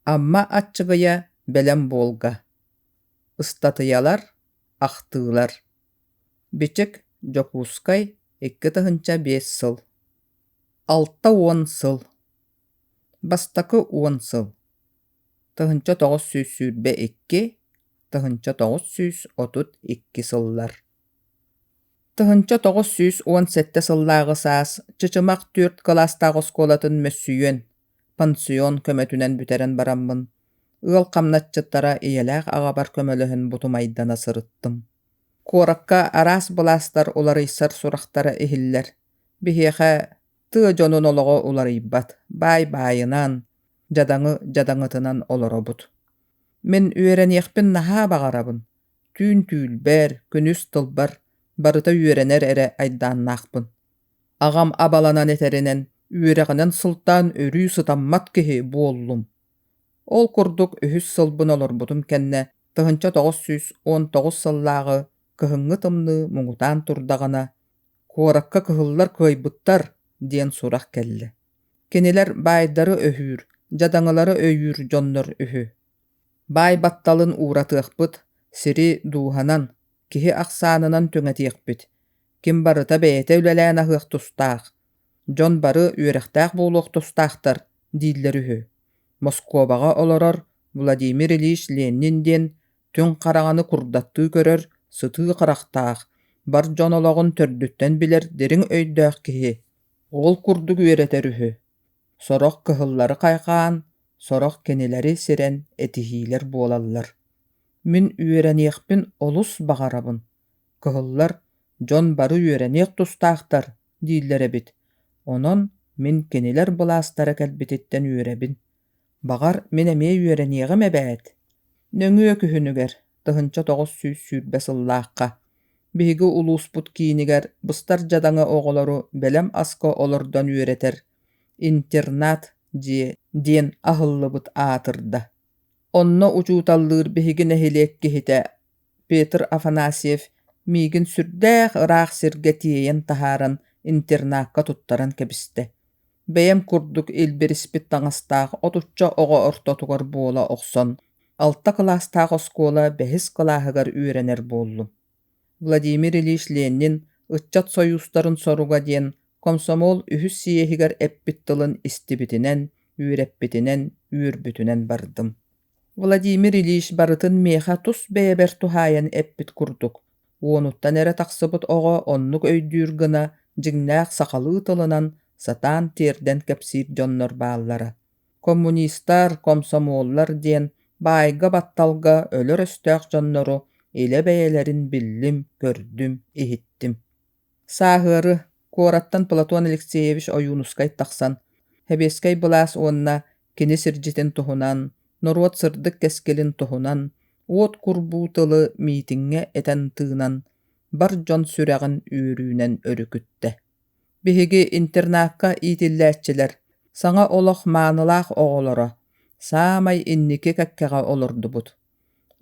Амма Аччыгыйа бэлэм буолга. Ыстатыйалар, ахтыылар. Бичик, Дьокуускай, 2005 сыл. 60 сыл. Бастакы уон сыл. 1922, 1932 сыллар. 1917 сыллааҕы саас Чычымах түөрт кылаастаах оскуолатын мөссүйүөн, пансион көмөтүнэн бүтэрэн бараммын, ыал хамначчыттара ийэлээх аҕабар көмөлөһөн бутумайдана сырыттым. Куоракка араас былаастар уларыйсар сурахтара иһиллэр. Биһиэхэ тыа дьонун олоҕо уларыйбат, баай баайынан, дьадаҥы дьадаҥытынан олоробут. Мин үөрэниэхпин наһаа баҕарабын, түүн түүлбэр, күнүс тылбар барыта үөрэнэр эрэ айдааннаахпын. Аҕам абаланан этэринэн, үөрэҕинэн сылтаан өрүү сытаммат киһи буоллум. Ол курдук үһүс сылбын олорбутум кэннэ 1919 сыллааҕы кыһыҥҥы тымныы муҥутаан турдаҕына, «Куоракка кыһыллар кыайбыттар» диэн сурах кэллэ. Кинилэр баайдары өһүүр, дьадаҥылары өйүүр дьоннор үһү. Баай батталын ууратыахпыт, сири дууһанан, киһи ахсаанынан түҥэтиэхпит. Ким барыта бэйэтэ үлэлээн аһыах тустаах, дьон бары үөрэхтээх буолуох тустаахтар дииллэр үһү. Москубаҕа олорор Владимир Ильич Ленин диэн түҥ хараҥаны курдаттыы көрөр сытыы харахтаах, бар дьон олоҕун төрдүттэн билэр дириҥ өйдөөх киһи ол курдук үөрэтэр үһү. Сорох кыһыллары хайҕаан, сорох кинилэри сирэн этиһиилэр буолаллар. Мин үөрэниэхпин олус баҕарабын. Кыһыллар дьон бары үөрэниэх тустаахтар дииллэр эбит. Онон мин кинилэр былаастара кэлбититтэн үөрэбин. Баҕар, мин эмиэ үөрэниэҕим эбээт. Нөҥүө күһүнүгэр, 1920 сыллаахха, биһиги улууспут киинигэр быстар дьадаҥы оҕолору бэлэм аска олордон үөрэтэр интернат дьиэ диэн аһыллыбыт аатырда. Онно учууталлыыр биһиги нэһилиэк киһитэ Петр Афанасьев миигин сүрдээх ыраах сиргэ тиэйэн таһааран интернакка туттаран кэбистэ. Бэйэм курдук илбириспит таҥастаах отучча оҕо ортотугар буола охсон, алта кылаастаах оскуола бэһис кылааһыгар үөрэнэр буоллум. Владимир Ильич Ленин Ыччат сойуустарын соруга диэн комсомол үһүс съеһигэр эппит тылын истибитинэн, үөрэппитинэн, үөрбүтүнэн бардым. Владимир Ильич барытын миэхэ тус бэйэбэр туһаайан эппит курдук, уонуттан эрэ тахсыбыт оҕо оннук өйдүүр гына дьиҥнээх сахалыы тылынан сатаан тиэрдэн кэпсиир дьоннор бааллара. Коммунистар, комсомоллар диэн баайга-батталга өлөр өстөөх дьоннору илэ бэйэлэрин биллим, көрдүм, иһиттим. Сааһыары куораттан Платон Алексеевич Ойуунускай тахсан, сэбиэскэй былаас уонна кини сирдьитин туһунан, норуот сырдык кэскилин туһунан уот курбуу тылы миитиҥҥэ этэн-тыынан, бар дьон сүрэҕин үөрүүнэн өрүкүттэ. Биһиги интернакка иитиллээччилэр, саҥа олох маанылаах оҕолоро, саамай инники кэккэҕэ олордубут.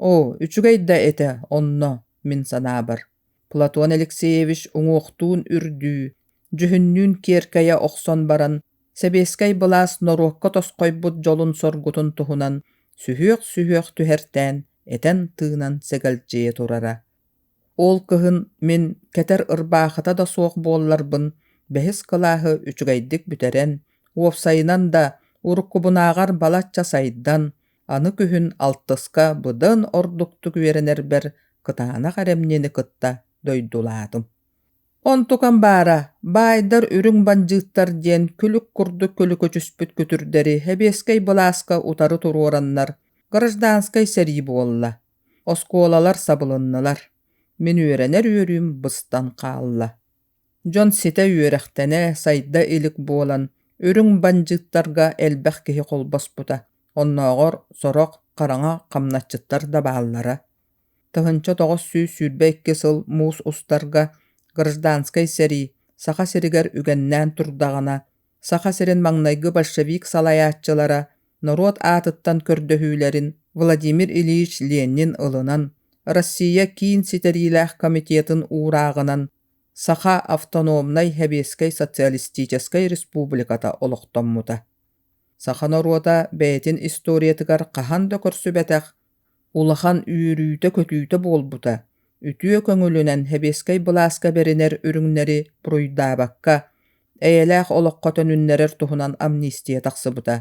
Оо, үчүгэй да этэ онно, мин санаабар. Платон Алексеевич уҥуохтуун үрдүү, дьүһүннүүн киэркэйэ охсон баран, сэбиэскэй былаас норуокка тосхойбут дьолун-соргутун туһунан сүһүөх-сүһүөх түһэртээн, этэн-тыынан сэгэлдьийэ турара. Ол кыһын мин кэтэр ырбаахыта да суох буолларбын, бэһис кылааһы үчүгэйдик бүтэрэн, уопсайынан да уруккубунааҕар балачча сайдан, аны күһүн алтыска быдан ордуктук үөрэнэрбэр кытаанах эрэмньини кытта дойдулаатым. Онтукам баара, баайдар үрүҥ бандьыыттар диэн күлүк курдук күлүкүчүспүт күтүрдэри сэбиэскэй былааска утары туруораннар гражданскай сэрии буолла. Оскуолалар сабылыннылар. Мин үөрэнэр үөрүүм быстан хаалла. Дьон ситэ үөрэхтэнэ, сайда илик буолан, үрүҥ бандьыыттарга элбэх киһи холбоспута, оннооҕор сорох хараҥа хамначчыттар да бааллара. 1922 сыл муус устарга гражданскай сэрии Саха сиригэр үгэннээн турдаҕына, Саха сирин маҥнайгы большевик салайааччылара норуот аатыттан көрдөһүүлэрин Владимир Ильич Ленин ылынан, Россия Киин ситэриилээх комитетын уурааҕынан Саха автономнай Сэбиэскэй Социалистическай Республиката олохтоммута. Саха норуота бэйэтин историятыгар хаһан да көрсүбэтэх улахан үөрүүтэ-көтүүтэ буолбута, үтүө көҥүлүнэн сэбиэскэй былааска бэринэр үрүҥнэри буруйдаабакка, эйэлээх олоххо төнүннэрэр туһунан амнистия тахсыбыта.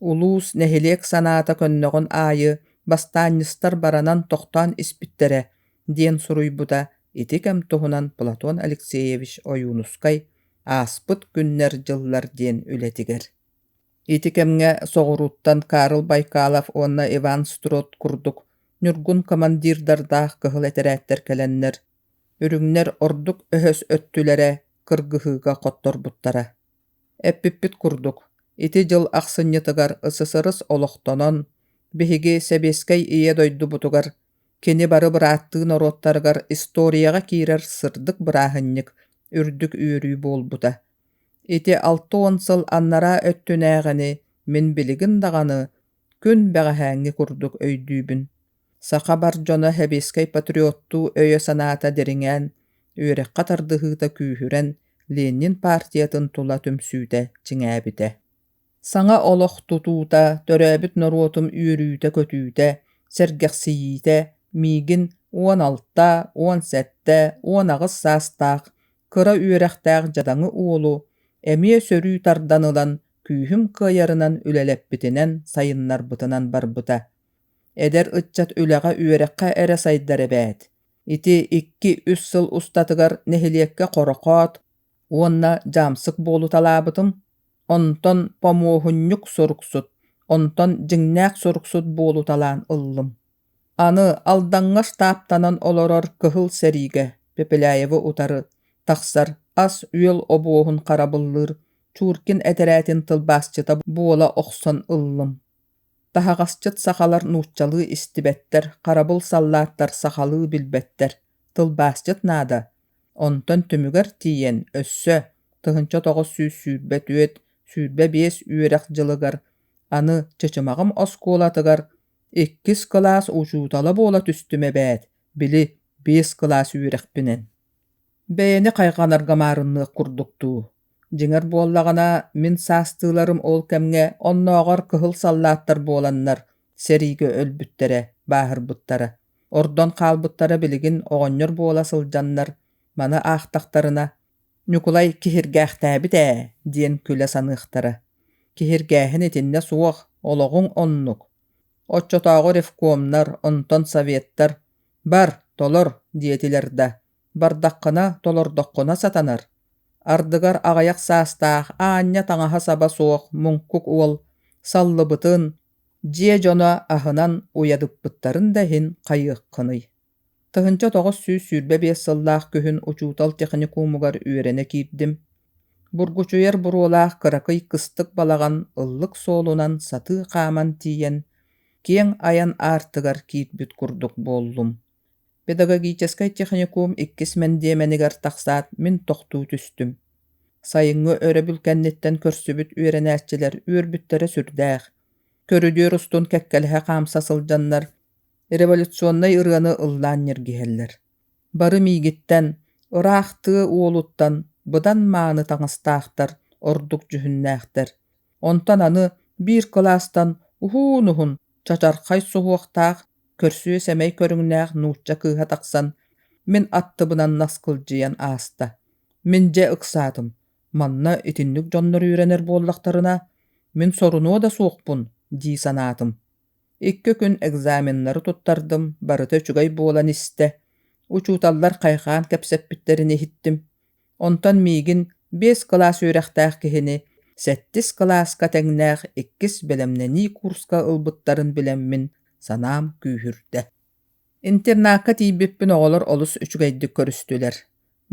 Улуус, нэһилиэк санаата көннөҕүн аайы бастаанньыстар баранан тохтоон испиттэрэ, диэн суруйбута ити кэм туһунан Платон Алексеевич Ойуунускай «Ааспыт күннэр-дьыллар» диэн үлэтигэр. Ити кэмҥэ соҕурууттан Карл Байкалов уонна Иван Строд курдук ньургун командирдардаах кыһыл этэрээттэр кэлэннэр, үрүҥнэр ордук өһөс өттүлэрэ кыргыһыыга хотторбуттара. Эппиппит курдук, ити дьыл ахсынньытыгар СССР олохтонон, биһиги сэбиэскэй Ийэ дойдубутугар кини бары бырааттыы норуоттарыгар историяҕа киирэр сырдык бырааһынньык, үрдүк үөрүү буолбута. Ити 60 сыл анараа өттүнээҕини мин билигин даҕаны күн бэҕэһээҥҥи курдук өйдүүбүн. Саха бар дьоно сэбиэскэй патриоттуу өйө-санаата дириҥээн, үөрэххэ тардыһыыта күүһүрэн, Ленин партиятын тула түмсүүтэ чиҥээбитэ. Саҥа олох тутуута, төрөөбүт норуотум үөрүүтэ-көтүүтэ, сэргэхсийиитэ миигин 16, 17, 18 саастаах кыра үөрэхтээх дьадаҥы уолу эмиэ сөрүү тардан ылан күүһүм кыайарынан үлэлэппитинэн, сайыннарбытынан барбыта. Эдэр ыччат үлэҕэ-үөрэххэ эрэ сайдар эбээт. Ити 2-3 сыл устатыгар нэһилиэккэ хорохоот уонна дьаамсык буолуталаабытым. Онтон помуоһунньук суруксут, онтон дьиҥнээх суруксут буолуталаан ыллым. Аны Алдаҥҥа штабтанан олорор кыһыл сэриигэ Пепеляевы утары тахсар ас-үөл обуоһун харабыллыыр Чуркин этэрээтин тылбаасчыта буола охсон ыллым. Таһаҕасчыт сахалар нууччалыы истибэттэр, харабыл саллааттар сахалыы билбэттэр, тылбаасчыт наада. Онтон түмүгэр тиийэн өссө 1924 25 үөрэх дьылыгар аны Чычымаҕым оскуолатыгар иккис кылаас учуутала буола түстүм эбээт, били биэс кылаас үөрэхпинэн. Бэйэни хайҕанарга маарынныах курдук дуу. Дьиҥэр буоллаҕына, мин саастыыларым ол кэмҥэ оннооҕор кыһыл саллааттар буоланнар сэриигэ өлбүттэрэ, бааһырбыттара. Ордон хаалбыттара билигин оҕонньор буола сылдьаннар, маны аахтахтарына, «Ньукулай киһиргээхтээбит ээ» диэн күлэ саныахтара. Киһиргээһин итиннэ суох, олоҕуҥ оннук. Оччотооҕу ревкомнар, онтон советтар «Бар, толор» диэтилэр да, бардаххына, толордоххуна сатанар. Ардыгар аҕыйах саастаах аанньа таҥаһа-саба суох муҥкук уол саллыбытын, дьиэ дьоно аһынан уйадыппыттарын да иһин хайыаххыный. 1925 сыллаах күһүн учуутал техникумугар үөрэнэ киирдим. Бургучуйар буруолаах кыракый кыстык балаҕан ыллык суолунан сатыы хааман тиийэн, киэҥ айан аартыгар киирбит курдук буоллум. Педагогическай техникум иккис мэндиэмэнигэр тахсаат мин тохтуу түстүм. Сайыҥҥы өрөбүл кэнниттэн көрсүбүт үөрэнээччилэр үөрбүттэрэ сүрдээх. Көрүдүөр устун кэккэлэһэ хаамса сылдьаннар революционнай ырыаны ыллаан ньиргиһэллэр. Бары миигиттэн, ыраах тыа уолуттан быдан мааны таҥастаахтар, ордук дьүһүннээхтэр. Онтон аны биир кылаастан уһуун-уһун, чачархай суһуохтаах, көрсүө-сэмэй көрүҥнээх нуучча кыыһа тахсан мин аттыбынан наскылдьыйан ааста. Мин дьэ ыксаатым, манна итинник дьоннор үөрэнэр буоллахтарына, мин сорунуо да суохпун дии санаатым. Икки күн экзаменнары туттардым, барыта үчүгэй буолан истэ. Учууталлар хайҕаан кэпсэппиттэрин иһиттим. Онтон миигин биэс кылаас үөрэхтээх киһини сэттис кылааска тэҥнээх иккис бэлэмнэнии курска ылбыттарын билэммин санаам күүһүрдэ. Интернакка тиийбиппин оҕолор олус үчүгэйдик көрүстүлэр.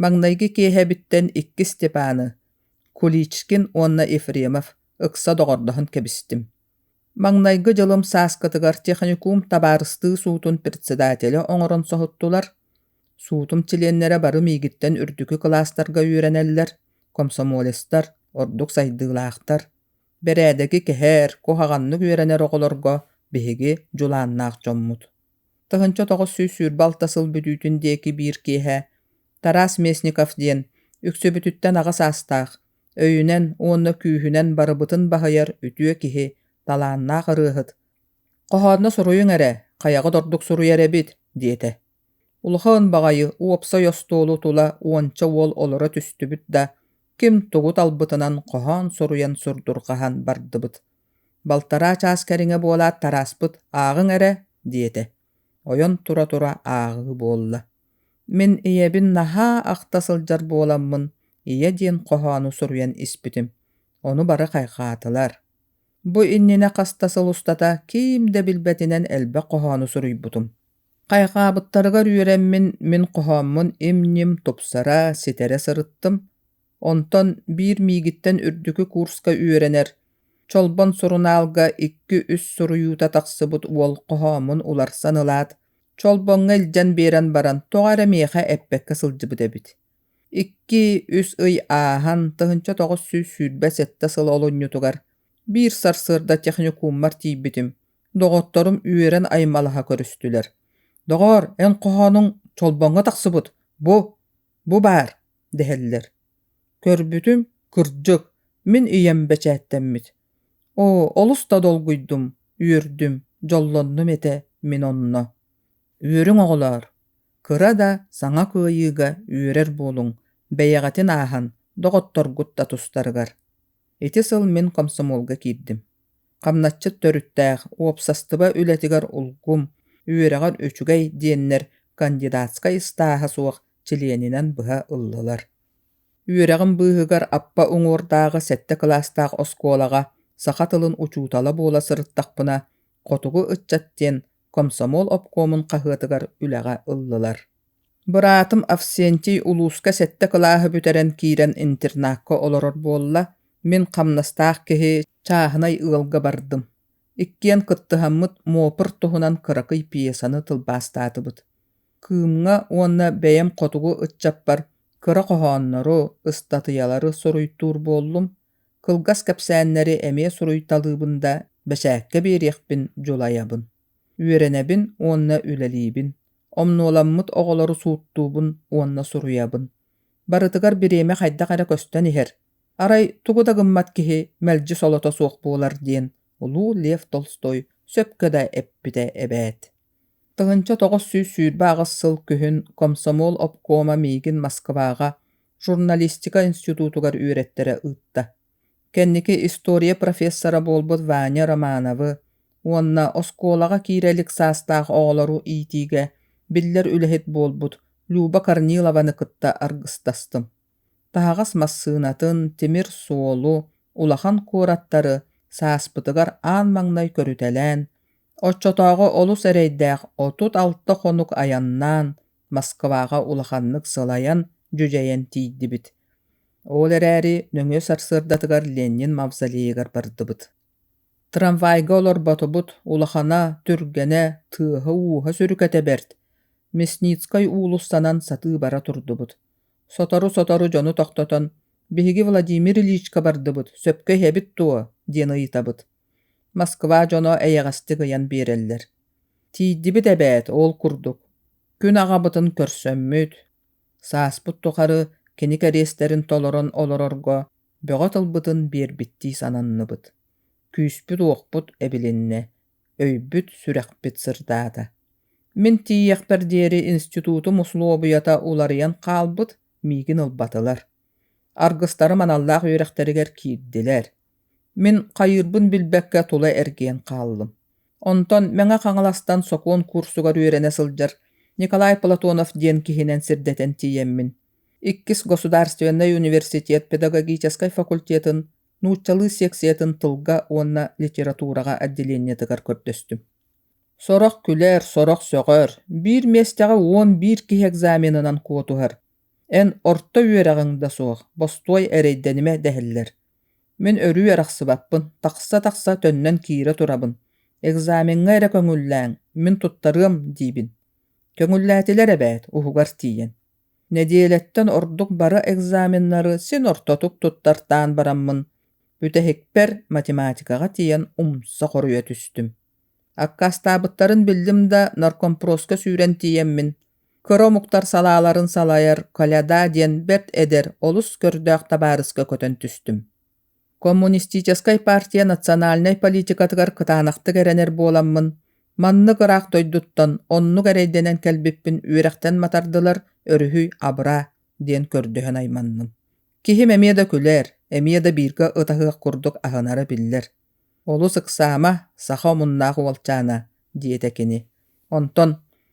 Маҥнайгы киэһэбиттэн икки Степаны, Куличкин уонна Ефремов ыкса доҕордоһон кэбистим. Маҥнайгы дьылым сааскытыгар техникум табаарыстыы суутун председателэ оҥорон соһуттулар. Суутум чилиэннэрэ бары миигиттэн үрдүкү кылаастарга үөрэнэллэр, комсомолецтар, ордук сайдыылаахтар. Бэрээдэги кэһэр, куһаҕаннык үөрэнэр оҕолорго биһиги дьулааннаах дьоммут. 1926 сыл бүтүүтүн диэки биир киэһэ Тарас Местников диэн үксүбүтүттэн аҕа саастаах, Өйүнэн уонна күүһүнэн барыбытын баһыйар үтүө киһи, талааннаах ырыаһыт. «Хоһоонно суруйуҥ эрэ, хайаҕыт ордук суруйар эбит» диэтэ. Улахан баҕайы уопсай остуолу тула уонча уол олоро түстүбүт да, ким тугу талбытынан хоһоон суруйан сурдурҕаһан бардыбыт. Балтараа чаас кэриҥэ буолаат Тарааспыт «ааҕыҥ эрэ» диэтэ. Ойон тура-тура ааҕыы буолла. Мин ийэбин наһаа ахта сылдьар буоламмын «Ийэ» диэн хоһоону суруйан испитим. Ону бары хайҕаатылар. Бу иннинэ хас да сыл устата ким да билбэтинэн элбэх хоһоону суруйбутум. Хайҕаабыттарыгар үөрэммин мин хоһооммун им-ньим тупсара, ситэрэ сырыттым. Онтон биир миигиттэн үрдүкү курска үөрэнэр Чолбон сурунаалга икки-үс суруйуута тахсыбыт уол хоһооммун уларсан ылаат, Чолбоҥҥо илдьэн биэрэн баран тоҕо эрэ миэхэ эппэккэ сылдьыбыт эбит. Икки-үс ый ааһан, 1927 сыл олунньутугар биир сарсыарда техникуммар тиийбитим, доҕотторум үөрэн аймалаһа көрүстүлэр: «Доҕоор, эн хоһоонуҥ Чолбоҥҥо тахсыбыт, бу, бу баар» дэһэллэр. Көрбүтүм, кырдьык, мин ийэм бэчээттэммит. Оо, олус да долгуйдум, үөрдүм, дьоллоннум этэ мин онно. Үөрүҥ оҕолоор, кыра да саҥа кыайыыга үөрэр буолуҥ, бэйэҕитин ааһан, доҕотторгут да тустарыгар. Ити сыл мин комсомолга киирдим. Хамначчыт төрүттээх, уопсастыба үлэтигэр улгум, үөрэҕэр үчүгэй диэннэр кандидатскай ыстааһа суох чилиэнинэн быһа ыллылар. Үөрэҕим быыһыгар Аппа уҥуордааҕы сэттэ кылаастаах оскуолаҕа саха тылын учуутала буола сырыттахпына, «Хотугу ыччат» диэн комсомол обкомун хаһыатыгар үлэҕэ ыллылар. Быраатым Авсентий улууска сэттэ кылааһы бүтэрэн киирэн интернакка олорор буолла, мин хамнастаах киһи чааһынай ыалга бардым. Иккиэн кыттыһаммыт Муопур туһунан кыракый пьесаны тылбаастаатыбыт. Кыымҥа уонна бэйэм хотугу ыччаппар кыра хоһооннору, ыстатыйалары суруйтуур буоллум, кылгас кэпсээннэри эмиэ суруйталыыбын да бэчээккэ биэриэхпин дьулайабын. Үөрэнэбин уонна үлэлиибин, омнуоламмыт оҕолору сууттуубун уонна суруйабын. Барытыгар бириэмэ хайдах эрэ көстөн иһэр. Арай тугу да гыммат киһи мэлдьи солото суох буолар диэн улуу Лев Толстой сөпкө да эппитэ эбээт. 1928 сыл күһүн комсомол обкома миигин Москваҕа журналистика институтугар үөрэттэрэ ыытта. Кэнники история профессора буолбут Ваня Романовы уонна оскуолаҕа киирэ илик саастаах оҕолору иитиигэ биллэр үлэһит буолбут Люба Корнилованы кытта аргыстастым. Таһаҕас массыынатын, тимир суолу, улахан куораттары сааспытыгар аан маҥнай көрүтэлээн, оччотооҕу олус эрэйдээх 36 хонук айаннаан, Москваҕа улаханнык сылайан, дьүдьэйэн тиийдибит. Ол эрээри нөҥүө сарсыардатыгар Ленин мавзолейыгар бардыбыт. Трамвайга олорботубут, улахана, түргэнэ, тыаһа-ууһа сүрүкэтэ бэрт. Мясницкай уулуссанан сатыы бара турдубут. Сотору-сотору дьону тохтотон «Биһиги Владимир Ильичка бардыбыт, сөпкө иһэбит дуо?» диэн ыйытабыт. Москва дьоно эйэҕэстик ыйан биэрэллэр. Тиийдибит эбээт, ол курдук. Күн аҕабытын көрсөммүт, сааспыт тухары кини кэриэстэрин толорон олорорго бөҕө тылбытын биэрбиттии сананныбыт. Күүспүт-уохпут эбилиннэ, өйбүт-сүрэхпит сырдаата. Мин тиийиэхпэр диэри институтум усулуобуйата уларыйан хаалбыт, миигин ылбатылар. Аргыстарым аналлаах үөрэхтэригэр киирдилэр. Мин хайыырбын билбэккэ тула эргийэн хааллым. Онтон Мэҥэ Хаҥаластан сокуон курсугар үөрэнэ сылдьар Николай Платонов диэн киһинэн сирдэтэн тиийэммин, Иккис государственнай университет педагогическай факультетын нууччалыы секциятын тылга уонна литератураҕа отделениетыгар көрдөстүм. Сорох күлэр, сорох сөҕөр, биир миэстэҕэ 11 киһи экзаменынан куотуһар. Эн орто үөрэҕиҥ да суох, бостуой эрэйдэнимэ дэһэллэр. Мин өрүү арахсыбаппын, тахса-тахса төннөн киирэ турабын. Экзамеҥҥа эрэ көҥүллээҥ, мин туттарыам диибин. Көҥүллээтилэр эбээт, уһугар тиийэн. Нэдиэлэттэн ордук бары экзаменнары син ортотук туттартаан бараммын, бүтэһикпэр математикаҕа тиийэн умса хоруйа түстүм. Аккаастаабыттарын биллим да наркомпроска сүүрэн тиийэммин, Кыра омуктар салааларын салайар Коляда диэн бэрт эдэр, олус көрдөөх табаарыска көтөн түстүм. Коммунистическай партия национальнай политикатыгар кытаанахтык эрэнэр буоламмын, маннык ыраах дойдуттан оннук эрэйдэнэн кэлбиппин үөрэхтэн матардылар, өрүһүй, абыраа диэн көрдөһөн айманным. Киһим эмиэ да күлэр, эмиэ да бииргэ ытаһыах курдук аһынара биллэр. «Олус ыксаама, саха омуннаах уолчаана», диэтэ кини. Онтон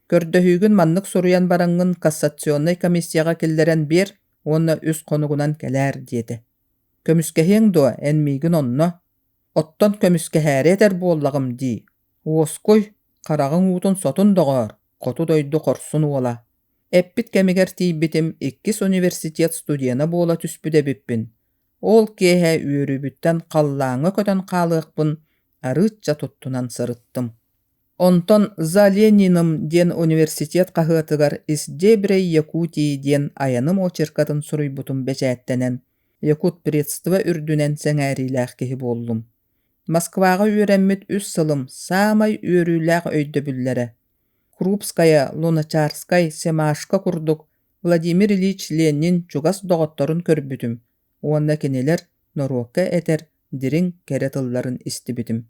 «Көрдөһүүгүн маннык суруйан бараҥҥын кассационнай комиссияҕа киллэрэн биэр уонна үс хонугунан кэлээр» диэтэ. «Көмүскэһиэҥ дуо, эн миигин онно?» «Оттон көмүскэһээри этэр буоллаҕым дии. Уоскуй, хараҕыҥ уутун сотун доҕоор, хоту дойду хорсун уола». Эппит кэмигэр тиийбитим, иккис университет студена буола түспүт эбиппин. Ол киэһэ үөрүүбүттэн халлааҥҥа көтөн хаалыахпын арыычча туттунан сырыттым. Онтон «За Лениным» диэн университет хаһыатыгар «Из дебрей Якутии» диэн айаным очеркатын суруйбутум бэчээттэнэн, якутпредство үрдүнэн сэҥээриилээх киһи буоллум. Москваҕа үөрэммит үс сылым саамай үөрүүлээх өйдөбүллэрэ Крупская, Луначарскай, Семашко курдук Владимир Ильич Ленин чугас доҕотторун көрбүтүм уонна кинилэр норуокка этэр дириҥ, кэрэ тылларын истибитим.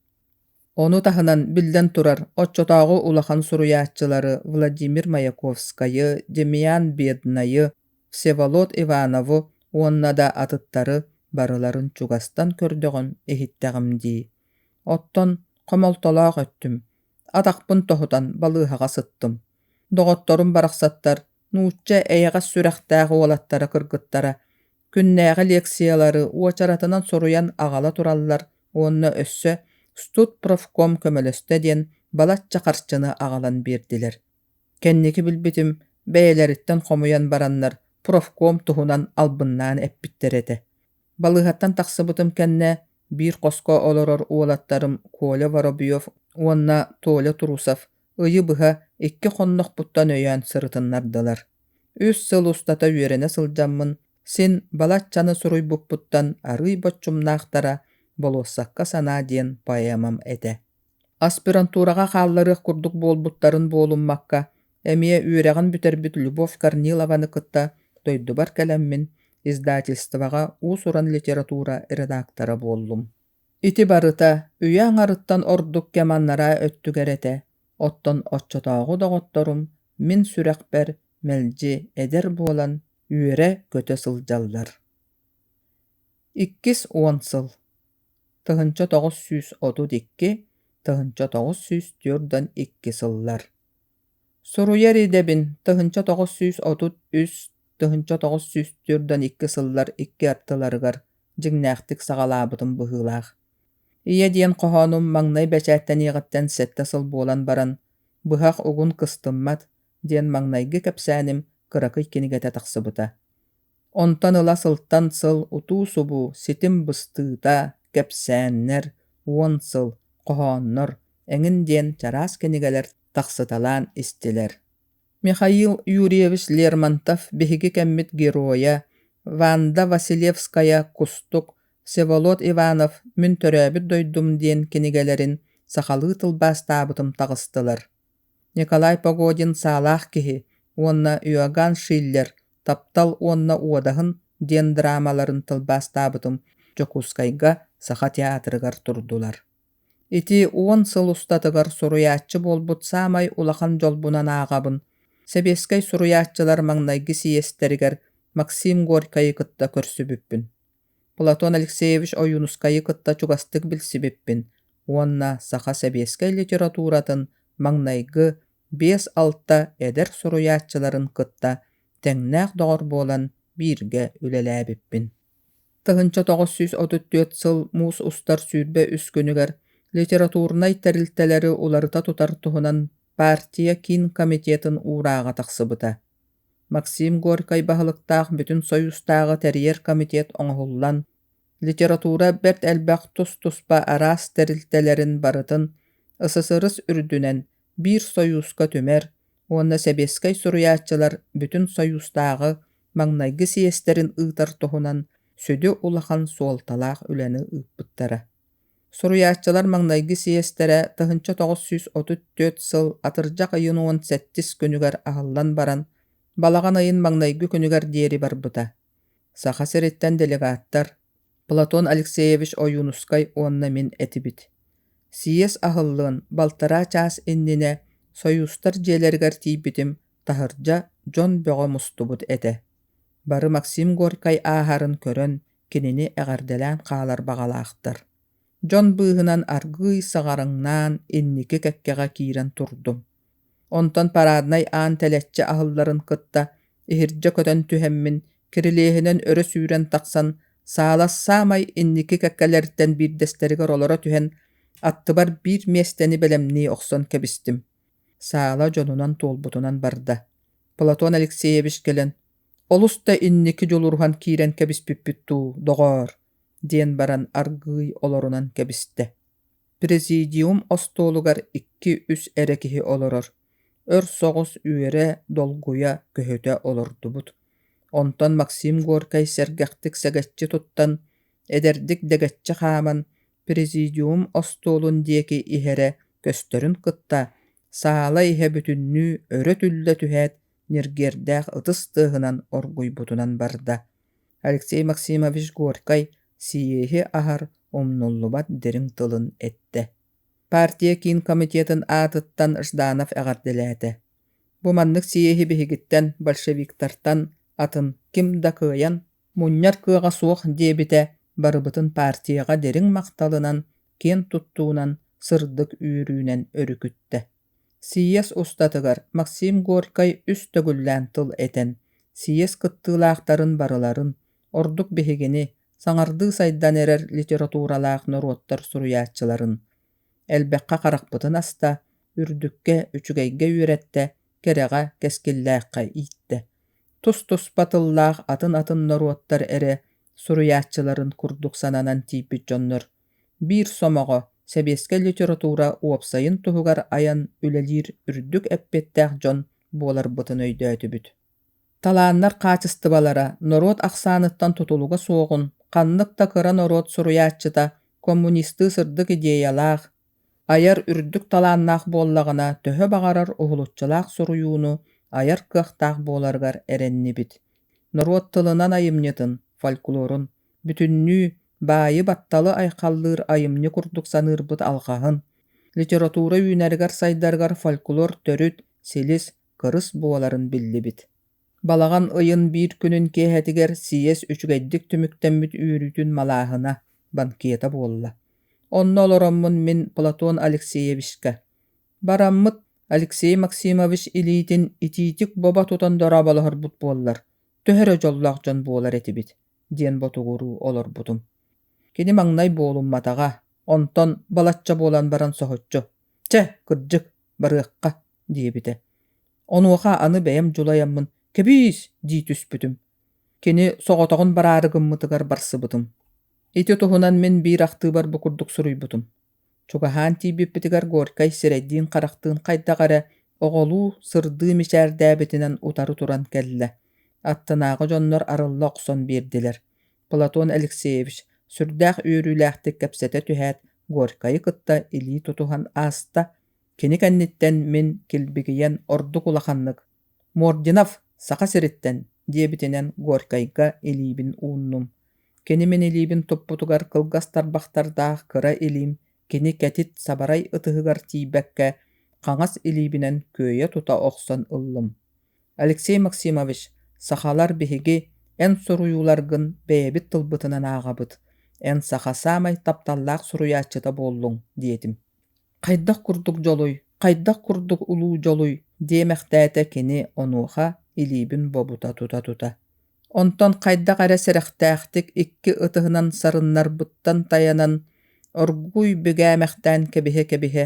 Ону таһынан, биллэн турар, оччотооҕу улахан суруйааччылары Владимир Маяковскайы, Демьян Беднайы, Всеволод Иванову уонна да атыттары барыларын чугастан көрдөҕүм, иһиттэҕим дии. Оттон хомолтолоох өттүм, атахпын тоһутан балыыһаҕа сыттым. Доҕотторум барахсаттар нуучча эйэҕэс сүрэхтээх уолаттара-кыргыттара күннээҕи лекциялары уочаратынан суруйан аҕала тураллар уонна өссө студпрофком көмөлөстө диэн балачча харчыны аҕалан биэрдилэр. Кэнники билбитим, бэйэлэриттэн хомуйан бараннар профком туһунан албыннаан эппиттэр этэ. Балыыһаттан тахсыбытым кэннэ биир хоско олорор уолаттарым Коля Воробьев уонна Толя Трусов ыйы быһа икки хоннохпуттан өйөөн сырытыннардылар. Үс сыл устата үөрэнэ сылдьаммын, син балаччаны суруйбуппуттан арыый боччумнаахтара «Болуоссакка санаа» диэн поэмам этэ. Аспирантураҕа хаалларыах курдук буолбуттарын буолуммакка, эмиэ үөрэҕин бүтэрбит Любовь Корнилованы кытта дойдубар кэлэммин, издательствоҕа уус-уран литература редактора буоллум. Ити барыта үйэ аҥарыттан ордук кэм анараа өттүгэр этэ, оттон оччотооҕу доҕотторум мин сүрэхпэр мэлдьи эдэр буолан үөрэ-көтө сылдьаллар. Иккис уон сыл 1932 1942 сыллар. Суруйар идэбин 1933 1942 сыллар икки ардыларыгар дьиҥнээхтик саҕалаабытым быһыылаах. Ийэ диэн хоһоонум маҥнай бэчээттэниэҕиттэн сэттэ сыл буолан баран «Быһах угун кыстыммат» диэн маҥнайгы кэпсээним кыракый кинигэтэ тахсыбыта. Онтон ыла сылтан сыл утуу-субуу ситим быстыыта, кэпсээннэр, уон сыл, хоһооннор эҥин диэн чараас кинигэлэр тахсыталаан истилэр. Михаил Юрьевич Лермонтов биһиги кэммит геройа, Ванда Василевская «Кустук», Всеволод Иванов «Мин төрөөбүт дойдум» диэн кинигэлэрин сахалыы тылбаастаабытым таҕыстылар. Николай Погодин «Саалаах киһи» уонна Иоганн Шиллер «Таптал уонна уодаһын» диэн драмаларын тылбаастаабытым Дьокуускайга Саха театрыгар турдулар. Ити уон сыл устатыгар суруйааччы буолбут саамай улахан дьолбунан ааҕабын, сэбиэскэй суруйааччылар маҥнайгы сийиэстэригэр Максим Горькайы кытта көрсүбүппүн. Платон Алексеевич Ойуунускайы кытта чугастык билсибиппин уонна саха сэбиэскэй литературатын маҥнайгы биэс-алта эдэр суруйааччыларын кытта тэҥнээх доҕор буолан бииргэ үлэлээбиппин. 1934 сыл муус устар 23 күнүгэр литературнай тэрилтэлэри уларыта тутар туһунан партия киин комитетын уурааҕа тахсыбыта. Максим Горькай баһылыктаах Бүтүн Союзтааҕы тэрийэр комитет оҥоһуллан, литература бэрт элбэх тус-туспа араас тэрилтэлэрин барытын СССР үрдүнэн биир сойууска түмэр уонна сэбиэскэй суруйааччылар Бүтүн Союзтааҕы маҥнайгы съезтэрин ыытар туһунан сүдү улахан суолталаах үлэни ыыппыттара. Суруйааччылар маҥнайгы съезтэрэ 1934 сыл атырдьах ыйын уон сэттис күнүгэр аһыллан баран, Балаҕан ыйын маҥнайгы күнүгэр диэри барбыта. Саха сириттэн делегаттар Платон Алексеевич Ойуунускай уонна мин этибит. Сийиэс аһыллыан балтараа чаас иннинэ Сойуустар дьиэлэригэр тиийбитим таһырдьа дьон бөҕө мустубут этэ. Бары Максим Горькай ааһарын көрөн кинини эҕэрдэлээн хаалар баҕалаахтар. Дьон быыһынан аргыый саҕарыҥнаан инники кэккэҕэ киирэн турдум. Онтон параднай аан тэлэччи аһылларын кытта иһирдьэ көтөн түһэммин, кирилиэһинэн өрө сүүрэн тахсан, саала саамай инники кэккэлэриттэн биирдэстэригэр олоро түһэн, аттыбар биир миэстэни бэлэмнии охсон кэбистим. Саала дьонунан туолбутунан барда. Платон Алексеевич кэлэн, «Олус да инники дьулуруһан киирэн кэбиспиппит дуу, доҕоор» диэн баран аргыый олорунан кэбистэ. Президиум остуолугар икки-үс эрэ киһи олорор, өр соҕус үөрэ, долгуйа, көһүтэ олордубут. Онтон Максим Горькай сэргэхтик сэгэччи туттан, эдэрдик дэгэччи хааман, президиум остуолун диэки иһэрэ көстөрүн кытта, саала иһэ бүтүннүү өрө түллэ түһээт, ньиргиэрдээх ытыс тыаһынан оргуйбутунан барда. Алексей Максимович Горькай сийиэһи аһар умнуллубат дириҥ тылын эттэ. Партия Киин комитетын аатыттан Жданов эҕэрдэлээтэ. Бу маннык сийиэһи биһигиттэн, большевиктартан атын ким да кыайан мунньар кыаҕа суох диэбитэ барыбытын партияҕа дириҥ махталынан, киэн туттуунан, сырдык үөрүүнэн өрүкүттэ. Сийиэс устатыгар Максим Горькай үс төгүллээн тыл этэн, сийиэс кыттыылаахтарын барыларын, ордук биһигини, саҥардыы сайдан эрэр литературалаах норуоттар суруйааччыларын, элбэххэ харахпытын аста, үрдүккэ, үчүгэйгэ үөрэттэ, кэрэҕэ, кэскиллээххэ ииттэ. Тус-туспа тыллаах атын-атын норуоттар эрэ суруйааччыларын курдук сананан тиийбит дьоннор биир сомоҕо сэбиэскэй литература уопсайын туһугар айан үлэлиир үрдүк эппиэттээх дьон буоларбытын өйдөөтүбүт. Талааннар хаачыстыбалара норуот ахсааныттан тутулуга суоҕун ханнык да кыра норуот суруйааччыта коммунистыы сырдык идеялаах, айар үрдүк талааннаах буоллаҕына төһө баҕарар уһулуччулаах суруйууну айар кыахтаах буоларыгар эрэннибит. Норуот тылынан айымньытын, фольклорун бүтүннүү баайы-батталы айхаллыыр айымньы курдук саныырбыт алҕаһын, литература үүнэригэр-сайдарыгар фольклор төрүт, силис, кырыс буоларын биллибит. Балаҕан ыйын биир күнүн киэһэтигэр сийиэс үчүгэйдик түмүктэммит үөрүүтүн малааһына, банкета буолла. Онно олороммун мин Платон Алексеевичка «Бараммыт Алексей Максимович илиитин итиитик бобо тутан дорооболоһорбут буоллар, төһө эрэ дьоллоох дьон буолар этибит» диэн ботугуруу олорбутум. Кини маҥнай буолумматаҕа, онтон балачча буолан баран соһуччу «Чэ, кырдьык, барыахха» диэбитэ. Онуоха аны бэйэм дьулайаммын «Кэбиис!» дии түспүтүм. Кини соҕотоҕун бараары гыммытыгар барсыбытым. Ити туһунан мин биир ахтыыбар бу курдук суруйбутум. Чугаһаан тиийбиппитигэр Горькай сирэйдиин-харахтыын хайдах эрэ оҕолуу сырдыы мичээрдээбитинэн утары туран кэллэ. Аттынааҕы дьоннор арылла охсон биэрдилэр. Платон Алексеевич сүрдээх үөрүүлээхтик кэпсэтэ түһээт, Горькайы кытта илии тутуһан ааста. Кини кэнниттэн мин килбигийэн ордук улаханнык «Мординов, Саха сириттэн» диэбитинэн Горькайга илиибин ууннум. Кини мин илиибин туппутугар кылгас тарбахтардаах кыра илиим кини кэтит сабарай ытыһыгар тиийбэккэ хаҥас илиибинэн күөйэ тута охсон ыллым. Алексей Максимович, сахалар биһиги эн суруйууларгын бэйэбит тылбытынан ааҕабыт, эн саха саамай тапталлаах суруйааччыта буоллуҥ диэтим. Хайдах курдук дьолуй, хайдах курдук улуу дьолуй диэмэхтээтэ кини онуоха илиибин бобута тута-тута. Онтон хайдах эрэ сэрэхтээхтик икки ытыһынан сарыннарбыттан тайанан, оргууй бүгээмэхтээн кэбиһэ-кэбиһэ,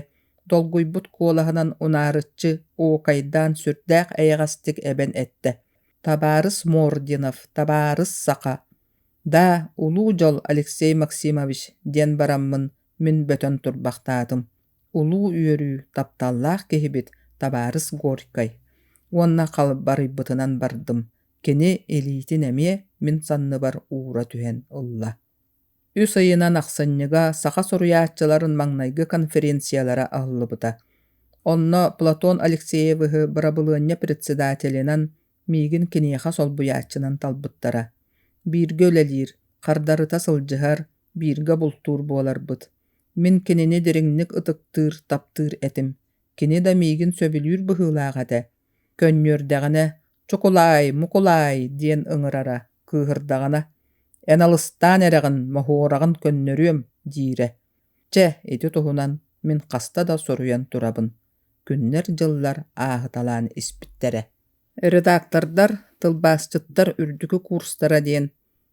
долгуйбут куолаһынан унаарыччы оокайдаан сүрдээх эйэҕэстик эбэн эттэ: «Табаарыс Мординов, табаарыс саха! Да, улуу дьол Алексей Максимович!» диэн бараммын мин бөтөн турбахтаатым. Улуу үөрүү, тапталлаах киһибит, табаарыс Горькай. Уонна халбарыйбытынан бардым. Кини илиитин эмиэ мин санныбар уура түһэн ылла. Үс ыйынан ахсынньыга саха суруйааччыларын маҥнайгы конференциялара аһыллыбыта. Онно Платон Алексеевиһы бырабылыанньа председателинэн, Миигин киниэхэ солбуйааччынан талбыттара. Бииргэ үлэлиир, хардарыта сылдьыһар, бииргэ бултуур буоларбыт. Мин кинини дириҥник ытыктыыр, таптыыр этим. Кини да миигин сөбүлүүр быһыылаах этэ. Көнньүөрдэҕинэ «Чукулаай, мукулаай» диэн ыҥырара, кыыһырдаҕына «Эн алыстаан эрэҕин, моһуораҕын көннөрүөм» диирэ. Чэ, ити туһунан мин хаста да суруйан турабын. Күннэр-дьыллар ааһыталаан испиттэрэ. Редактордар, тылбаасчыттар үрдүкү курстара диэн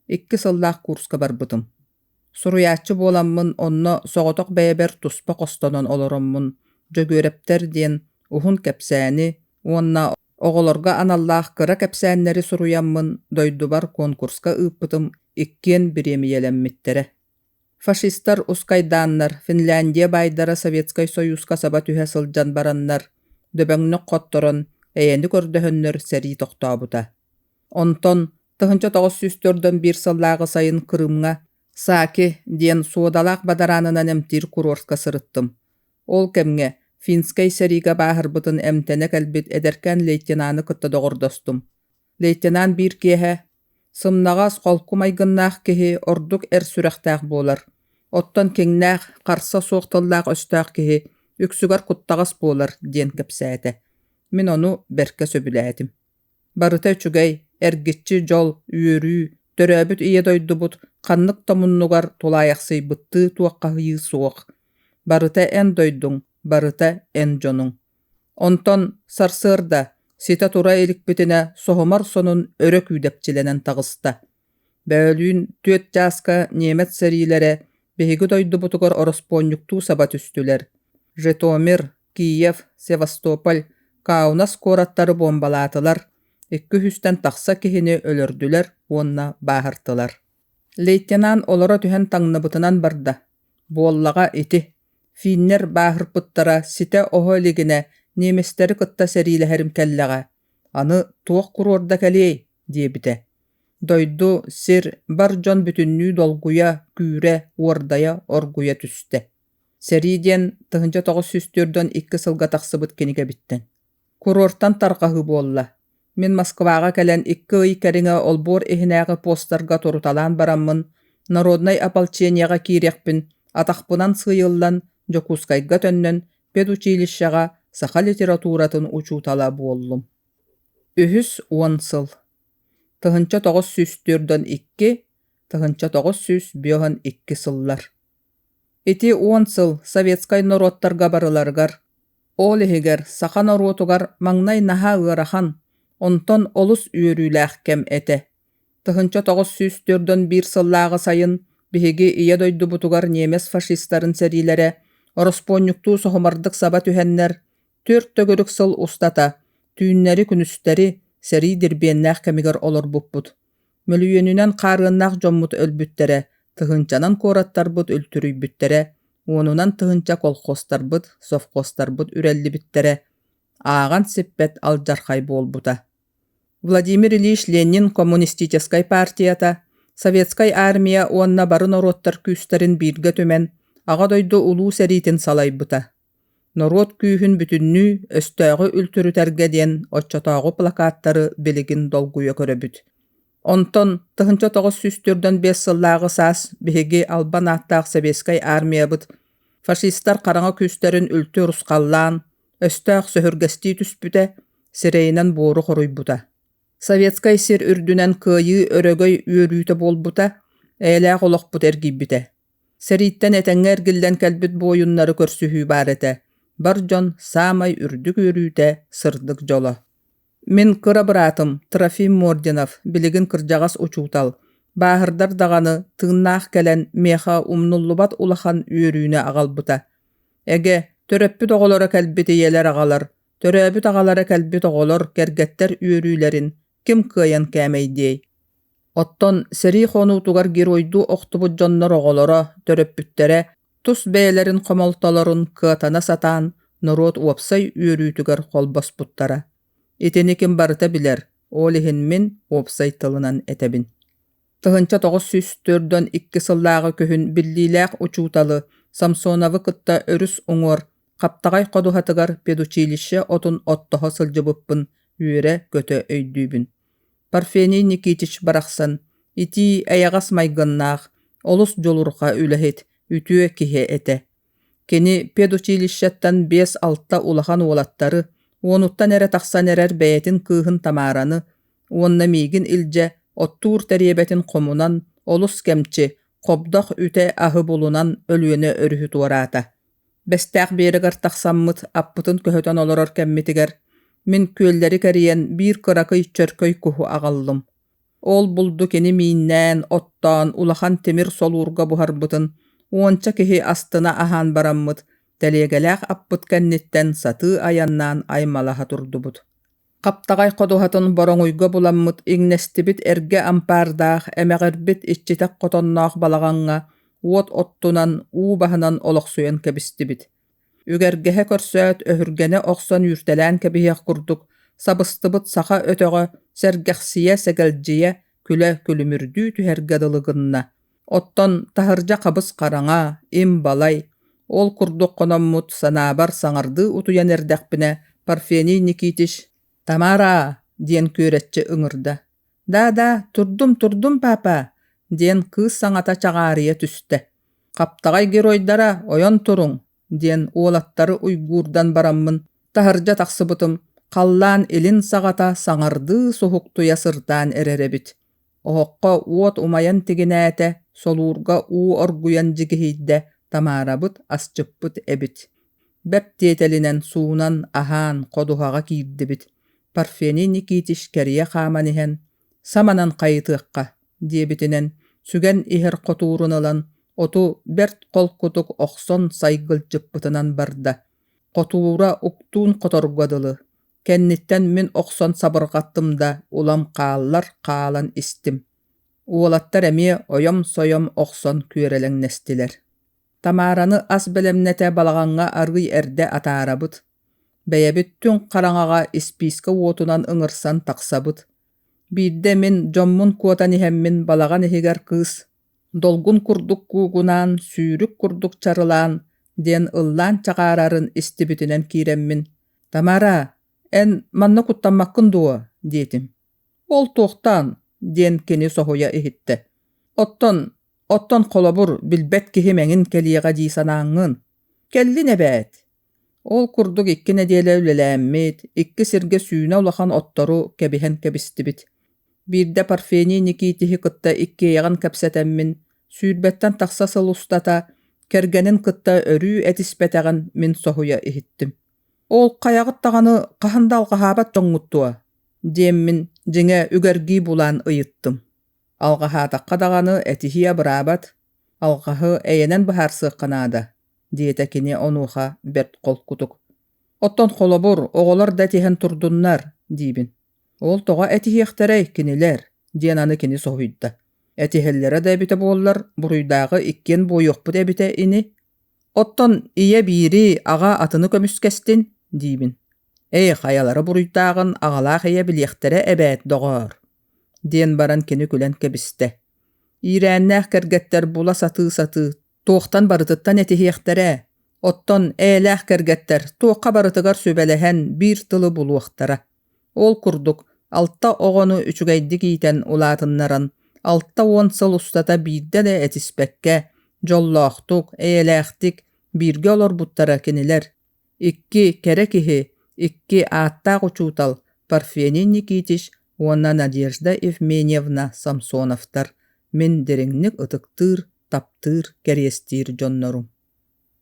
2 сыллаах курска барбытым. Суруйааччы буоламмын онно соҕотох бэйэбэр туспа хостонон олороммун «Дьөгүөрэптэр» диэн уһун кэпсээни уонна оҕолорго аналлаах кыра кэпсээннэри суруйаммын дойдубар куонкурска ыыппытым иккиэн бириэмийэлэммиттэрэ. Фашистар ускайдааннар Финляндия баайдара Советскай Союзка саба түһэ сылдьан бараннар, дөбөҥнүк хотторон, эйэни көрдөһөннөр сэрии тохтообута. Онтон 1941 сыллааҕы сайын Крымҥа Саки диэн суодалаах бадараанынан эмтиир курортка сырыттым. Ол кэмҥэ финскэй сэриигэ бааһырбытын эмтэнэ кэлбит эдэркээн лейтенаны кытта доҕордостум. Лейтенант биир киэһэ «Сымнаҕас, холку майгыннаах киһи ордук эр сүрэхтээх буолар, оттон киҥнээх, харса суох тыллаах-өстөөх киһи үксүгэр куттаҕас буолар» диэн кэпсээтэ. Мин ону бэркэ сөбүлээтим. Барыта үчүгэй, эргиччи дьол, үөрүү, төрөөбүт Ийэ дойдубут ханнык да муннугар тулаайахсыйбыттыы туоххаһыйыы суох. Барыта эн дойдуҥ, барыта эн дьонуҥ. Онтон сарсыарда ситэ тура иликпитинэ соһумар сонун өрө күүдэпчилэнэн таҕыста. Бөөлүүн 4 чааска немец сэриилэрэ биһиги дойдубутугар ороспуонньуктуу саба түстүлэр. Житомир, Киев, Севастополь, Каунас куораттары буомбалаатылар, 200-тэн тахса киһини өлөрдүлэр уонна бааһыртылар. Лейтенант олоро түһэн таҥныбытынан барда. Буоллаҕа ити. Финнэр бааһырпыттара ситэ оһо илигинэ немецтэри кытта сэриилэһэрим кэллэҕэ. Аны туох куруорда кэлиэй диэбитэ. Дойду, сир, бар дьон бүтүннүү долгуйа, күүрэ, уордайа, оргуйа түстэ. Сэрии диэн 1942 сылга тахсыбыт кинигэбиттэн. Курортан тарҕаһыы буолла. Мин Москваҕа кэлэн 2 ый кэриҥэ олбуор иһинээҕи постарга туруталаан бараммын, народнай ополчениеҕа киириэхпин атахпынан сыыйыллан Дьокуускайга төннөн педучилищеҕа саха литературатын учуутала буоллум. Үһүс уон сыл 1942 1952 сыллар. Ити 10 сыл советскай норуоттарга барыларыгар, ол иһигэр саха норуотугар маҥнай наһаа ыарахан, онтон олус үөрүүлээх кэм этэ. 1941 сыллааҕы сайын биһиги Ийэ дойдубутугар немец фашистарын сэриилэрэ ороспуонньуктуу соһумардык саба түһэннэр, 4 төгүрүк сыл устата түүннэри-күнүстэри сэрии дирбиэннээх кэмигэр олорбуппут. Мөлүйүөнүнэн хаарыаннаах дьоммут өлбүттэрэ, тыһыынчанан куораттарбыт үлтүрүйбүттэрэ, уонунан тыһыынча колхозтарбыт, совхозтарбыт үрэллибиттэрэ, ааҕан сиппэт алдьархай буолбута. Владимир Ильич Ленин коммунистическай партията, Советскай Армия уонна бары норуоттар күүстэрин бииргэ түмэн Аҕа дойду Улуу сэриитин салайбыта. Норуот күүһүн бүтүннүү өстөөҕү үлтүрүтэргэ диэн оччотооҕу плакаттары билигин долгуйа көрөбүт. Онтон 1945 сыллааҕы саас биһиги албан ааттаах Сэбиэскэй Армиябыт фашистар хараҥа күүстэрин үлтү урусхаллаан, өстөөх сөһүргэстии түспүтэ, сирэйинэн буору хоруйбута. Советскай сир үрдүнэн кыайыы өрөгөй үөрүүтэ буолбута, эйэлээх олохпут эргийбитэ. Сэрииттэн этэҥҥэ эргиллэн кэлбит буойуннары көрсүһүү баар этэ, бар дьон саамай үрдүк үөрүүтэ, сырдык дьоло. Мин кыра быраатым Трофим Мординов билигин кырдьаҕас учуутал, бааһырдар даҕаны тыыннаах кэлэн миэхэ умнуллубат улахан үөрүүнү аҕалбыта. Эгэ, төрөппүт оҕолоро кэлбит ийэлэр-аҕалар, төрөөбүт аҕалара кэлбит оҕолор, кэргэттэр үөрүүлэрин ким кыайан кээмэйдиэй? Оттон сэрии хонуутугар геройдуу охтубут дьоннор оҕолоро, төрөппүттэрэ тус бэйэлэрин хомолтолорун кыатана сатаан норуот уопсай үөрүүтүгэр холбоспуттара. Итини ким барыта билэр, ол иһин мин уопсай тылынан этэбин. 1942 сыллааҕы күһүн биллиилээх учууталы Самсоновы кытта өрүс уҥуор Хаптаҕай ходуһатыгар педучилище отун оттоһо сылдьыбыппын. үөрэ-көтө өйдүүбүн. Парфений Никитич барахсан итии эйэҕэс майгыннаах, олус дьулурҕа үлэһит, үтүө киһи этэ. Кини педучилищеттан 5-6 улахан уолаттары, уонуттан эрэ тахсан эрэр бэйэтин кыыһын Тамараны уонна миигин илдьэ оттуур тэриэбэтин хомунан олус кэмчи, хобдох үтэ аһы булунан Өлүөнэ өрүһү туораата. Бэстээх биэрэгэр тахсаммыт аппытын көһүтэн олорор кэммитигэр мин күөллэри кэрийэн биир кыракый чөркөй куһу аҕаллым. Ол булду кини мииннээн, оттоон улахан тимир солуурга буһарбытын уонча киһи астына аһаан бараммыт, тэлиэгэлээх аппыт кэнниттэн сатыы айаннаан аймалаһа турдубут. Хаптаҕай ходуһатын бороҥуйга буламмыт иҥнэстибит эргэ ампаардаах, эмэҕирбит иччитэх хотонноох балаҕаҥҥа уот оттунан, уу баһынан олохсуйан кэбистибит. Үгэргэһэ көрсөөт, өһүргэнэ охсон үүртэлээн кэбиһиэх курдук сабыстыбыт саха өтөҕө сэргэхсийэ, сэгэлдьийэ, күлэ күлүмүрдүү түһэргэ дылы гынна. Оттон таһырдьа хабыс-хараҥа, им-балай, ол курдук хономмут санаабар саҥардыы утуйан эрдэхпинэ Парфений Никитич «Тамара!» диэн күөрэччи ыҥырда. «Да-да, турдум, турдум, папа!» диэн кыыс саҥата чаҕаарыйа түстэ. «Хаптаҕай геройдара, ойон туруҥ!» диэн уолаттары уйгуурдан бараммын таһырдьа тахсыбытым, халлаан илин саҕата саҥардыы суһуктуйа сырдаан эрэр эбит. Оһоххо уот умайан тигинээтэ, солуурга уу оргуйан дьигиһийдэ, Тамарабыт асчыппыт эбит. Бэрт тиэтэлинэн суунан, аһаан, ходуһаҕа киирдибит. Парфений Никитич кэрийэ хааман иһэн «Саманан хайытыахха» диэбитинэн сүгэн иһэр хотуурун ылан, оту бэрт холкутук охсон сайгылдьыппытынан барда. Хотуура уктуун хоторго дылы. Кэнниттэн мин охсон сабырҕаттым да улам хааллар хаалан истим. Уолаттар эмиэ ойом-сойом охсон күөрэлэҥнэстилэр. Тамараны ас бэлэмнэтэ балаҕаҥҥа арыый эрдэ атаарабыт. Бэйэбит түҥ хараҥаҕа испиискэ уотунан ыҥырсан тахсабыт. Биирдэ мин дьоммун куотан иһэммин балаҕан иһигэр кыыс долгун курдук куугунаан, сүүрүк курдук чарылаан диэн ыллаан чаҕаарарын истибитинэн киирэммин «Тамара, эн манна куттаммаккын дуо?» диэтим. «Ол туохтаан?» диэн кини соһуйа иһиттэ. «Оттон, оттон холобур, билбэт киһим эҥин кэлиэҕэ дии санааҥҥын. Кэллин эбээт!» Ол курдук 2 нэдиэлэ үлэлээммит, икки сиргэ сүүнэ улахан оттору кэбиһэн кэбистибит. Биирдэ Парфений Никитиһи кытта иккиэйэҕин кэпсэтэммин, 20-тэн тахса сыл устата кэргэнин кытта өрүү этиспэтэҕин мин соһуйа иһиттим. «Ол хайаҕыт даҕаны хаһан да алҕаһаабат дьоҥҥут дуо?» диэммин, дьиҥэ, үгэргии булаан ыйыттым. «Алҕаһаатахха даҕаны этиһии абыраабат, алҕаһы эйэнэн быһаарсыахха наада», диэтэ кини онуоха бэрт холкутук. «Оттон холобур, оҕолор да этиһэн турдуннар» диибин. «Ол тоҕо этиһиэхтэрэй кинилэр?» диэн аны кини соһуйда. «Этиһэллэрэ да эбитэ буоллар, буруйдааҕы иккиэн буойуохпут эбитэ ини. Оттон ийэ биири, аҕа атыны көмүскэстин» диибин. «Эй, хайалара буруйдааҕын аҕалаах ийэ билиэхтэрэ эбээт, доҕоор» диэн баран кини күлэн кэбистэ. Иирээннээх кэргэттэр була сатыы-сатыы туохтан барытыттан этиһиэхтэрэ, оттон ээлээх кэргэттэр туохха барытыгар сүбэлэһэн биир тылы булуохтара. Ол курдук алта оҕону үчүгэйдик иитэн улаатыннаран 60 сыл устата биирдэ да этиспэккэ, дьоллоохтук, эйэлээхтик бииргэ олорбуттара кинилэр. Икки кэрэ киһи, икки ааттаах учуутал Парфений Никитич уонна Надежда Евменьевна Самсоновтар мин дириҥник ытыктыыр, таптыыр, кэриэстиир дьоннорум.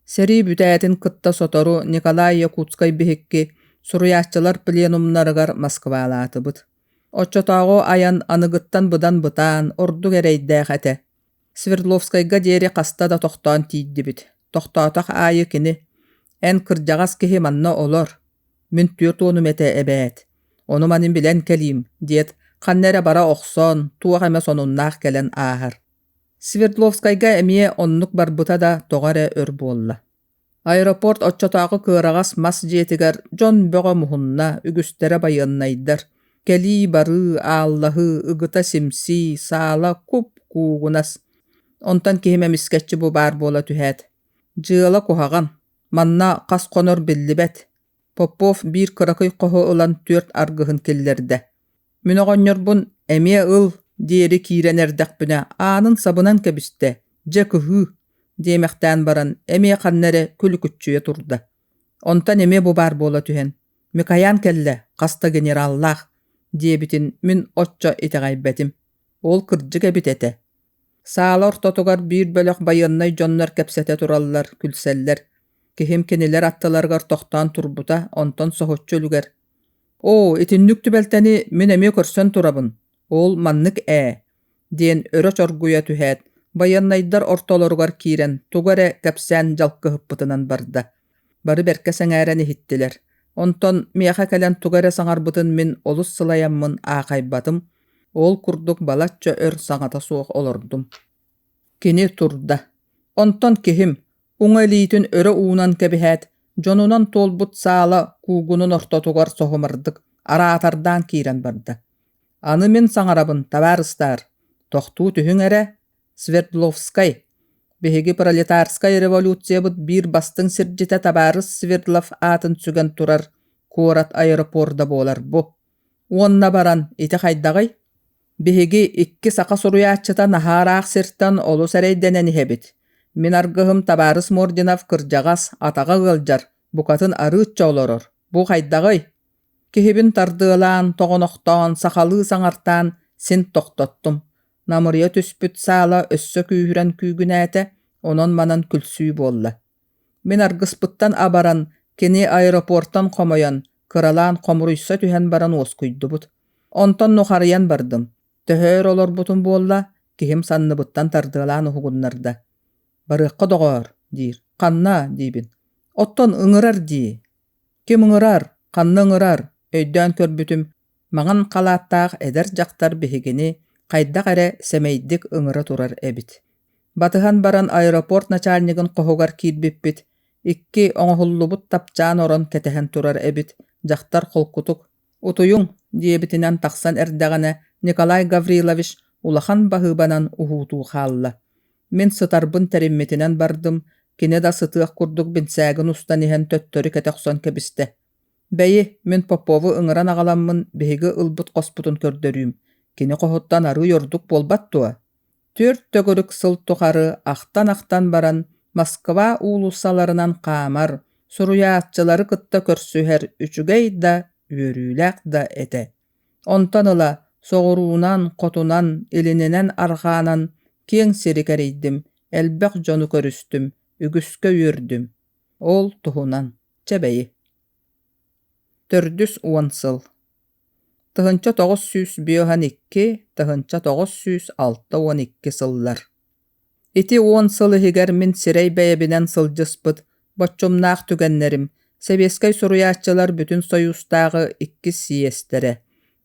Сэрии бүтээтин кытта сотору Николай Якутскай биһикки суруйааччылар пленумнарыгар Москвалаатыбыт. Оччотооҕу айан аныгыттан быдан бытаан, ордук эрэйдээх этэ. Свердловскайга диэри хаста да тохтоон тиийдибит. Тохтоотох аайы кини: «Эн кырдьаҕас киһи манна олор, мин 40-ум этэ эбээт, ону-маны билэн кэлиим» диэт, ханна эрэ бара охсон, туох эмэ сонуннаах кэлэн ааһар. Свердловскайга эмиэ оннук барбыта да тоҕо эрэ өр буолла. Аэропорт оччотооҕу кыараҕас мас дьиэтигэр дьон бөҕө муһунна, үгүстэрэ байыаннайдар. Кэлии-барыы, ааллаһыы, ыгыта симсии, саала куп-куугунас. Онтон киһим эмискэччи бу баар буола түһээт: «Дьыала куһаҕан, манна хас хонор биллибэт. Попов биир кыракый хоһу ылан түөрт аргыһын киллэрдэ. Мин оҕонньорбун «Эмиэ ыл» диэри киирэн эрдэхпинэ аанын сабынан кэбистэ, дьэ кыһыы диэмэхтээн баран эмиэ ханна эрэ күлүкүччүйэ турда. Онтон эмиэ бу баар буола түһэн «Микоян кэллэ, хас да генераллаах» диэбитин мин оччо итэҕэйбэтим. Ол кырдьык эбит этэ. Саала ортотугар биир бөлөх байыаннай дьоннор кэпсэтэ тураллар, күлсэллэр. Киһим кинилэр аттыларыгар тохтоон турбута, онтон соһуччу үлүгэр «Оо, итинник түбэлтэни мин эмиэ көрсөн турабын, ол маннык ээ» диэн өрө чоргуйа түһээт, байыаннайдар ортолоругар киирэн тугу эрэ кэпсээн дьалкыһыппытынан барда. Бары бэркэ сэҥээрэн иһиттилэр. Онтон миэхэ кэлэн тугу эрэ саҥарбытын мин олус сылайаммын аахайбатым, ол курдук балачча өр саҥата суох олордум. Кини турда. Онтон киһим, уҥа илиитин өрө уунан кэбиһээт, дьонунан туолбут саала куугунун ортотугар соһумардык араатардаан киирэн барда. Аны мин саҥарабын, табаарыстаар, тохтуу түһүҥ эрэ, Свердловскай. Биһиги пролетарскай революциябыт биир бастыҥ сирдьитэ табаарыс Свердлов аатын сүгэн турар куорат аэропорда буолар бу. Уонна баран ити хайдаҕый? Биһиги икки саха суруйааччыта наһаа ыраах сиртэн олус эрэйдэнэн иһэбит. Мин аргыһым табаарыс Мординов кырдьаҕас, атаҕа ыалдьар, букатын арыычча олорор. Бу хайдаҕый? Киһибин тардыалаан, тоҕонохтоон, сахалыы саҥартаан син тохтоттум. Намырыйа түспүт саала өссө күүһүрэн күүгүнээтэ, онон-манан күлсүү буолла. Мин аргыспыттан абаран, кини аэропортан хомойон, кыралаан хомуруйса түһэн баран уоскуйдубут. Онтон нухарыйан бардым. Төһө өр олорбутум буолла, киһим санныбыттан тардыалаан уһугуннарда. «Барыахха доҕоор» диир. «Ханна?» диибин. «Оттон ыҥырар дии». «Ким ыҥырар? Ханна ыҥырар?» Өйдөөн көрбүтүм, маҥан халааттаах эдэр дьахтар биһигини хайдах эрэ сэмэйдик ыҥыра турар эбит. Батыһан баран аэропорт начальнигын хоһугар киирбиппит, икки оҥоһуллубут тапчаан орон кэтэһэн турар эбит, дьахтар холкутук «Утуйуҥ» диэбитинэн тахсан эрдэҕинэ Николай Гаврилович улахан баһыыбанан уһуутуу хаалла. Мин сытарбын тэриммитинэн бардым, кини да сытыах курдук бинсээгин устан иһэн төттөрү кэтэ охсон кэбистэ. Бэйи, мин Попову ыҥыран аҕаламмын биһиги ылбыт хоспутун көрдөрүүм, кини хоһуттан арыый ордук буолбат дуо? Түөрт төгүрүк сыл тухары ахтан-ахтан баран Москва уулуссаларынан хаамар, суруйааччылары кытта көрсүһэр үчүгэй да, үөрүүлээх да этэ. Онтон ыла соҕуруунан, хотунан, илининэн-арҕаанан киэҥ сири кэрийдим, элбэх дьону көрүстүм, үгүскэ үөрдүм. Ол туһунан чэ бэйи. Төрдүс уон сыл 1952 1962 сыллар. Ити уон сыл иһигэр мин сирэй бэйэбинэн сылдьыспыт боччумнаах түгэннэрим сэбиэскэй суруйааччылар Бүтүн Сойуустааҕы иккис съезтэрэ,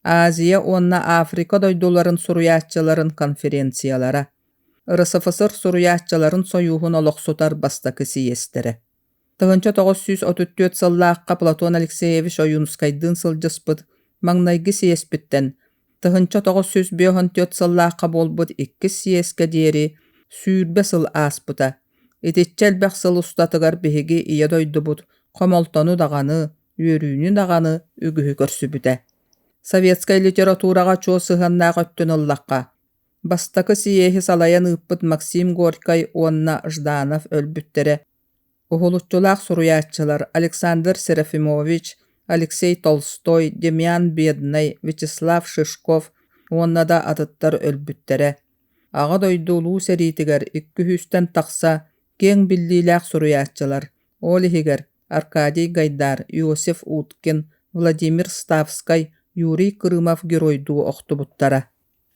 Азия уонна Африка дойдуларын суруйааччыларын конференциялара, РСФСР суруйааччыларын сойууһун олохсутар бастакы съезтэрэ. 1934 сыллаахха Платон Алексеевич Ойуунускайдыын сылдьыспыт маҥнайгы съезпиттэн 1954 сыллаахха буолбут иккис съезкэ диэри 20 сыл ааспыта. Итиччэ элбэх сыл устатыгар биһиги Ийэ дойдубут хомолтону даҕаны, үөрүүнү даҕаны үгүһү көрсүбүтэ. Советскай литератураҕа чуо сыһыаннаах өттүн ыллахха, бастакы съеһи салайан ыыппыт Максим Горькай уонна Жданов өлбүттэрэ. Уһулуччулаах суруйааччылар Александр Серафимович, Алексей Толстой, Демьян Беднай, Вячеслав Шишков уонна да атыттар өлбүттэрэ. Аҕа дойду Улуу сэриитигэр икки сүүстэн тахса киэҥ биллиилээх суруйааччылар, ол иһигэр Аркадий Гайдар, Иосиф Уткин, Владимир Ставскай, Юрий Крымов геройдуу охтубуттара.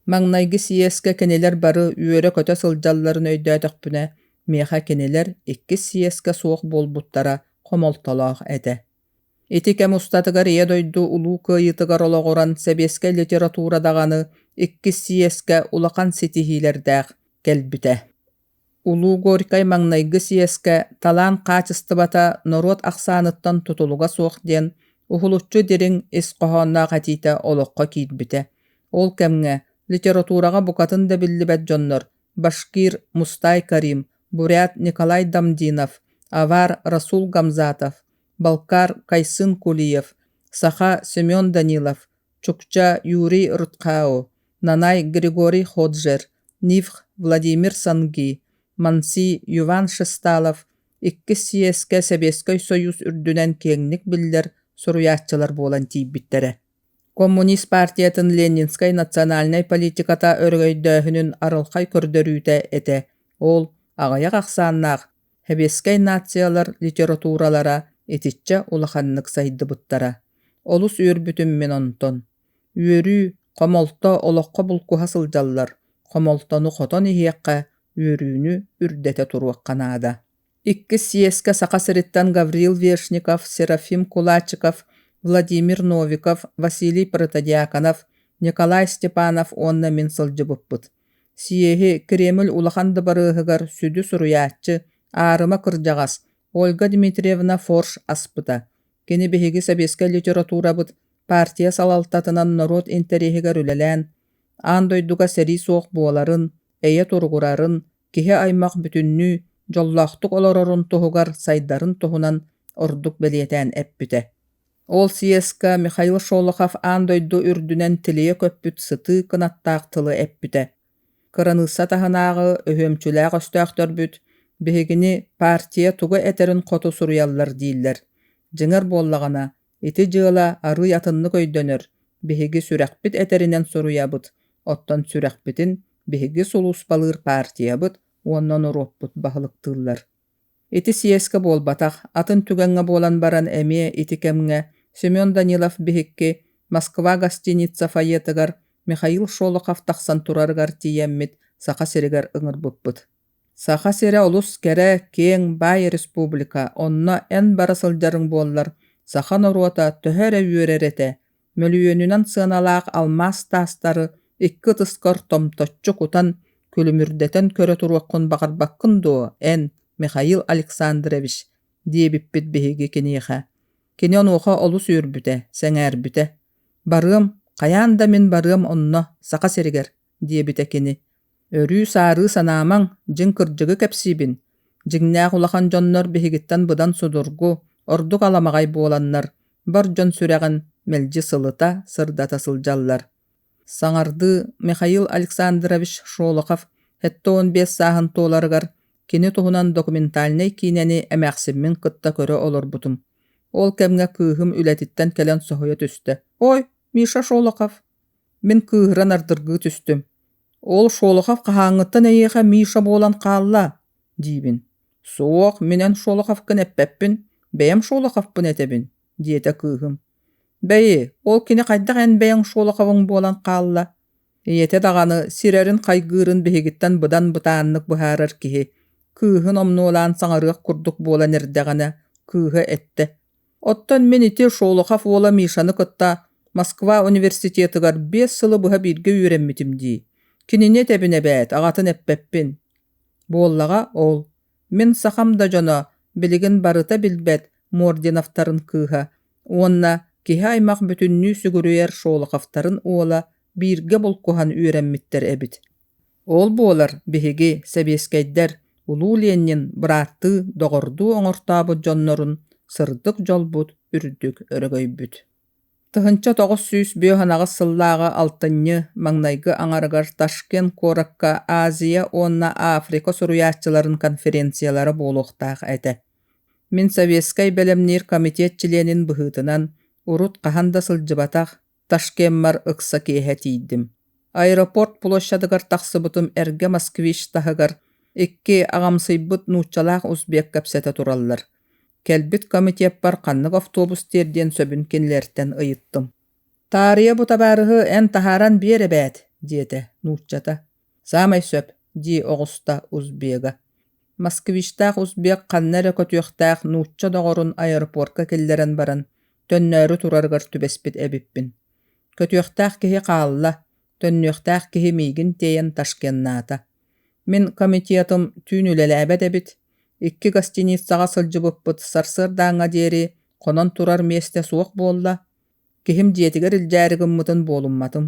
Маҥнайгы съезкэ кинилэр бары үөрэ-көтө сылдьалларын өйдөөтөхпүнэ, миэхэ кинилэр иккис съезкэ суох буолбуттара хомолтолоох этэ. Ити кэм устатыгар Ийэ дойду Улуу Кыайыытыгар олоҕуран сэбиэскэй литература даҕаны иккис съезкэ улахан ситиһиилэрдээх кэлбитэ. Улуу Горькай маҥнайгы съезкэ талаан хаачыстыбата норуот ахсааныттан тутулуга суох диэн уһулуччу дириҥ ис хоһоонноох этиитэ олоххо киирбитэ. Ол кэмҥэ литератураҕа букатын да биллибэт дьоннор башкир Мустай Карим, бурят Николай Дамдинов, авар Расул Гамзатов, Балкар Кайсын Кулиев, саха Семен Данилов, чукча Юрий Рудхао, нанай Григорий Ходжер, нивх Владимир Санги, манси Юван Шесталов иккис съезкэ Сэбиэскэй Сойуус үрдүнэн киэҥник биллэр суруйааччылар буолан тиийбиттэрэ. Коммунист партиятын ленинскэй национальнай политиката өрөгөйдөөһүнүн арылхай көрдөрүүтэ этэ. Ол аҕыйах ахсааннаах Сэбиэскэй нациялар литературалара итиччэ улаханнык сайдыбыттара. Олус үөрбүтүм мин онтон. Үөрүү, хомолто олоххо булкуһа сылдьаллар, хомолтону хотон иһиэххэ, үөрүүнү үрдэтэ туруохха наада. Иккис съезкэ Саха сириттэн Гаврил Вешников, Серафим Кулачиков, Владимир Новиков, Василий Протодьяконов, Николай Степанов уонна мин сылдьыбыппыт. Съеһи Кремль улахан дыбарыаһыгар сүдү суруйааччы, аарыма кырдьаҕас Ольга Дмитриевна Форш аспыта. Кини биһиги сэбиэскэй литературабыт партия салалтатынан норуот интэриэһигэр үлэлээн, аан дойдуга сэрии суох буоларын, эйэ туругурарын, киһи аймах бүтүннүү дьоллоохтук олорорун туһугар сайдарын туһунан ордук бэлиэтээн эппитэ. Ол съезкэ Михаил Шолохов аан дойду үрдүнэн тилийэ көппүт сытыы кынаттаах тылы эппитэ. Кыраныысса таһынааҕы өһүөмчүлээх өстөөхтөрбүт биһигини партия тугу этэрин хоту суруйаллар дииллэр. Дьиҥэр буоллаҕына, ити дьыала арыый атыннык өйдөнөр, биһиги сүрэхпит этэринэн суруйабыт, оттон сүрэхпитин биһиги сулууспалыыр партиябыт уонна норуоппут баһылыктыыллар. Ити съезкэ буолбатах, атын түгэҥҥэ буолан баран эмиэ ити кэмҥэ Семен Данилов биһикки Москва гостиница фойетыгар Михаил Шолохов тахсан турарыгар тиийэммит Саха сиригэр ыҥырбыппыт. Саха сирэ олус кэрэ, киэҥ, баай республика, онно эн бара сылдьарыҥ буоллар, саха норуота төһө эрэ үөрэр этэ, мөлүйүөнүнэн сыаналаах алмаас таастары икки ытыскар томточчу кутан, күлүмүрдэтэн көрө туруоххун баҕарбаккын дуо, эн, Михаил Александрович, диэбиппит биһиги киниэхэ. Кини онуоха олус үөрбүтэ, сэҥээрбитэ. Барыам, хайаан да мин барыам онно, Саха сиригэр, диэбитэ кини. Өрүү-саарыы санаамаҥ, дьиҥ кырдьыгы кэпсиибин. Дьиҥнээх улахан дьоннор биһигиттэн быдан судургу, ордук аламаҕай буоланнар, бар дьон сүрэҕин мэлдьи сылыта, сырдата сылдьаллар. Саҥардыы Михаил Александрович Шолохов 75 сааһын туоларыгар кини туһунан документальнай киинэни эмээхсиммин кытта көрө олорбутум. Ол кэмҥэ кыыһым үлэтиттэн кэлэн соһуйа түстэ: «Ой, Миша Шолохов!» Мин кыыһыран ардыргыы түстүм: «Ол Шолохов хаһааҥҥыттан эйиэхэ Миша буолан хаалла?» диибин. «Суох, мин эн Шолоховкын эппэппин, бэйэм Шолоховпун этэбин», диэтэ кыыһым. «Бэйи, ол кини хайдах эн бэйэҥ Шолоховуҥ буолан хаалла?» Ийэтэ даҕаны сирэрин хайгыырын биһигиттэн быдан бытааннык быһаарар киһи, кыыһын омнуолаан саҥарыах курдук буолан эрдэҕинэ, кыыһа эттэ: Оттон мин ити Шолохов уола Мишаны кытта Москва университетыгар 5 сылы быһа бииргэ үөрэммитим дии. Кинини этэбин эбээт, аҕатын эппэппин. Буоллаҕа ол. Мин сахам да дьоно билигин барыта билбэт Мординовтарын кыыһа уонна киһи аймах бүтүннүү сүгүрүйэр Шолоховтарын уола бииргэ булкуһан үөрэммиттэр эбит. Ол буолар, биһиги, сэбиэскэйдэр, улуу Ленин бырааттыы, доҕордуу оҥортообут дьоннорун сырдык дьолбут, үрдүк өрөгөйбүт. 1958 сыллааҕы алтынньы маҥнайгы аҥарыгар Ташкент куоракка Азия уонна Африка суруйааччыларын конференциялара буолуохтаах этэ. Мин Советскай бэлэмниир комитет чилиэнин быһыытынан урут хаһан да сылдьыбатах Ташкеммар ыкса киэһэ тиийдим. Аэропорт площадыгар тахсыбытым эргэ «Москвич» таһыгар икки аҕамсыйбыт нууччалаах узбек кэпсэтэ тураллар. Кэлбит комитеппар ханнык автобус тиэрдиэн сөбүн кинилэртэн ыйыттым. «Таарыйа бу табаарыһы эн таһааран биэр эбээт» диэтэ нууччата. «Саамай сөп» дии оҕуста узбега. Москвичтаах узбек ханна эрэ көтүөхтээх нуучча доҕорун аэропорка киллэрэн баран, төннөөрү турарыгар түбэспит эбиппин. Көтүөхтээх киһи хаалла, төннүөхтээх киһи миигин тиэйэн Ташкеннаата. Мин комитетым түүн үлэлээбэт эбит, икки гостиницаҕа сылдьыбыппыт сарсыардааҥҥа диэри хонон турар миэстэ суох буолла, киһим дьиэтигэр илдьээри гыммытын буолумматым.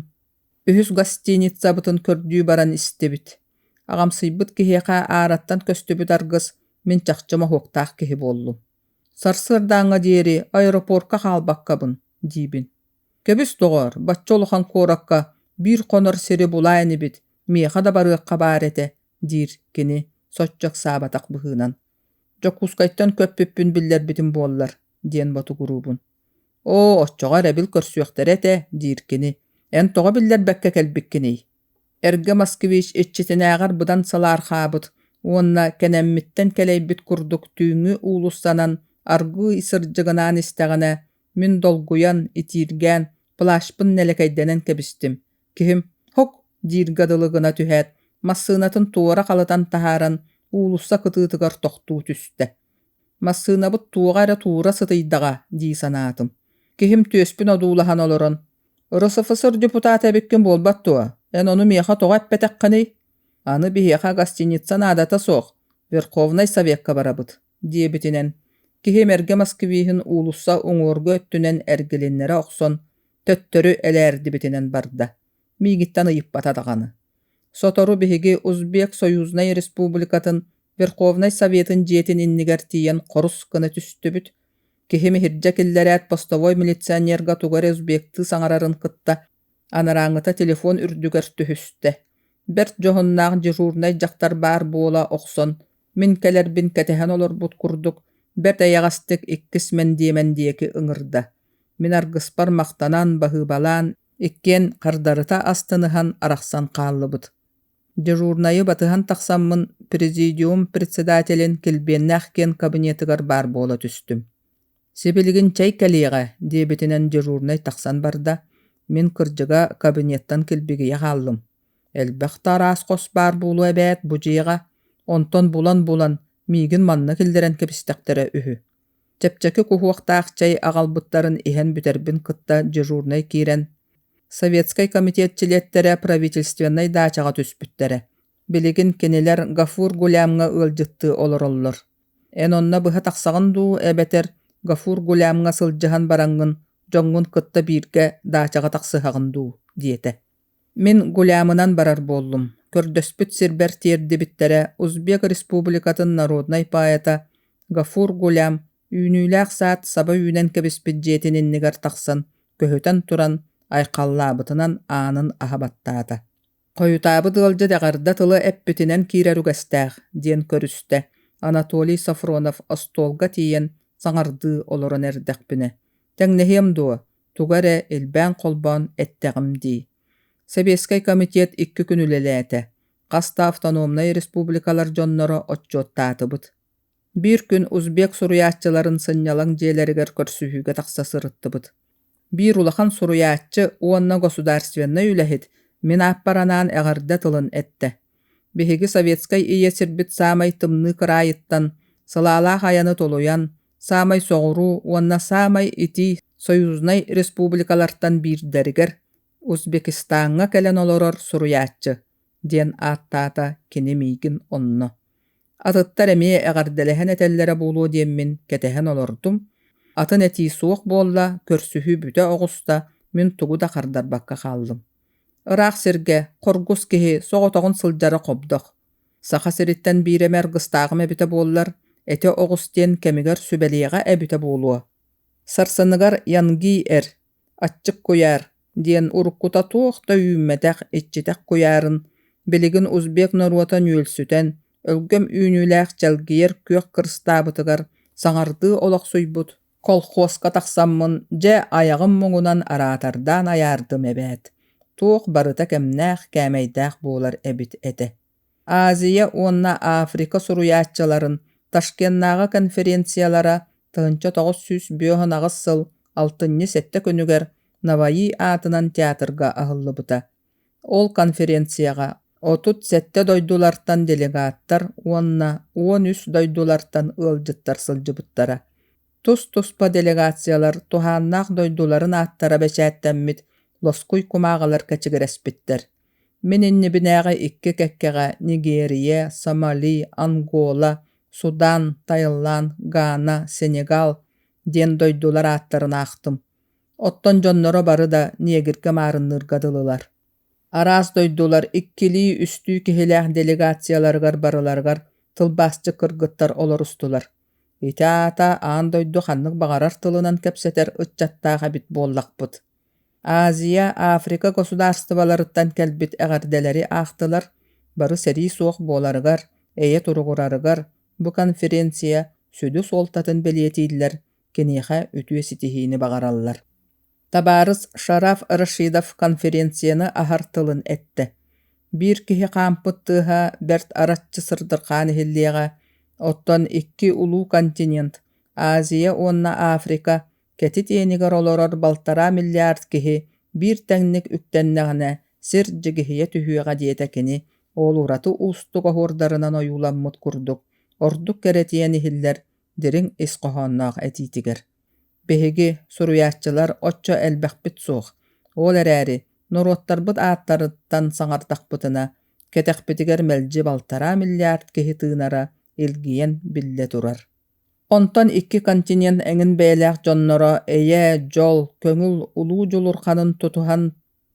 Үһүс гостиницабытын көрдүү баран истибит. Аҕамсыйбыт киһиэхэ аараттан көстүбүт аргыс мин чахчы моһуоктаах киһи буоллум. Сарсыардааҥҥа диэри аэропорка хаалбаккабын, диибин. Кэбис, доҕоор, бачча улахан куоракка биир хонор сири булаа инибит, миэхэ да барыахха баар этэ, диир кини соччо ыксаабатах быһыынан. Дьокуускайтан көппүппүн биллэрбитим буоллар, диэн ботугуруубун. Оо, оччоҕо эрэбил көрсүөхтэрэ этэ, диир кини. Эн тоҕо биллэрбэккэ кэлбиккиний? Эргэ москвич иччитинээҕэр быдан салаархаабыт уонна кэнэммиттэн кэлэйбит курдук түүҥҥү уулуссанан аргыый сырдьыгынаан истэҕинэ, мин долгуйан, итииргээн, плащпын нэлэкэйдэнэн кэбистим. Киһим «Һок!» дииргэ дылы гына түһээт, массыынатын туора халытан таһааран, уулусса кытыытыгар тохтуу түстэ. Массыынабыт туоҕа эрэ туура сытыйдаҕа дии санаатым. Киһим түөспүн одуулаһан олорон «РСФСР депутата эбиккин буолбат дуо? Эн ону миэхэ тоҕо эппэтэххиний? Аны биһиэхэ гостиница наадата суох, Верховнай Совекка барабыт» диэбитинэн, киһим эргэ москвиһын уулусса уҥуоргу өттүнэн эргилиннэрэ охсон, төттөрү элээрдибитинэн барда. Миигиттэн ыйыппата даҕаны. Сотору биһиги Узбек Союзнай Республикатын Верховнай Советын дьиэтин иннигэр тиийэн хорус гына түстүбүт. Киһим иһирдьэ киллэрээт постовой милиционерга тугу эрэ узбектыы саҥарарын кытта анарааҥҥыта телефон үрдүгэр түһүстэ. Бэрт дьоһуннаах дежурнай дьахтар баар буола охсон, мин кэлэрбин кэтэһэн олорбут курдук, бэрт эйэҕэстик иккис мэндиэмэн диэки ыҥырда. Мин аргыспар махтанан, баһыыбалаан, иккиэн хардарыта астыныһан арахсан хааллыбыт. Дежурнайы батыһан тахсаммын президиум председателин килбиэннээх киэн кабинетыгар баар буола түстүм. «Сибилигин чэй кэлиэҕэ» диэбитинэн дежурнай тахсан барда, мин кырдьыга кабинеттан килбигийэ хааллым. Элбэх да араас хос баар буолуо эбээт бу дьиэҕэ, онтон булан-булан миигин манна киллэрэн кэбистэхтэрэ үһү. Чэпчэки куһуохтаах чэй аҕалбыттарын иһэн бүтэрбин кытта дежурнай киирэн, Советскай комитет чилиэттэрэ правительственнай даачаҕа түспүттэрэ. Билигин кинилэр Гафур Гулямҥа ыалдьыттыы олороллор. Эн онно быһа тахсаҕын дуу эбэтэр Гафур Гулямҥа сылдьыһан бараҥҥын дьоҥҥун кытта бииргэ даачаҕа тахсыһаҕын дуу диэтэ. Мин Гулямынан барар буоллум, көрдөспүт сирбэр тиэрдибиттэрэ Узбек Республикатын народнай поэта Гафур Гулям үүнүүлээх саад саба үүнэн кэбиспит дьиэтин иннигэр тахсан көһүтэн туран айхаллаабытынан аанын аһа баттаата. «Хойутаабыт ыалдьыт эҕэрдэ тылы эппитинэн киирэр үгэстээх» диэн көрүстэ Анатолий Софронов остуолга тиийэн саҥардыы олорон эрдэхпинэ. «Тэҥнэһиэм дуо, тугу эрэ илбээн-холбоон эттэҕим дии. Сэбиэскэй комитет икки күн үлэлээтэ, хас да автономнай республикалар дьонноро отчуоттаатыбыт. Биир күн узбек суруйааччыларын сынньалаҥ дьиэлэригэр көрсүһүүгэ тахса сырыттыбыт. Биир улахан суруйааччы уонна государственнай үлэһит мин ааппар анаан эҕэрдэ тылын эттэ. Биһиги советскай ийэ сирбит саамай тымныы кыраайыттан сылаалаах айаны тулуйан, саамай соҕуруу уонна саамай итии союзнай республикалартан биирдэригэр Узбекистаҥҥа кэлэн олорор суруйааччы диэн ааттаата кини миигин онно. Атыттар эмиэ эҕэрдэлэһэн этэллэрэ буолуо диэммин кэтэһэн олордум, атын этии суох буолла, көрсүһүү бүтэ оҕуста, мин тугу да хардарбакка хааллым. Ыраах сиргэ хоргус киһи соҕотоҕун сылдьара хобдох. Саха сириттэн биир эмэ аргыстааҕым эбитэ буоллар, этэ оҕус диэн кэмигэр сүбэлиэҕэ эбитэ буолуо. Сарсыныгар Янгий эр, аччык куйаар диэн уруккута туох да үүммэтэх, иччитэх куйаарын билигин узбек норуота нүөлсүтэн, өлгөм үүнүүлээх чэлгийэр күөх кырыстаабытыгар саҥардыы олохсуйбут колхуоска тахсаммын дьэ айаҕым муҥунан араатардаан айаардым эбээт, туох барыта кэмнээх, кээмэйдээх буолар эбит этэ. Азия уонна Африка суруйааччыларын Ташкеннааҕы конференциялара 1958 сыл алтынньы 7 күнүгэр Наваи аатынан театрга аһыллыбыта. Ол конференцияҕа 37 дойдулартан делегаттар уонна 13 дойдулартан ыалдьыттар сылдьыбыттара. Тус-туспа делегациялар туһааннаах дойдуларын ааттара бэчээттэммит лоскуй кумааҕылар кэчигирэспиттэр. Мин иннибинээҕи икки кэккэҕэ Нигерия, Сомали, Ангола, Судан, Таиланд, Гана, Сенегал диэн дойдулар ааттарын аахтым. Оттон дьонноро бары да негргэ маарынныырга дылылар. Араас дойдулар иккилии-үстүү киһилээх делегацияларыгар барыларыгар тылбаасчыт кыргыттар олорустулар. Ити аата аан дойду ханнык баҕарар тылынан кэпсэтэр ыччаттаах эбит буоллахпыт. Азия, Африка государстволарыттан кэлбит эҕэрдэлэри аахтылар, бары сэрии суох буоларыгар, эйэ туругурарыгар бу конференция сүдү суолтатын бэлиэтииллэр, киниэхэ үтүө ситиһиини баҕараллар. Табаарыс Шараф Рашидов конференцияны аһар тылын эттэ: «Биир киһи хаампыт тыаһа бэрт араччы сырдырҕаан иһиллиэҕэ, оттон икки улуу континент Азия уонна Африка кэтит иэнигэр олорор балтараа миллиард киһи биир тэҥник үктэннэҕинэ сир дьигиһийэ түһүөҕэ» диэтэ кини ол ураты уустук оһуордарынан ойууламмыт курдук ордук кэрэтийэн иһиллэр дириҥ ис хоһоонноох этиитигэр. Биһиги, суруйааччылар, оччо элбэхпит суох. Ол эрээри, норуоттарбыт ааттарыттан саҥардахпытына, кэтэхпитигэр мэлдьи балтараа миллиард киһи тыынара илгийэн биллэ турар. Онтон икки континент эҥин бэйэлээх дьонноро эйэ, дьол, көҥүл улуу дьулурханын тутуһан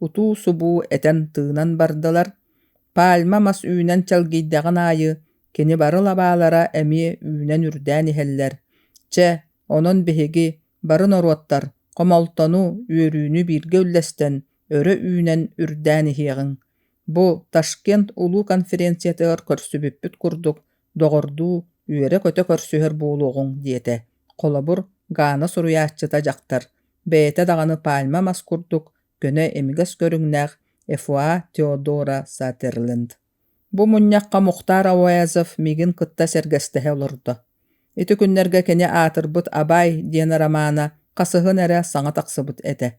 утуу-субуу этэн-тыынан бардылар. Пальма мас үүнэн чэлгийдэҕин аайы кини бары лабаалара эмиэ үүнэн үрдээн иһэллэр. Чэ, онон биһиги, бары норуоттар, хомолтону, үөрүүнү бииргэ үллэстэн, өрө үүнэн үрдээн иһиэҕиҥ. Бу Ташкент улуу конференциятыгар көрсүбүппүт курдук доҕордуу, үөрэ-көтө көрсүһэр буолуоҕуҥ диэтэ. Холобур, Гаана суруйааччыта дьахтар, бэйэтэ даҕаны пальма мас курдук көнө имигэс көрүҥнээх Эфуа Теодора Сатерленд. Бу мунньахха Мухтар Ауэзов миигин кытта сэргэстэһэ олордо. Ити күннэргэ кини аатырбыт «Абай» диэн романа хасыһын эрэ саҥа тахсыбыт этэ.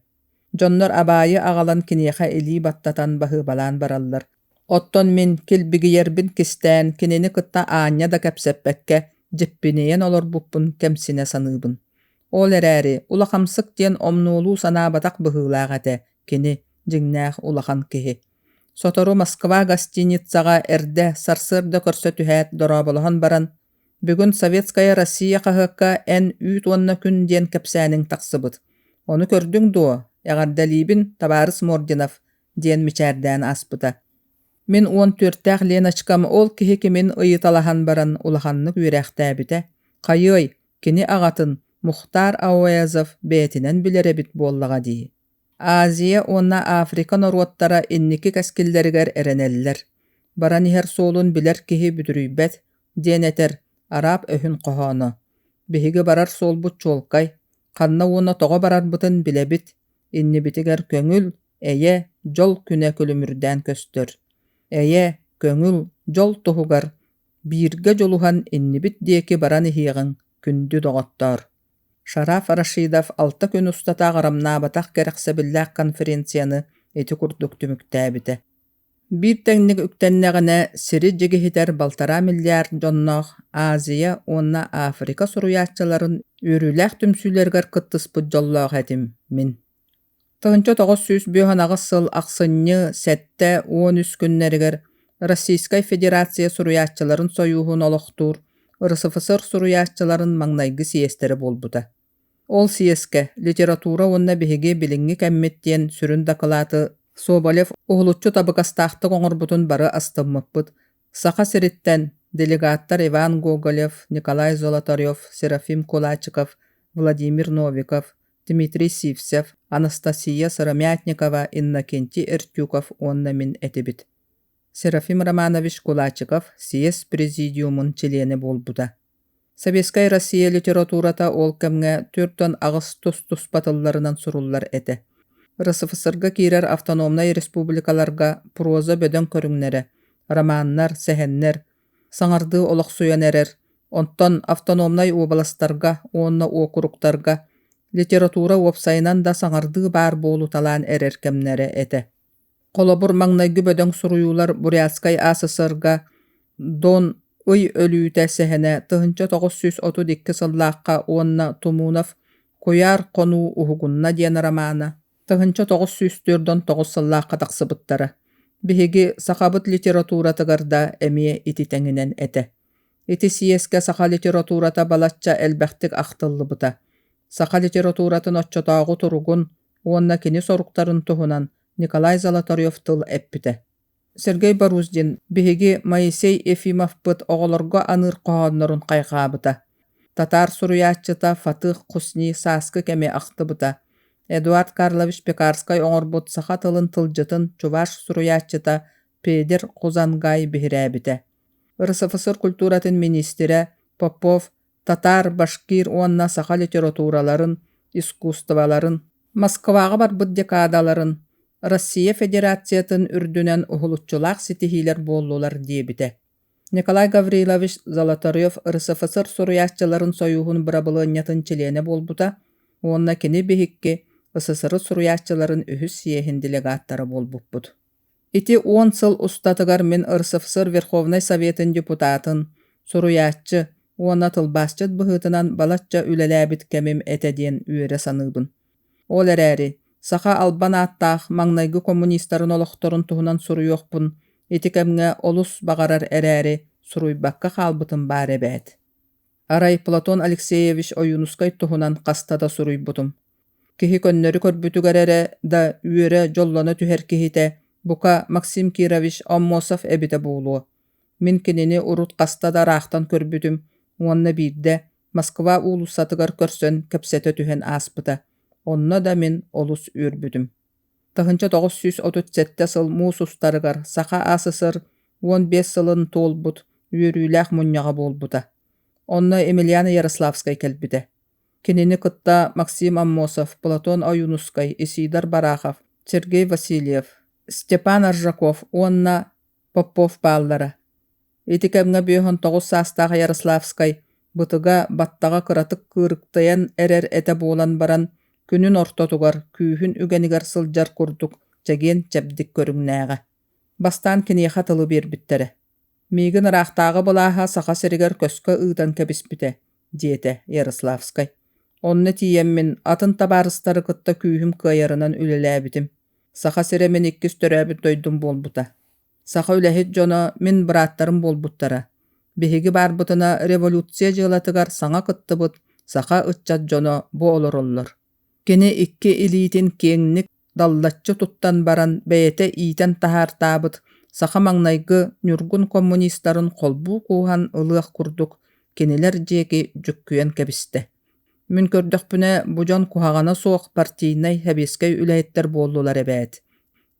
Дьоннор абаайы аҕалан киниэхэ илии баттатан баһыыбалаан бараллар. Оттон мин килбигийэрбин кистээн кинини кытта аанньа да кэпсэппэккэ дьиппинийэн олорбуппун кэмсинэ саныыбын. Ол эрээри улахамсык диэн омнуолуу санаабатах быһыылаах этэ кини, дьиҥнээх улахан киһи. Сотору Москва гостиницаҕа эрдэ сарсыарда көрсө түһээт дорооболоһон баран, «Бүгүн Советская Россия хаһыакка эн үүт уонна күн диэн кэпсээниҥ тахсыбыт. Ону көрдүҥ дуо? Эҕэрдэлиибин, табаарыс Мординов!» диэн мичээрдээн ааспыта. Мин 14-тээх Леночкам ол киһи кимин ыйыталаһан баран улаханнык үөрээхтээбитэ. Хайыай, кини аҕатын Мухтар Ауэзов бэйэтинэн билэр эбит буоллаҕа дии. Азия уонна Африка норуоттара инники кэскиллэригэр эрэнэллэр. Баран иһэр суолун билэр киһи бүдүрүйбэт, диэн этэр арааб өһүн хоһооно. Биһиги барар суолбут чуолкай, ханна уонна тоҕо барарбытын билэбит, иннибитигэр көҥүл, эйэ, дьол күнэ күлүмүрдээн көстөр. Эйэ, көҥүл, дьол туһугар бииргэ дьулуһан иннибит диэки баран иһиэҕиҥ, күндү доҕоттоор! Шараф Рашидов алта күн устата аҕырамнаабатах кэрэхсэбиллээх конференцияны ити курдук түмүктээбитэ. Биир тэҥник үктэннэҕинэ сири дьигиһитэр балтараа миллиард дьонноох Азия уонна Африка суруйааччыларын үөрүүлээх түмсүүлэригэр кыттыспыт дьоллоох этим, мин. 1958 сыл ахсынньы 7-13 күннэригэр Российскай Федерация суруйааччыларын сойууһун олохтуур РСФСР суруйааччыларын маҥнайгы съезтэрэ буолбута. Ол съезкэ «Литература уонна биһиги билиҥҥи кэммит» диэн сүрүн дакылааты Соболев уһулуччу табыгастаахтык оҥорбутун бары астыммыппыт. Саха сириттэн делегаттар Иван Гоголев, Николай Золотарев, Серафим Кулачиков, Владимир Новиков, Дмитрий Сивцев, Анастасия Сыромятникова, Иннокентий Эртюков уонна мин этибит. Серафим Романович Кулачиков съезд президиумун чилиэнэ буолбута. Советскай Россия литературата ол кэмҥэ 48 тус-туспа тылларынан суруллар этэ. РСФСР-га киирэр автономнай республикаларга проза бөдөҥ көрүҥнэрэ, романнар, сэһэннэр, саҥардыы олохсуйан эрэр, оттон автономнай уобаластарга уонна уокуруктарга литература уопсайынан да саҥардыы баар буолуталаан эрэр кэмнэрэ этэ. Холобур, маҥнайгы бөдөҥ суруйуулар Бурятскай АССР-га Дон ый өлүүтэ сэһэнэ 1932 сыллаахха уонна Тумунов «Куйаар хонуу уһугунна» диэн романа 1949 сыллаахха тахсыбыттара. Биһиги сахабыт литературатыгар да эмиэ ити тэҥинэн этэ. Ити съезкэ саха литературата балачча элбэхтик ахтыллыбыта. Саха литературатын оччотооҕу туругун уонна кини соруктарын туһунан Николай Золотарев тыл эппитэ. Сергей Боруздин биһиги Моисей Ефимовпыт оҕолорго аныыр хоһооннорун хайҕаабыта. Татаар суруйааччыта Фатых Хусни сааскы кэми ахтыбыта. Эдуард Карлович Пекарскай оҥорбут саха тылын тылдьытын чуваш суруйааччыта Педер Хузангай биһирээбитэ. РСФСР культуратын миниистирэ Попов татаар, башкир уонна саха литератураларын, искусстволарын, Москваҕа барбыт декадаларын, Россия Федерациятын үрдүнэн уһулуччулаах ситиһиилэр буоллулар диэбитэ. Николай Гаврилович Золотарев РСФСР суруйааччыларын сойууһун бырабылыанньатын чилиэнэ буолбута уонна кини биһикки СССР суруйааччыларын үһүс съеһин делегаттара буолбуппут. Ити 10 сыл устатыгар мин РСФСР Верховнай Советын депутатын, суруйааччы уонна тылбаасчыт быһыытынан балачча үлэлээбит кэмим этэ диэн үөрэ саныыбын. Ол эрээри, саха албан ааттаах маҥнайгы коммунистарын олохторун туһунан суруйуохпун ити кэмҥэ олус баҕарар эрээри, суруйбакка хаалбытым баар эбээт. Арай Платон Алексеевич Ойуунускай туһунан хаста да суруйбутум. Киһи көннөрү көрбүтүгэр эрэ да үөрэ, дьоллоно түһэр киһитэ, бука, Максим Кирович Аммосов эбитэ буолуо. Мин кинини урут хаста да ыраахтан көрбүтүм уонна биирдэ Москва уулуссатыгар көрсөн кэпсэтэ түһэн ааспыта. Онно да мин олус үөрбүтүм. 1937 сыл муус устарыгар Саха АССР 15 сылын туолбут үөрүүлээх мунньаҕа буолбута. Онно Емельян Ярославскай кэлбитэ. Кинини кытта Максим Аммосов, Платон Ойуунускай, Исидор Барахов, Сергей Васильев, Степан Аржаков уонна Попов бааллара. Ити кэмҥэ 59 саастаах Ярославскай бытыга, баттаҕа кыратык кыырыктыйан эрэр этэ буолан баран, күнүн ортотугар, күүһүн үгэнигэр сылдьар курдук чэгиэн-чэбдик көрүҥнээҕэ. Бастаан киниэхэ тылы биэрбиттэрэ. «Миигин ыраахтааҕы былааһа Саха сиригэр көскө ыытан кэбиспитэ», диэтэ Ярославскай. Онно тиийэммин атын табаарыстары кытта күүһүм кыайарынан үлэлээбитим. Саха сирэ мин иккис төрөөбүт дойдум буолбута. Саха үлэһит дьоно мин бырааттарым буолбуттара. Биһиги баарбытына революция дьыалатыгар саҥа кыттыбыт саха ыччат дьоно бу олороллор. Кини икки илиитин киэҥник даллаччы туттан баран бэйэтэ иитэн таһаартаабыт саха маҥнайгы ньургун коммунистарын холбуу кууһан ылыах курдук кинилэр диэки дьүккүйэн кэбистэ. Мин көрдөхпүнэ, бу дьон куһаҕана суох партийнай, сэбиэскэй үлэһиттэр буоллулар эбээт.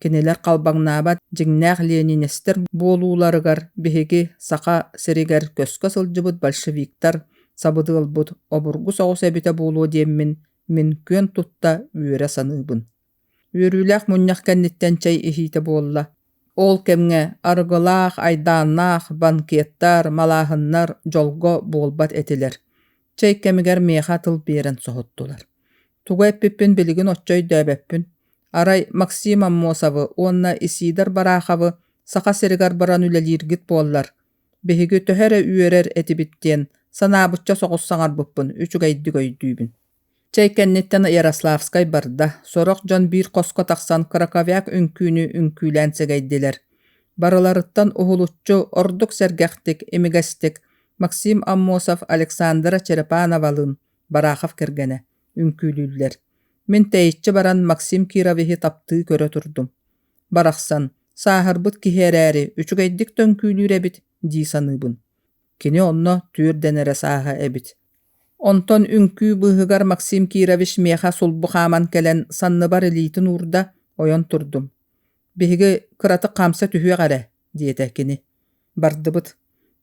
Кинилэр халбаҥнаабат дьиҥнээх ленинистэр буолууларыгар биһиги Саха сиригэр көскө сылдьыбыт большевиктар сабыдыалбыт обургу соҕус эбитэ буолуо диэммин мин күөн тутта үөрэ саныыбын. Үөрүүлээх мунньах кэнниттэн чэй иһиитэ буолла. Ол кэмҥэ арыгылаах, айдааннаах банкеттар, малааһыннар дьолго буолбат этилэр. Чэй кэмигэр миэхэ тыл биэрэн соһуттулар. Тугу эппиппин билигин оччо өйдөөбөппүн. Арай Максим Аммосовы уонна Исидор Бараховы Саха сиригэр баран үлэлииргит буоллар, биһиги төһө эрэ үөрэр этибит диэн санаабычча соҕус саҥарбыппын үчүгэйдик өйдүүбүн. Чэй кэнниттэн Ярославскай барда, сорох дьон биир хоско тахсан краковяк үҥкүүнү үҥкүүлээн сэгэйдилэр. Барыларыттан уһулуччу, ордук сэргэхтик, имигэстик Максим Аммосов Александра Черепановалыын, Барахов кэргэнэ, үҥкүүлүүллэр. Мин тэйиччи баран Максим Кировиһы таптыы көрө турдум. Барахсан, сааһырбыт киһи эрээри, үчүгэйдик да үҥкүүлүүр эбит дии саныыбын. Кини онно түөрдэн эрэ сааһа эбит. Онтон үҥкүү быыһыгар Максим Кирович миэхэ сулбу хааман кэлэн санныбар илиитин уурда, ойон турдум. «Биһиги кыратык хаамса түһүөх эрэ» диэтэ кини. Бардыбыт.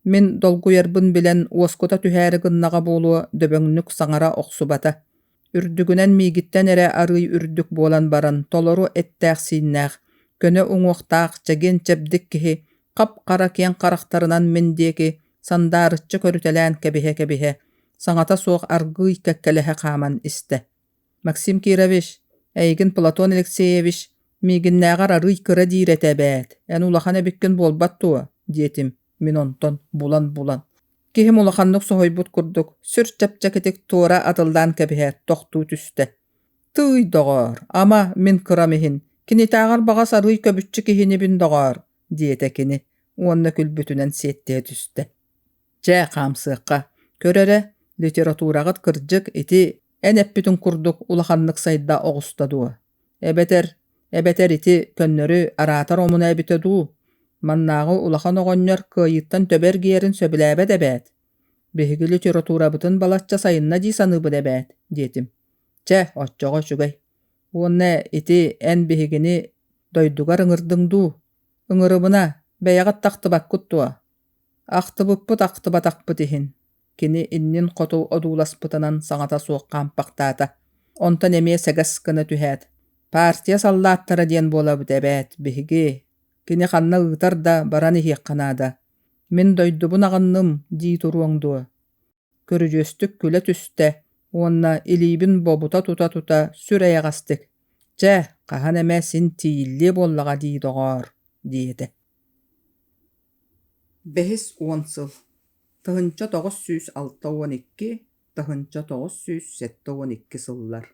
Мин долгуйарбын билэн уоскута түһээри гыннаҕа буолуо дөбөҥнүк саҥара охсубата. Үрдүгүнэн миигиттэн эрэ арыый үрдүк буолан баран толору эттээх-сииннээх, көнө уҥуохтаах чэгиэн-чэбдик киһи хап-хара киэҥ харахтарынан мин диэки сандаарыччы көрүтэлээн кэбиһэ-кэбиһэ, саҥата суох аргыый кэккэлэһэ хааман истэ. «Максим Кирович, эйигин Платон Алексеевич миигиннээҕэр арыый кыра диир этэ эбээт, эн улахан эбиккин буолбат дуо?» диэтим мин онтон булан-булан. Киһим улаханнык соһуйбут курдук сүр чэпчэкитик туора атыллаан кэбиһээт тохтуу түстэ. «Тыый, доҕоор, ама, мин кырам иһин, кинитээҕэр баҕас арыый көбүччү киһинибин, доҕоор», диэтэ кини уонна күлбүтүнэн сиэттиһэ түстэ. Чэ, хаамсыахха, көр эрэ, литератураҕыт кырдьык ити эн эппитиҥ курдук улаханнык сайда оҕуста дуо? Эбэтэр, эбэтэр ити көннөрү араатар омуна эбитэ дуу? Маннааҕы улахан оҕонньор кыайыыттан төбө эргийэрин сөбүлээбэт эбээт. Биһиги литературабытын балачча сайынна дии саныыбын эбээт, диэтим. Чэ, оччоҕо үчүгэй. Уонна ити эн биһигини дойдугар ыҥырдыҥ дуу? Ыҥырыбына, бэйэҕит тахтыбаккыт дуо? Ахтыбыппыт ахтыбатахпыт иһин, кини иннин хоту одууласпытынан саҥата суох хаампахтаата. Онтон эмиэ сэгэс гына түһээт, «Партия саллааттара диэн буолабыт эбээт, биһиги. Кини ханна ыытар да баран иһиэххэ наада. Мин дойдубун аҕынным дии туруоҥ дуо?» Көрүдьүөстүк күлэ түстэ уонна илиибин бобута тута-тута сүр эйэҕэстик: «Чэ, хаһан эмэ син тиийиллиэ буоллаҕа дии, доҕоор» диэтэ. Бэһис уон сыл 1962 1972 сыллар.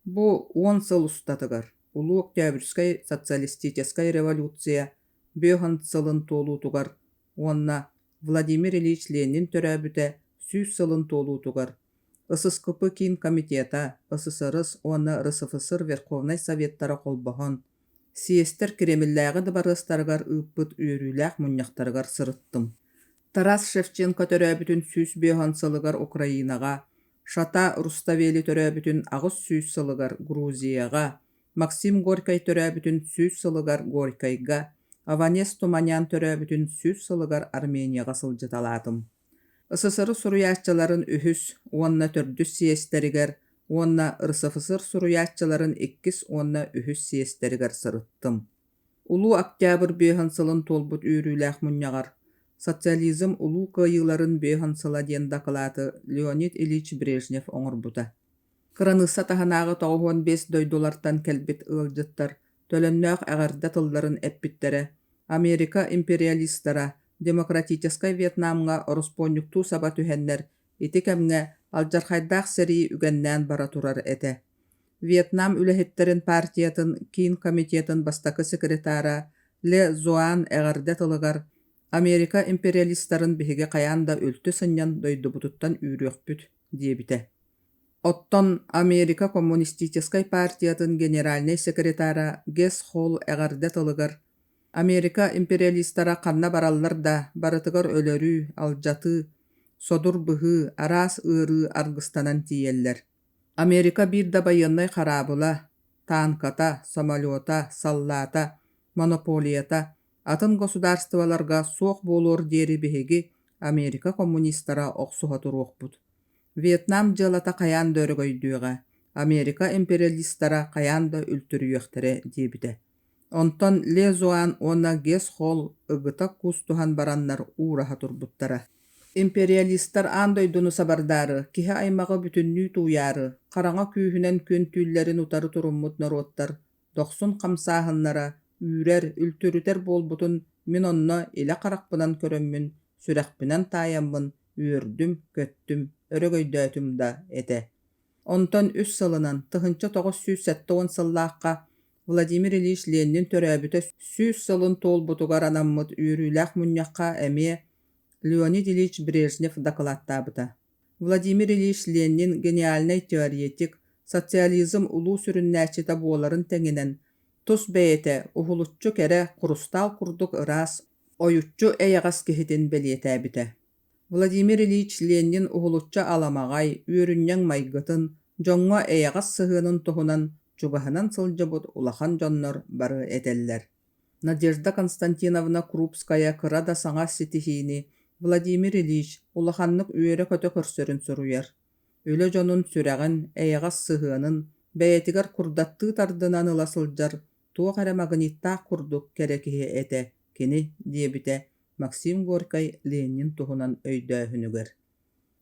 Бу уон сыл устатыгар Улуу Октябрьскай социалистическай революция бөһөн сылын туолуутугар уонна Владимир Ильич Ленин төрөөбүтэ 100 сылын туолуутугар ССКП Киин Комитета, ССРС уонна РСФСР Верховнай Советтара холбоһон, съезтэр Кремллээҕи дыбарыастарыгар ыыппыт үөрүүлээх мунньахтарыгар сырыттым. Тарас Шевченко төрөөбүтүн 150 сылыгар Украинаҕа, Шата Руставели төрөөбүтүн 800 сылыгар Грузияҕа, Максим Горькай төрөөбүтүн 100 сылыгар Горькайга, Аванес Туманян төрөөбүтүн 100 сылыгар Арменияҕа сылдьыталаатым. СССР суруйааччыларын үһүс уонна төрдүс съезтэригэр уонна РСФСР суруйааччыларын иккис уонна үһүс съезтэригэр сырыттым. Улуу Октябрь бөһөн сылын туолбут үөрүүлээх мунньаҕар «Социализм улуу кыайыыларын бөһөн сыла» диэн дакылааты Леонид Ильич Брежнев оҥорбута. Кыраныысса таһынааҕы 95 дойдулартан кэлбит ыалдьыттар төлөннөөх эҕэрдэ тылларын эппиттэрэ, Америка империалистара демократическай Вьетнамҥа ороспуонньуктуу саба түһэннэр, ити кэмҥэ алдьархайдаах сэрии үгэннээн бара турар этэ. Вьетнам үлэһиттэрин партиятын Киин комитетын бастакы секретара Ле Зуан эҕэрдэ тылыгар «Америка империалистарын биһиги хайаан да үлтү сынньан дойдубутуттан үүрүөхпүт» диэбитэ. Оттон Америка коммунистическай партиятын генеральнай секретара Гесс Холл эҕэрдэ тылыгар «Америка империалистара ханна бараллар да, барытыгар өлөрүү, алдьатыы, содур быһыы, араас ыарыы аргыстанан тиийэллэр. Америка биир да байыаннай хараабыла, таанката, самолета, саллаата, монополията атын государстволарга суох буолуор диэри биһиги Америка коммунистара охсуһа туруохпут. Вьетнам дьыалата хайаан да өрөгөйдүөҕэ, Америка империалистара хайаан да үлтүрүйүөхтэрэ диэбитэ. Онтон Ле Зуан уонна Гесс Холл ыгыта куустуһан бараннар уураһа турбуттара. Империалистар аан дойдуну сабардаары, киһи аймаҕы бүтүннүү тууйаары, хараҥа күүһүнэн күөн-түүллэрин утары туруммут норуоттар дохсун хамсааһыннара үүрэр, үлтүрүтэр буолбутун мин онно илэ харахпынан көрөммүн, сүрэхпинэн таайаммын үөрдүм-көттүм, өрөгөйдөөтүм да этэ. Онтон үс сылынан, 1970 сыллаахха Владимир Ильич Ленин төрөөбүтэ 100 сылын туолбутугар анаммыт үөрүүлээх мунньахха эмиэ Леонид Ильич Брежнев дакылааттаабыта. Владимир Ильич Ленин гениальнай теоретик, социализм улуу сүрүннээччитэ буоларын тэҥинэн, тус бэйэтэ уһулуччу кэрэ курустаал курдук ыраас, ойуччу эйэҕэс киһитин бэлиэтээбитэ. Владимир Ильич Ленин уһулуччу аламаҕай, үөрүнньэҥ майгытын, дьоҥҥо эйэҕэс сыһыанын туһунан чугаһынан сылдьыбыт улахан дьоннор бары этэллэр. Надежда Константиновна Крупская кыра да саҥа ситиһиини Владимир Ильич улаханнык үөрэ-көтө көрсөрүн суруйар. Үлэ дьонун сүрэҕин, эйэҕэс сыһыанын бэйэтигэр курдаттыы тардынан ыла сылдьар туох эрэ магниттаах курдук кэрэ киһи этэ кини, диэбитэ Максим Горькай Ленин туһунан өйдөөһүнүгэр.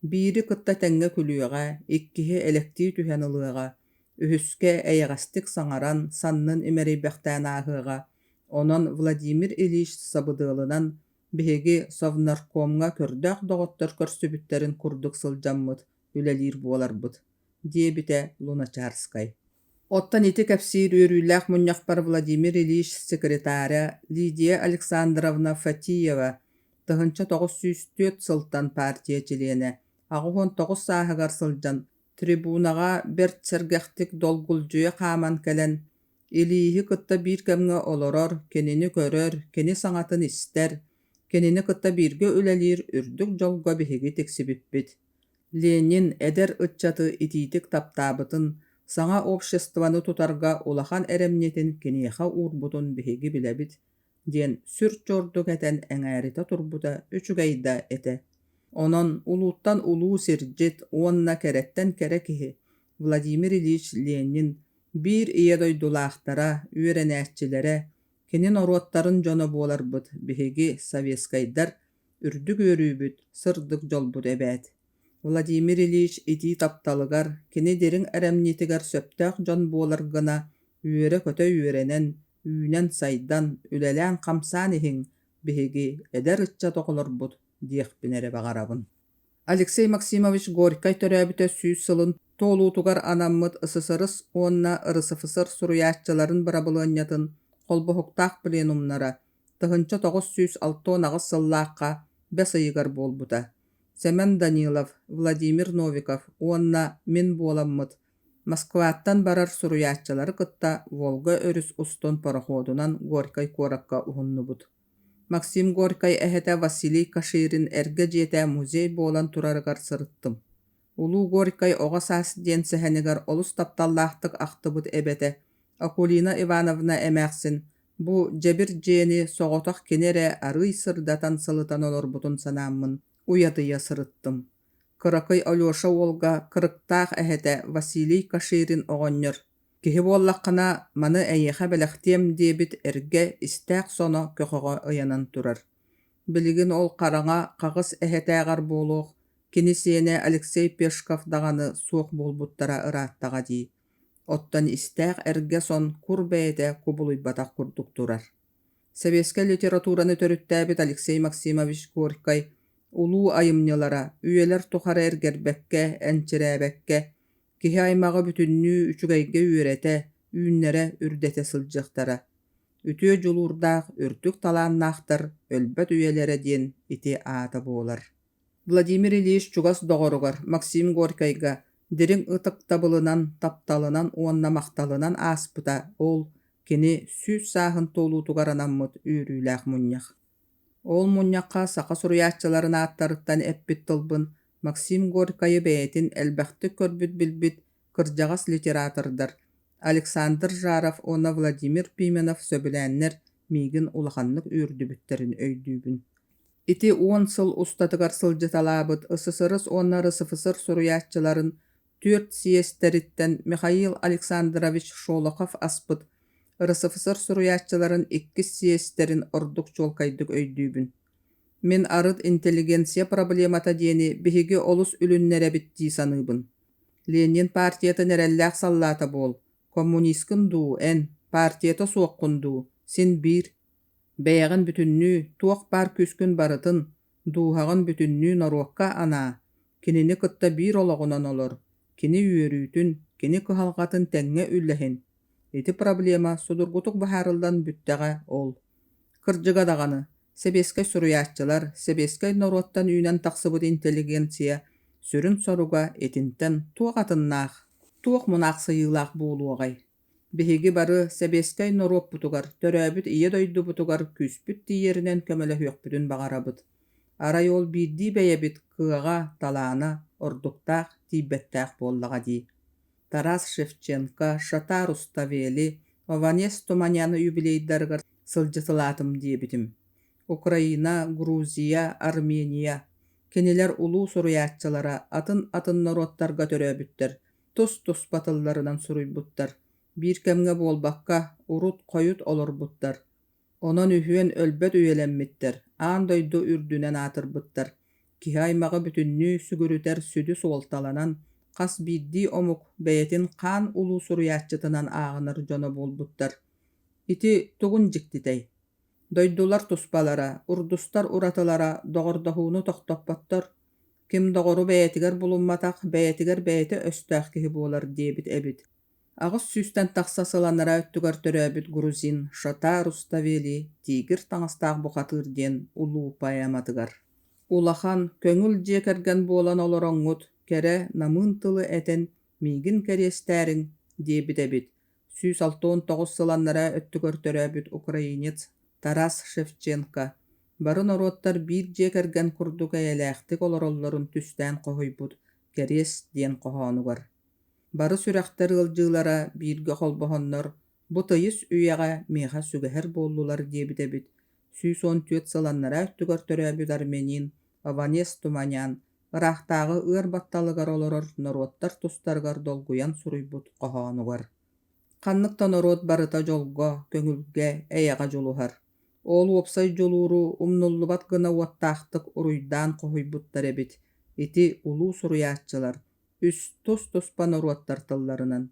Биири кытта тэҥҥэ күлүөҕэ, иккиһи элэктии түһэн ылыаҕа, үһүскэ эйэҕэстик саҥаран, саннын имэрийбэхтээн ааһыаҕа. Онон Владимир Ильич сабыдыалынан биһиги Совнаркомҥа көрдөөх доҕоттор көрсүбүттэрин курдук сылдьаммыт үлэлиир буоларбыт, диэбитэ Луначарскай. Оттон ити кэпсиир үөрүүлээх мунньахпар Владимир Ильич секретаря Лидия Александровна Фатиева 1904 сылтан партия чилиэнэ, 89 сааһыгар сылдьан, трибунаҕа бэрт сэргэхтик долгулдьуйа хааман кэлэн, Ильиһи кытта биир кэмҥэ олорор, кинини көрөр, кини саҥатын истэр, Кинини кытта бииргэ үлэлиир үрдүк дьолго биһиги тиксибиппит. Ленин эдэр ыччаты итиитик таптаабытын, саҥа обществоны тутарга улахан эрэмньитин киниэхэ уурбутун биһиги билэбит диэн сүр чуордук этэн эҥээритэ турбута үчүгэй да этэ. Онон улууттан улуу сирдьит уонна кэрэттэн кэрэ киһи Владимир Ильич Ленин биир ийэ дойдулаахтара, үөрэнээччилэрэ, кини норуоттарын дьоно буоларбыт биһиги, советскайдар, үрдүк үөрүүбүт, сырдык дьолбут эбээт. Владимир Ильич итии тапталыгар, кини дириҥ эрэмньитигэр сөптөөх дьон буолар гына үөрэ-көтө үөрэнэн, үүнэн-сайдан, үлэлээн-хамсаан иһиҥ, биһиги эдэр ыччат оҕолорбут диэхпин эрэ баҕарабын. Алексей Максимович Горькай төрөөбүтэ 100 сылын туолуутугар анаммыт ССРС уонна РСФСР суруйааччыларын бырабылыанньатын холбоһуктаах пленумнара 1968 сыллаахха бэс ыйыгар буолбута. Сэмэн Данилов, Владимир Новиков уонна мин буоламмыт Москваттан барар суруйааччылары кытта Волга өрүс устун пароходунан Горькай куоракка уһуннубут. Максим Горькай эһэтэ Василий Каширин эргэ дьиэтэ музей буолан турарыгар сырыттым. Улуу Горькай «Оҕо саас» диэн сэһэнигэр олус тапталлаахтык ахтыбыт эбэтэ Акулина Ивановна эмээхсин бу дьэбир дьиэни соҕотох кини эрэ арыый сырдатан сылытан олорбутун санааммын уйадыйа сырыттым. Кыракый Алеша уолга кырыктаах эһэтэ Василий Каширин оҕонньор «Киһи буоллаххына, маны эйиэхэ бэлэхтиэм» диэбит эргэ истээх соно көхөҕө ыйанан турар. Билигин ол хараҥа хаҕыс эһэтээҕэр буолуох, кини сиэнэ Алексей Пешков даҕаны суох буолбуттара ырааттаҕа дии. Оттон истээх эргэ сон кур бэйэтэ кубулуйбатах курдук турар. Сэбиэскэй литератураны төрүттээбит Алексей Максимович Горькай улуу айымньылара үйэлэр тухары эргэрбэккэ, энчирээбэккэ, киһи аймаҕы бүтүннүү үчүгэйгэ үөрэтэ, үүннэрэ, үрдэтэ сылдьыахтара. Үтүө дьулуурдаах, үрдүк талааннаахтар өлбөт үйэлэрэ диэн ити аата буолар. Владимир Ильич чугас доҕоругар Максим Горькайга дириҥ ытыктабылынан, тапталынан уонна махталынан ааспыта ол кини 100 сааһын туолуутугар анаммыт үөрүүлээх мунньах. Ол мунньахха саха суруйааччыларын ааттарыттан эппит тылбын Максим Горькайы бэйэтин элбэхтик көрбүт-билбит кырдьаҕас литератордар Александр Жаров уонна Владимир Пименов сөбүлээннэр миигин улаханнык үөрдүбүттэрин өйдүүбүн. Ити 10 сыл устатыгар сылдьыталаабыт ССРС уонна РСФСР суруйааччыларын түөрт съезтэриттэн Михаил Александрович Шолохов аспыт РСФСР суруйааччыларын иккис съезтэрин ордук чуолкайдык өйдүүбүн. Мин арыт интеллигенция проблемата диэни биһиги олус үлүннэрэбит дии саныыбын. Ленин партиятын эрэллээх саллаата буол, коммунисткын дуу, эн, партията суоххун дуу, син биир. Бэйэҕин бүтүннүү, туох баар күүскүн барытын, дууһаҕын бүтүннүү норуокка анаа, кинини кытта биир олоҕунан олор, кини үөрүүтүн, кини кыһалҕатын тэҥҥэ үллэһин. Ити проблема судургутук быһаарыллан бүттэҕэ ол. Кырдьыга даҕаны, сэбиэскэй суруйааччылар, сэбиэскэй норуоттан үүнэн тахсыбыт интеллигенция сүрүн соруга итинтэн туох атыннаах, туох мунаахсыйыылаах буолуоҕай? Биһиги бары сэбиэскэй норуоппутугар, төрөөбүт Ийэ дойдубутугар күүспүт тиийэринэн көмөлөһүөхпүтүн баҕарабыт. Арай ол биирдии бэйэбит кыаҕа, талаана ордуктаах, тиийбэттээх буоллаҕа дии. Тарас Шевченко, Шота Руставели, Ованес Туманян юбилейдарыгар сылдьыталаатым диэбитим. Украина, Грузия, Армения кинилэр улуу суруйааччылара атын-атын норуоттарга төрөөбүттэр, тус-туспа тылларынан суруйбуттар, биир кэмҥэ буолбакка, урут-хойут олорбуттар. Онон үһүөн өлбөт үйэлэммиттэр, аан дойду үрдүнэн аатырбыттар. Киһи аймаҕы бүтүннүү сүгүрүтэр сүдү суолталанан, хас биирдии омук бэйэтин хаан улуу суруйааччытынан ааҕынар дьоно буолбуттар. Ити тугун дьиктитэй? Дойдулар туспалара, урдустар уратылара доҕордоһууну тохтоппоттор. Ким доҕору бэйэтигэр булумматах, бэйэтигэр бэйэтэ өстөөх киһи буолар диэбит эбит. 800-тэн тахса сыл анараа өттүгэр төрөөбүт грузин Шота Руставели «Тигр таҥастаах бухатыыр» диэн улуу поэматыгар «Улахан, көҥүл дьиэ кэргэн буолан олороҥҥут, кэрэ, намыын тылы этэн, миигин кэриэстээриҥ» диэбит эбит 169 сыл анараа өттүгэр төрөөбүт украинец Тарас Шевченко. Бары норуоттар биир дьиэ кэргэн курдук эйэлээхтик олороллорун түстээн хоһуйбут «Кэриэс» диэн хоһоонугар. Бары сүрэхтэр ыалдьыылара бииргэ холбоһоннор бу тыйыс үйэҕэ миэхэ сүгэһэр буоллулар диэбит эбит 114 сыл анараа өттүгэр төрөөбүт армянин Ованес Туманян ыраахтааҕы ыар батталыгар олорор норуоттар тустарыгар долгуйан суруйбут хоһоонугар. Ханнык да норуот барыта дьолго, көҥүлгэ, эйэҕэ дьулуһар. Ол уопсай дьулууру умнуллубат гына уоттаахтык уруйдаан хоһуйбуттар эбит ити улуу суруйааччылар үс тус-туспа норуоттар тылларынан.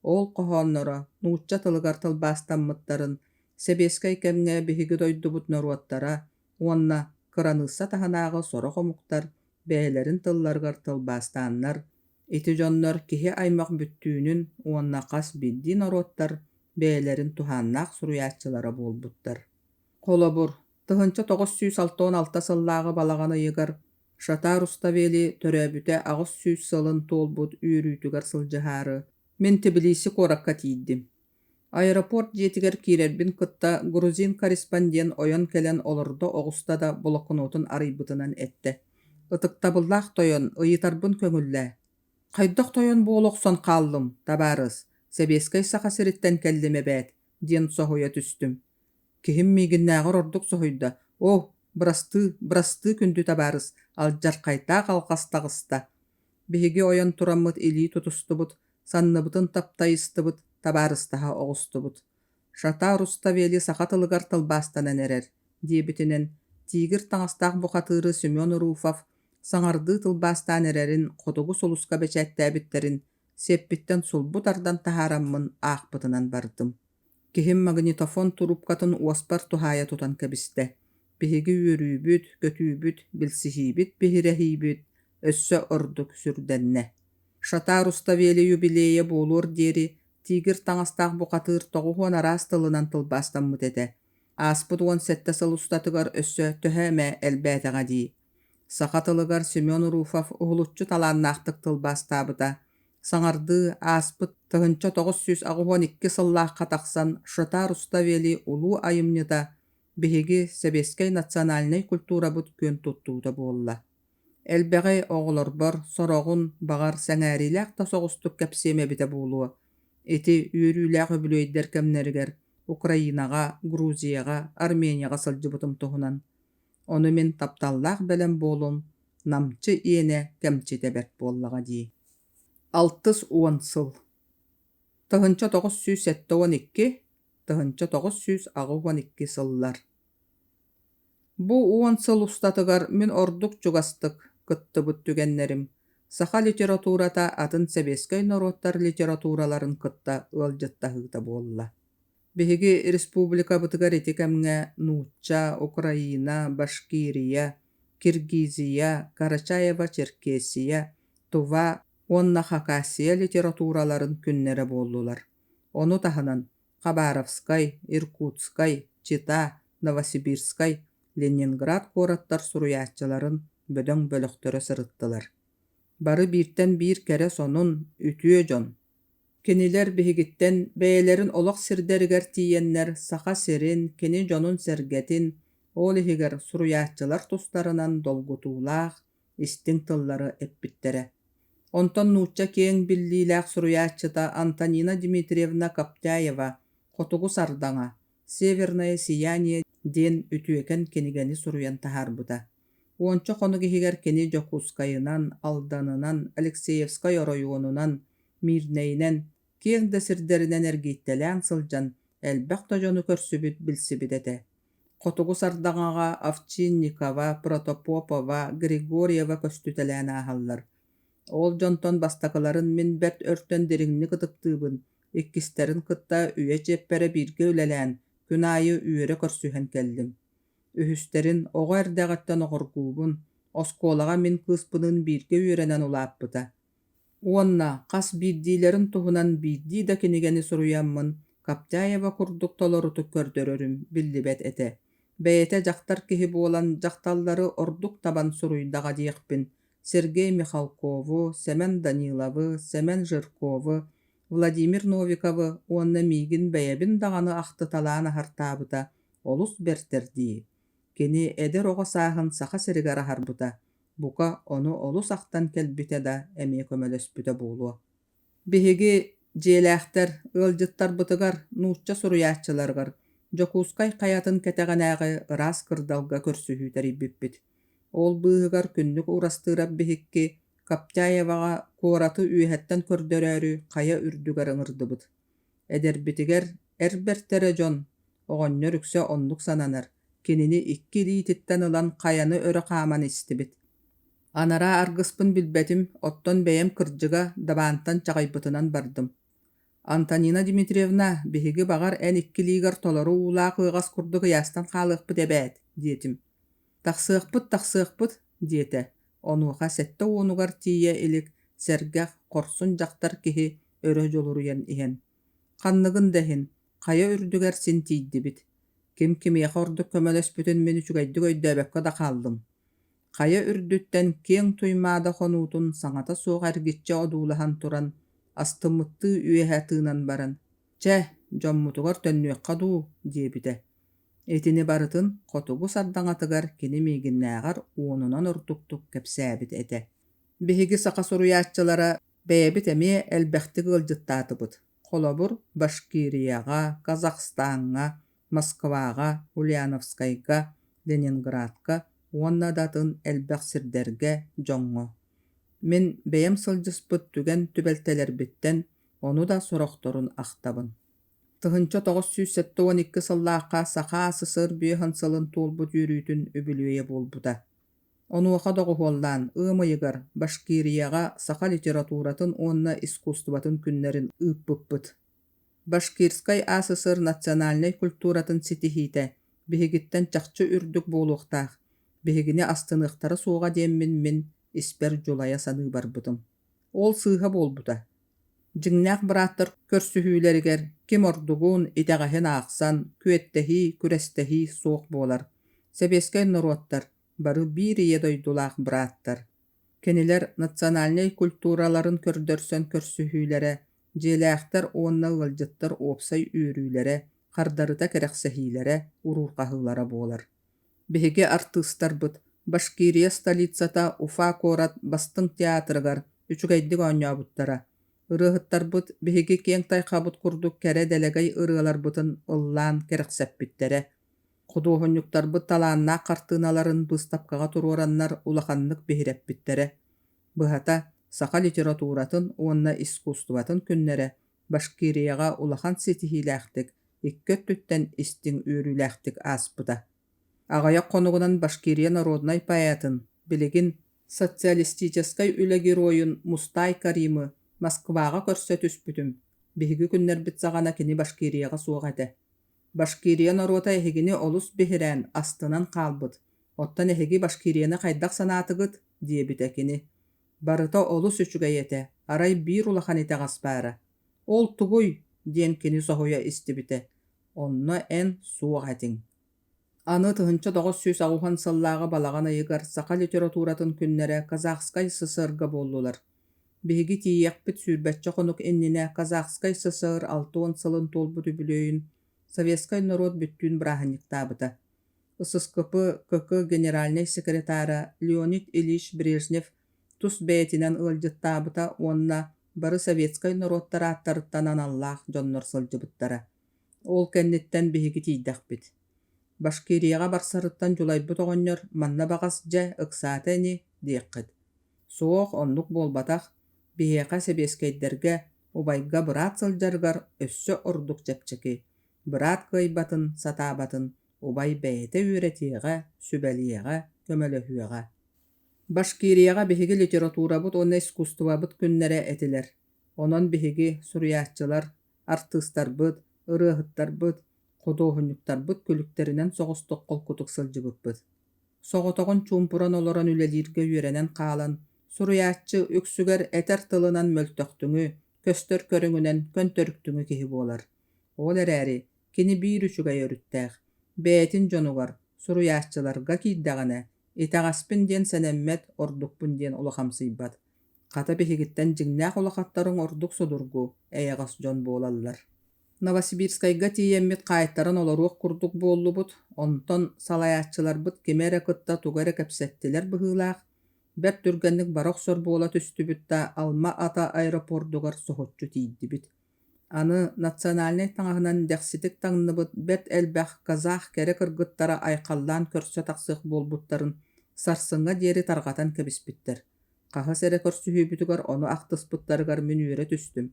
Ол хоһоонноро нуучча тылыгар тылбаастаммыттарын сэбиэскэй кэмҥэ биһиги дойдубут норуоттара уонна кыраныысса таһынааҕы сорох омуктар бэйэлэрин тылларыгар тылбаастааннар, ити дьоннор киһи аймах бүттүүнүн уонна хас биирдии норуоттар бэйэлэрин туһааннаах суруйааччылара буолбуттар. Холобур, 1966 сыллааҕы балаҕан ыйыгар Шата Руставели төрөөбүтэ 800 сылын туолбут үөрүүтүгэр сылдьыһаары, мин Тбилиси куоракка тиийдим. Аэропорт дьиэтигэр киирэрбин кытта грузин корреспондент ойон кэлэн олордо оҕуста да блокнотун арыйбытынан эттэ: «Ытыктабыллаах тойон, ыйытарбын көҥүллээ. Хайдах тойон буола охсон хааллым, табаарыс? Сэбиэскэй Саха сириттэн кэллим эбээт» диэн соһуйа түстүм. Киһим миигиннээҕэр ордук соһуйда: «Оо, бырастыы, бырастыы күндү табаарыс, алдьархайдаах алҕас таҕыста». Биһиги ойон тураммыт илии тутустубут, санныбытын таптайыстыбыт, табаарыстаһа оҕустубут. «Шата Руставели саха тылыгар тылбаастанан эрэр» диэбитинэн тиигир таҥастаах бухатыыры Семен Руфов саҥардыы тылбаастаан эрэрин «Хотугу сулуска» бэчээттээбиттэрин сиэппиттэн сулбу тардан таһаараммын аахпытынан бардым. Киһим магнитофон туруупкатын уоспар туһаайа тутан кэбистэ. Биһиги үөрүүбүт, көтүүбүт, билсиһиибит, биһирэһиибит өссө ордук сүрдэннэ. Шата Руставели юбилейа буолуор диэри тигр таҥастаах бухатыыр 90 араас тылынан тылбаастаммыт этэ. Ааспыт 17 сыл устатыгар өссө төһө эмэ элбээтэҕэ дии. Саха тылыгар Семен Руфов уһулуччу талааннаахтык тылбаастаабыта. Саҥардыы ааспыт 1982 сыллаахха тахсан Шота Руставели улуу айымньыта биһиги сэбиэскэй национальнай культурабыт күөн туттуута буолла. Элбэҕи оҕолорбор, сороҕун, баҕар, сэҥээриилээх да соҕустук кэпсиэм эбитэ буолуо. Ити үөрүүлээх үбүлүөйдэр кэмнэригэр Украинаҕа, Грузияҕа, Арменияҕа сылдьыбытым туһунан. Ону мин тапталлаах бэлэм буолуум намчы иэнэ кэмчитэ бэрт буоллаҕа дии. 60 сыл. 1972 1982 сыллар. Бу уон сыл устатыгар мин ордук чугастык кыттыбыт түгэннэрим саха литературата атын сэбиэскэй норуоттар литератураларын кытта ыалдьыттаһыыта буолла. Биһиги республикабытыгар ити кэмҥэ нуучча, Украина, Башкирия, Киргизия, Карачаево-Черкесия, Тува уонна Хакасия литератураларын күннэрэ буоллулар. Ону таһынан Хабаровскай, Иркутскай, Чита, Новосибирскай, Ленинград куораттар суруйааччыларын бөдөҥ бөлөхтөрө сырыттылар. Бары бииртэн биир кэрэ сонун, үтүө дьон. Кинилэр биһигиттэн бэйэлэрин олох сирдэригэр тиийэннэр Саха сирин, кини дьонун-сэргэтин, ол иһигэр суруйааччылар тустарынан долгутуулаах, истиҥ тыллары эппиттэрэ. Онтон нуучча киэҥ биллиилээх суруйааччыта Антонина Дмитриевна Коптяева «Хотугу сардаҥа. Северное сияние» диэн үтүөкэн кинигэни суруйан таһаарбыта. Уонча хонук иһигэр кини Дьокуускайынан, Алданынан, Алексеевскай оройуонунан, Мирнэйинэн, киэҥ да сирдэринэн эргийтэлээн сылдьан элбэх да дьону көрсүбүт, билсибит этэ. Хотугу сардаҥаҕа Овчинникова, Протопопова, Григорьева көстүтэлээн ааһаллар. Ол дьонтон бастакыларын мин бэрт өртөн дириҥник ытыктыыбын, иккистэрин кытта үйэ чиэппэрэ бииргэ үлэлээн, күн аайы үөрэ көрсүһэн кэллим. Үһүстэрин оҕо эрдэҕиттэн оҕоргуубун, оскуолаҕа мин кыыспыныын бииргэ үөрэнэн улааппыта. Уонна хас биирдиилэрин туһунан биирдии да кинигэни суруйаммын Коптяева курдук толорутук көрдөрөрүм биллибэт этэ. Бэйэтэ дьахтар киһи буолан дьахталлары ордук табан суруйдаҕа диэхпин Сергей Михалкову, Сэмэн Даниловы, Сэмэн Жирковы, Владимир Новиковы уонна миигин бэйэбин даҕаны ахтыталаан аһартаабыта олус бэртэр дии. Кини эдэр оҕо сааһын Саха сиригэр аһарбыта, бука, ону олус ахтан кэлбитэ да эмиэ көмөлөспүтэ буолуо. Биһиги, дьиэлээхтэр, ыалдьыттарбытыгар, нуучча суруйааччыларыгар Дьокуускай хайатын кэтэҕинээҕи ыраас кырдалга көрсүһүү тэрийбиппит. Ол быыһыгар Күннүк Уурастыырап биһикки Коптяеваҕа куораты үөһэттэн көрдөрөөрү хайа үрдүгэр ыҥырдыбыт. Эдэрбитигэр эр бэртэрэ дьон, оҕонньор үксэ оннук сананар, кинини икки илиититтэн ылан хайаны өрө хааман истибит. Анараа аргыспын билбэтим, оттон бэйэм кырдьыга дабаантан чаҕыйбытынан бардым. Антонина Дмитриевна, биһиги баҕар эн икки илиигэр толору уулаах ыаҕас курдук ыйаастан хаалыахпыт эбээт, диэтим. Тахсыахпыт, тахсыахпыт, диэтэ. Онуоха 70-угар тиийэ илик сэргэх, хорсун дьахтар киһи өрө дьулуруйан иһэн: «Ханныгын да иһин, хайа үрдүгэр син тиийдибит. Ким кимиэхэ ордук көмөлөспүтүн мин үчүгэйдик өйдөөбөккө да хааллым. Хайа үрдүттэн киэҥ Туймаада хонуутун саҥата суох эргиччи одуулаһан туран, астыммыттыы үөһэ тыынан баран: «Чэ, дьоммутугар төннүөххэ дуу» диэбитэ. Итини барытын хотугу сардаҥатыгар кини миигиннээҕэр уонунан ордуктук кэпсээбит этэ. Биһиги саха суруйааччылара бэйэбит эмиэ элбэхтик ыалдьыттаатыбыт. Холобур, Башкирияҕа, Казахстаҥҥа, Москваҕа, Ульяновскайга, Ленинградка уонна да атын элбэх сирдэргэ, дьоҥҥо. Мин бэйэм сылдьыспыт түгэн түбэлтэлэрбиттэн ону да сорохторун ахтабын. 1972 сыллаахха Саха АССР биэһин сылын туолбут үөрүүтүн үбүлүөйэ буолбута. Онуоха доҕуһуоллаан ыам ыйыгар Башкирияҕа саха литературатын уонна искусствотын күннэрин ыыппыппыт. Башкирскай АССР национальнай культуратын ситиһиитэ биһигиттэн чахчы үрдүк буолуохтаах, биһигини астыныахтара суоҕа диэммин мин испэр дьулайа саныы барбытым. Ол сыыһа буолбута. Дьиҥнээх бырааттар көрсүһүүлэригэр ким ордугун, итэҕэһин аахсан, күөттэһии, күрэстэһии суох буолар. Сэбиэскэй норуоттар бары биир ийэ дойдулаах бырааттар. Кинилэр национальнай культураларын көрдөрсөн көрсүһүүлэрэ, дьиэлээхтэр уонна ыалдьыттар уопсай үөрүүлэрэ, хардарыта кэрэхсэһиилэрэ, уруурҕаһыылара буолар. Биһиги артыыстарбыт Башкирия столицата Уфа куорат бастыҥ театрыгар үчүгэйдик оонньообуттара. Ырыаһыттарбыт биһиги киэҥ тайхабыт курдук кэрэ дэлэгэй ырыаларбытын ыллаан кэрэхсэппиттэрэ. Худуоһунньуктарбыт талааннаах хартыыналарын быыстапкаҕа туруораннар улаханнык биһирэппиттэрэ. Быһата, саха литературатын уонна искусствотын күннэрэ Башкирияҕа улахан ситиһиилээхтик, икки өттүттэн истиҥ үөрүүлээхтик ааспыта. Аҕыйах хонугунан Башкирия народнай поэтын, билигин социалистическай үлэ геройун Мустай Каримы Москваҕа көрсө түспүтүм. Биһиги күннэрбит саҕана кини Башкирияҕа суох этэ. Башкирия норуота эһигини олус биһирээн, астынан хаалбыт. Оттон эһиги Башкирияны хайдах санаатыгыт? диэбитэ кини. Барыта олус үчүгэй этэ, арай биир улахан итэҕэс баара. Ол тугуй? диэн кини соһуйа истибитэ. Онно эн суох этиҥ. Аны 1980 сыллааҕы балаҕан ыйыгар саха литературатын күннэрэ Казахскай ССР-га буоллулар. Биһиги тиийиэхпит сүүрбэччэ хонук иннинэ Казахскай ССР 60 сылын туолбут үбүлүөйүн советскай норуот бүттүүн бырааһынньыктаабыта. ССКП КК генеральнай секретара Леонид Ильич Брежнев тус бэйэтинэн ыалдьыттаабыта уонна бары советскай норуоттар ааттарыттан аналлаах дьоннор сылдьыбыттара. Ол кэнниттэн биһиги тиийдэхпит. Башкирияҕа барсарыттан дьулайбыт оҕонньор манна баҕас дьэ ыксаата ини диэххит. Суох, оннук буолбатах. Биһиэхэ, сэбиэскэйдэргэ, убайга быраат сылдьарыгар өссө ордук чэпчэки. Быраат кыайбатын, сатаабатын убай бэйэтэ үөрэтиэҕэ, сүбэлиэҕэ, көмөлөһүөҕэ. Башкирияҕа биһиги литературабыт уонна искусствобыт күннэрэ этилэр. Онон биһиги, суруйааччылар, артыыстарбыт, ырыаһыттарбыт, худуоһунньуктарбыт күлүктэринэн соҕустук холкутук сылдьыбыппыт. Соҕотоҕун чуумпуран олорон үлэлииргэ үөрэнэн хаалан, суруйааччы үксүгэр этэр тылынан мөлтөхтүҥү, көстөр көрүҥүнэн көнтөрүктүҥү киһи буолар. Ол эрээри кини биир үчүгэй өрүттээх, бэйэтин дьонугар, суруйааччыларга киирдэҕинэ, итэҕэспин диэн сэнэммэт, ордукпун диэн улахамсыйбат. Хата биһигиттэн дьиҥнээх улахаттарыҥ ордук судургу, эйэҕэс дьон буолаллар. Новосибирскайга тиийэммит хаайтаран олоруох курдук буоллубут, онтон салайааччыларбыт кими эрэ кытта тугу эрэ кэпсэттилэр быһыылаах, бэрт түргэнник бара охсор буола түстүбүт да Алма-Ата аэропордугар соһуччу тиийдибит. Аны национальнай таҥаһынан дэхситик таҥныбыт бэрт элбэх казах кэрэ кыргыттара айхаллаан көрсө тахсыах буолбуттарын сарсыҥҥа диэри тарҕатан кэбиспиттэр. Хаһыс эрэ көрсүһүүбүтүгэр ону ахтыспыттарыгар мин үөрэ түстүм.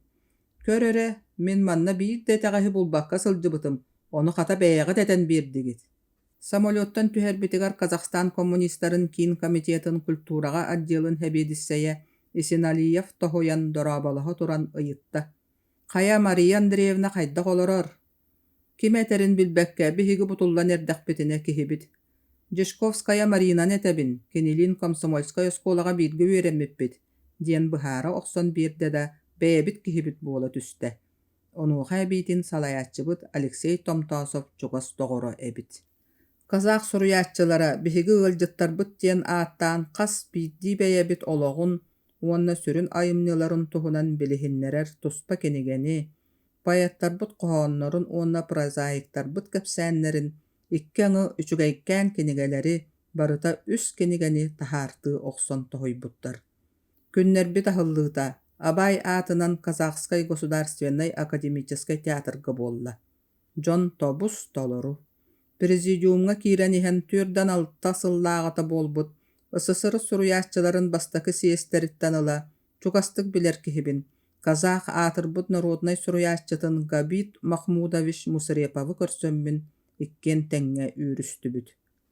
Көр эрэ, мин манна биир да итэҕэһи булбакка сылдьыбытым, ону хата бэйэҕит этэн биэрдигит. Самолеттан түһэрбитигэр Казахстан коммунистарын киин комитетын культураҕа отделын сэбиэдиссэйэ Исиналиев тоһуйан дорооболоһо туран ыйытта: «Хайа, Мария Андреевна хайдах олорор?» Ким этэрин билбэккэ биһиги бутуллан эрдэхпитинэ киһибит: «Дьячковская Маринаны этэбин, кинилиин комсомольскай оскуолаҕа бииргэ үөрэммиппит» диэн быһаара охсон биэрдэ да бэйэбит киһибит буола түстэ. Онуоха эбиитин салайааччыбыт Алексей Томтосов чугас доҕоро эбит. Казах суруйааччылара биһиги ыалдьыттарбыт диэн ааттаан хас биирдии бэйэбит олоҕун уонна сүрүн айымньыларын туһунан билиһиннэрэр туспа кинигэни, поэттарбыт хоһооннорун уонна прозаиктарбыт кэпсээннэрин икки аҥы үчүгэйкээн кинигэлэри, барыта үс кинигэни таһаартыы охсон тоһуйбуттар. Күннэрбит аһыллыыта Абай аатынан Казахскай государственнай академическай театрга буолла. Дьон тобус-толору. Президиумҥа киирэн иһэн 46 сыллааҕыта буолбут СССР суруйааччыларын бастакы съезтэриттэн ыла чугастык билэр киһибин, казах аатырбыт народнай суруйааччытын Габит Махмудович Мусреповы көрсөммүн иккиэн тэҥҥэ үөрүстүбүт.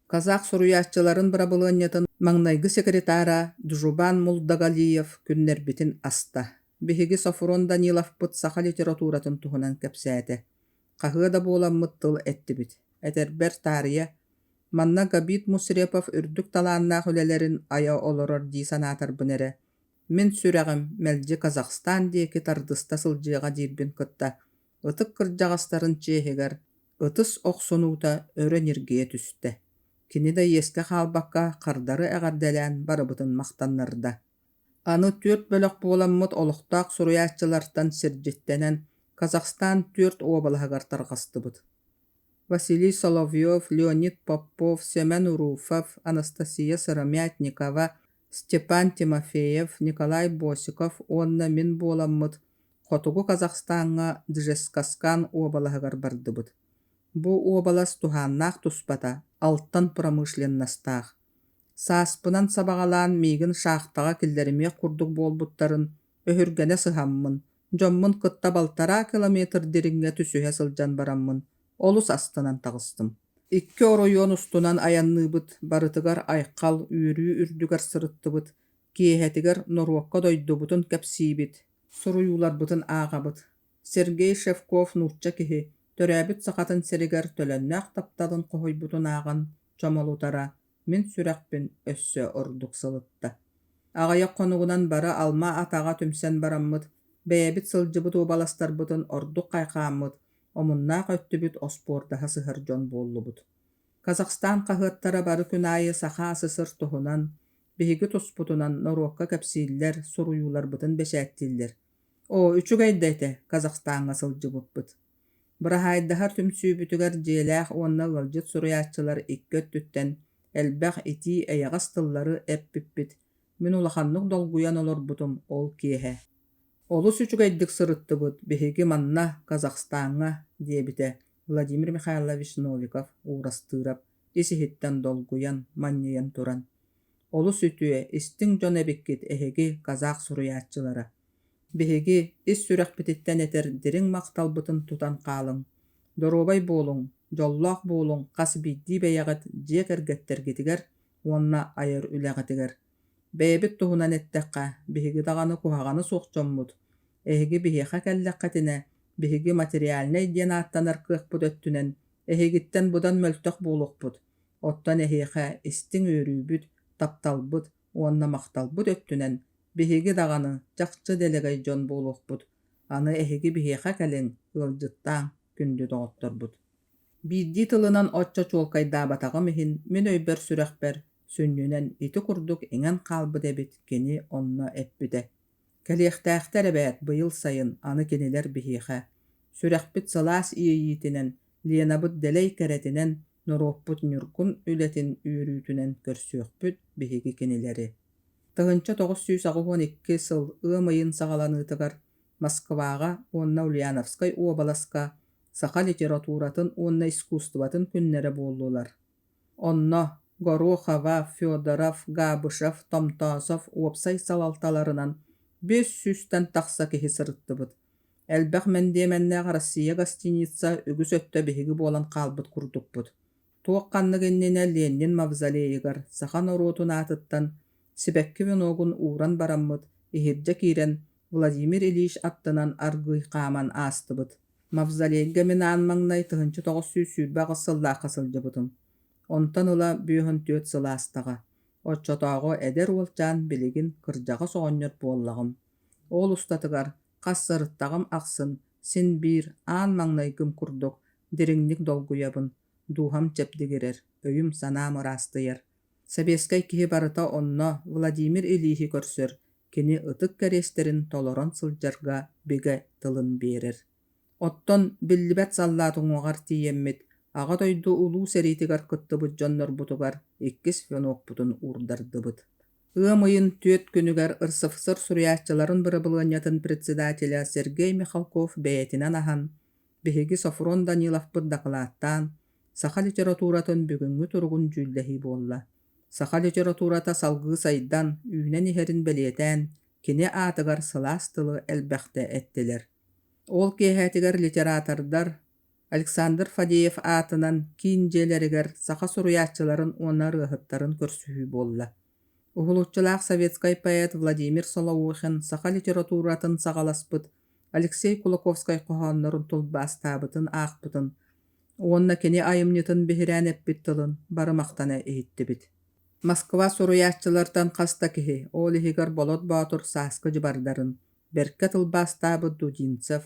Казах суруйааччыларын бырабылыанньатын маҥнайгы секретара Джубан Мулдагалиев күннэрбитин аста. Биһиги Софрон Даниловпыт саха литературатын туһунан кэпсээтэ. Хаһыа да буоламмыт тыл эттибит. Этэрбэр таарыйа, манна Габит Мусрепов үрдүк талааннаах үлэлэрин айа олорор дии санаатарбын эрэ, мин сүрэҕим мэлдьи Казахстан диэки тардыста сылдьыаҕа диирбин кытта ытык кырдьаҕастарын чиэһигэр ытыс охсунуута өрө ньиргийэ түстэ. Кини да иэскэ хаалбакка хардары эҕэрдэлээн барыбытын махтаннарда. Аны түөрт бөлөх буоламмыт олохтоох суруйааччылартан сирдьиттэнэн Казахстан түөрт уобалаһыгар тарҕастыбыт. Василий Соловьев, Леонид Попов, Семен Руфов, Анастасия Сыромятникова, Степан Тимофеев, Николай Босиков уонна мин буоламмыт Хотугу Казахстаҥҥа Джезказган уобалаһыгар бардыбыт. Бу уобалас туһааннаах туспата, алтан промышленностаах. Сааспынан сабаҕалаан миигин шахтаҕа киллэримиэх курдук буолбуттарын өһүргэнэ сыһаммын, дьоммун кытта балтараа километр дириҥҥэ түсүһэ сылдьан бараммын олус астынан таҕыстым. Икки оройуон устунан айанныыбыт, барытыгар айхал, үөрүү үрдүгэр сырыттыбыт, киэһэтигэр норуокка дойдубутун кэпсиибит, суруйууларбытын ааҕабыт. Сергей Шевков нуучча киһи, төрөөбүт Сахатын сиригэр төлөннөөх тапталын хоһуйбутун ааҕан чомолутара мин сүрэхпин өссө ордук сылытта. Аҕыйах хонугунан бары Алма-Атаҕа түмсэн бараммыт, бэйэбит сылдьыбыт уобаластарбытын ордук хайҕааммыт, омуннаах өттүбүт оспуордаһа сыһар дьон буоллубут. Казахстан хаһыаттара бары күн аайы Саха СССР туһунан, биһиги туспутунан норуокка кэпсииллэр, суруйууларбытын бэчээттииллэр. Оо, үчүгэй да этэ, Казахстаҥҥа сылдьыбыппыт. Быраһаайдаһар түмсүүбүтүгэр дьиэлээх уонна ыалдьыт суруйааччылар икки өттүттэн элбэх итии эйэҕэс тыллары эппиппит, мин улаханнык долгуйан олорбутум ол киэһэ. Олус үчүгэйдик сырыттыбыт биһиги манна, Казахстаҥҥа, диэбитэ Владимир Михайлович Новиков Уурастыырап ис-иһиттэн долгуйан, манньыйан туран. Олус үтүө, истиҥ дьон эбиккит эһиги, казах суруйааччылара. Биһиги ис сүрэхпититтэн этэр дириҥ махталбытын тутан хаалыҥ. Доруобай буолуҥ, дьоллоох буолуҥ хас биирдии бэйэҕит дьиэ кэргэттэргитигэр уонна айар үлэҕитигэр. Бэйэбит туһунан эттэххэ, биһиги даҕаны куһаҕана суох дьоммут. Эһиги биһиэхэ кэллэххитинэ, биһиги материальнай диэн ааттанар кыахпыт өттүнэн эһигиттэн быдан мөлтөх буолуохпут. Оттон эһиэхэ истиҥ үөрүүбүт, тапталбыт уонна махталбыт өттүнэн биһиги даҕаны чахчы дэлэгэй дьон буолуохпут. Аны эһиги биһиэхэ кэлиҥ, ыалдьыттааҥ, күндү доҕотторбут. Биирдии тылынан оччо чуолкайдаабатаҕым иһин мин өйбөр-сүрэхпэр сүнньүнэн ити курдук иҥэн хаалбыт эбит кини онно эппитэ. Кэлиэхтээхтэр эбээт быйыл сайын аны кинилэр биһиэхэ. Сүрэхпит сылаас иэйиитинэн, Ленабыт дэлэй кэрэтинэн, норуоппут ньургун үлэтин үөрүүтүнэн көрсүөхпүт биһиги кинилэри. 1982 сыл ыам ыйын саҕаланыытыгар Москваҕа уонна Ульяновскай уобаласка саха литературатын уонна искусствотын күннэрэ буоллулар. Онно Горохова, Федоров, Габышев, Томтосов уопсай салалталарынан 500-тэн тахса киһи сырыттыбыт. Элбэх мэндиэмэннээх Россия гостиница үгүс өттө биһиги буолан хаалбыт курдукпут. Туох-ханнык иннинэ Ленин мавзолейыгар саха норуотун аатыттан сибэкки веногун ууран бараммыт, иһирдьэ киирэн Владимир Ильич аттынан аргыый хааман аастыбыт. Мавзолейга мин аан маҥнай 1928 сыллаахха сылдьыбытым. Онтон ыла 54 сыл аастаҕа. Оччотооҕу эдэр уолчаан билигин кырдьаҕас оҕонньор буоллаҕым. Ол устатыгар хас сырыттаҕым ахсын син биир аан маҥнайгым курдук дириҥник долгуйабын, дууһам чэбдигирэр, өйүм-санаам ыраастыйар. Сэбиэскэй киһи барыта онно Владимир Ильиһи көрсөр, кини ытык кэриэстэрин толорон сылдьарга бигэ тылын биэрэр. Оттон биллибэт саллаат уҥуоҕар тиийэммит, Аҕа дойду Улуу сэриитигэр кыттыбыт дьоннорбутугар иккис венокпутун уурдардыбыт. Ыам ыйын түөрт күнүгэр РСФСР суруйааччыларын бырабылыанньатын председателэ Сергей Михалков бэйэтинэн аһан, биһиги Софрон Даниловпыт дакылааттаан, саха литературатын бүгүҥҥү туругун дьүүллэһии буолла. Саха литературата салгыы сайдан, үүнэн иһэрин бэлиэтээн, кини аатыгар сылаас тылы элбэхтэ эттилэр. Ол киэһэтигэр литератордар Александр Фадеев аатынан киин дьиэлэригэр саха суруйааччыларын уонна ырыаһыттарын көрсүһүү буолла. Уһулуччулаах советскай поэт Владимир Солоухин саха литературатын саҕаласпыт Алексей Кулаковскай хоһооннорун тылбаастаабытын аахпытын уонна кини айымньытын биһирээн эппит тылын бары махтана иһиттибит. Москва суруйааччылартан хас да киһи, ол иһигэр Болот Боотур сааскы дьыбардарын, бэркэ тылбаастаабыт Дудинцев,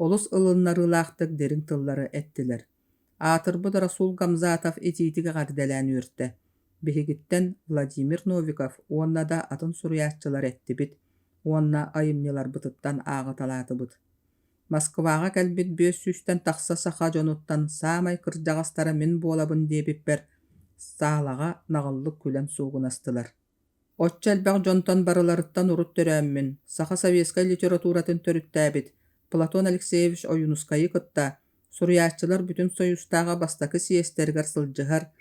олус ылыннарыылаахтык дириҥ тыллары эттилэр. Аатырбыт Расул Гамзатов итиитик эҕэрдэлээн үөртэ. Биһигиттэн Владимир Новиков уонна да атын суруйааччылар эттибит уонна айымньыларбытыттан ааҕыталаатыбыт. Москваҕа кэлбит 500-тэн тахса саха дьонуттан саамай кырдьаҕастара мин буолабын диэбиппэр, саалаҕа наҕыллык күлэн суугунастылар. Оччо элбэх дьонтон барыларыттан урут төрөөммүн, саха советскай литературатын төрүттээбит Платон Алексеевич Ойуунускайы кытта суруйааччылар Бүтүн Союзтааҕы бастакы съезтэригэр сылдьыһар,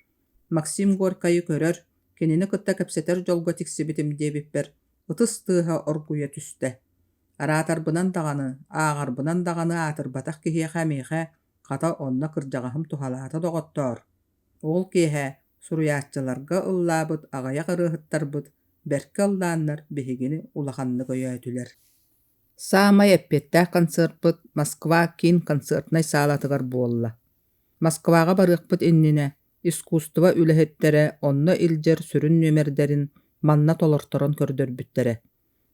Максим Горькайы көрөр, кинини кытта кэпсэтэр дьолго тиксибитим диэбиппэр ытыс тыаһа оргуйа түстэ. Араатарбынан даҕаны, ааҕарбынан даҕаны аатырбатах киһиэхэ миэхэ хата онно кырдьаҕаһым туһалаата доҕоттоор. Ол киэһэ суруйааччыларга ыллаабыт аҕыйах ырыаһыттарбыт бэркэ ыллааннар биһигини улаханнык өйөөтүлэр. Саамай эппиэттээх концерпыт Москва киин концертнай саалатыгар буолла. Москваҕа барыахпыт иннинэ искусство үлэһиттэрэ онно илдьэр сүрүн нүөмэрдэрин манна толорторон көрдөрбүттэрэ.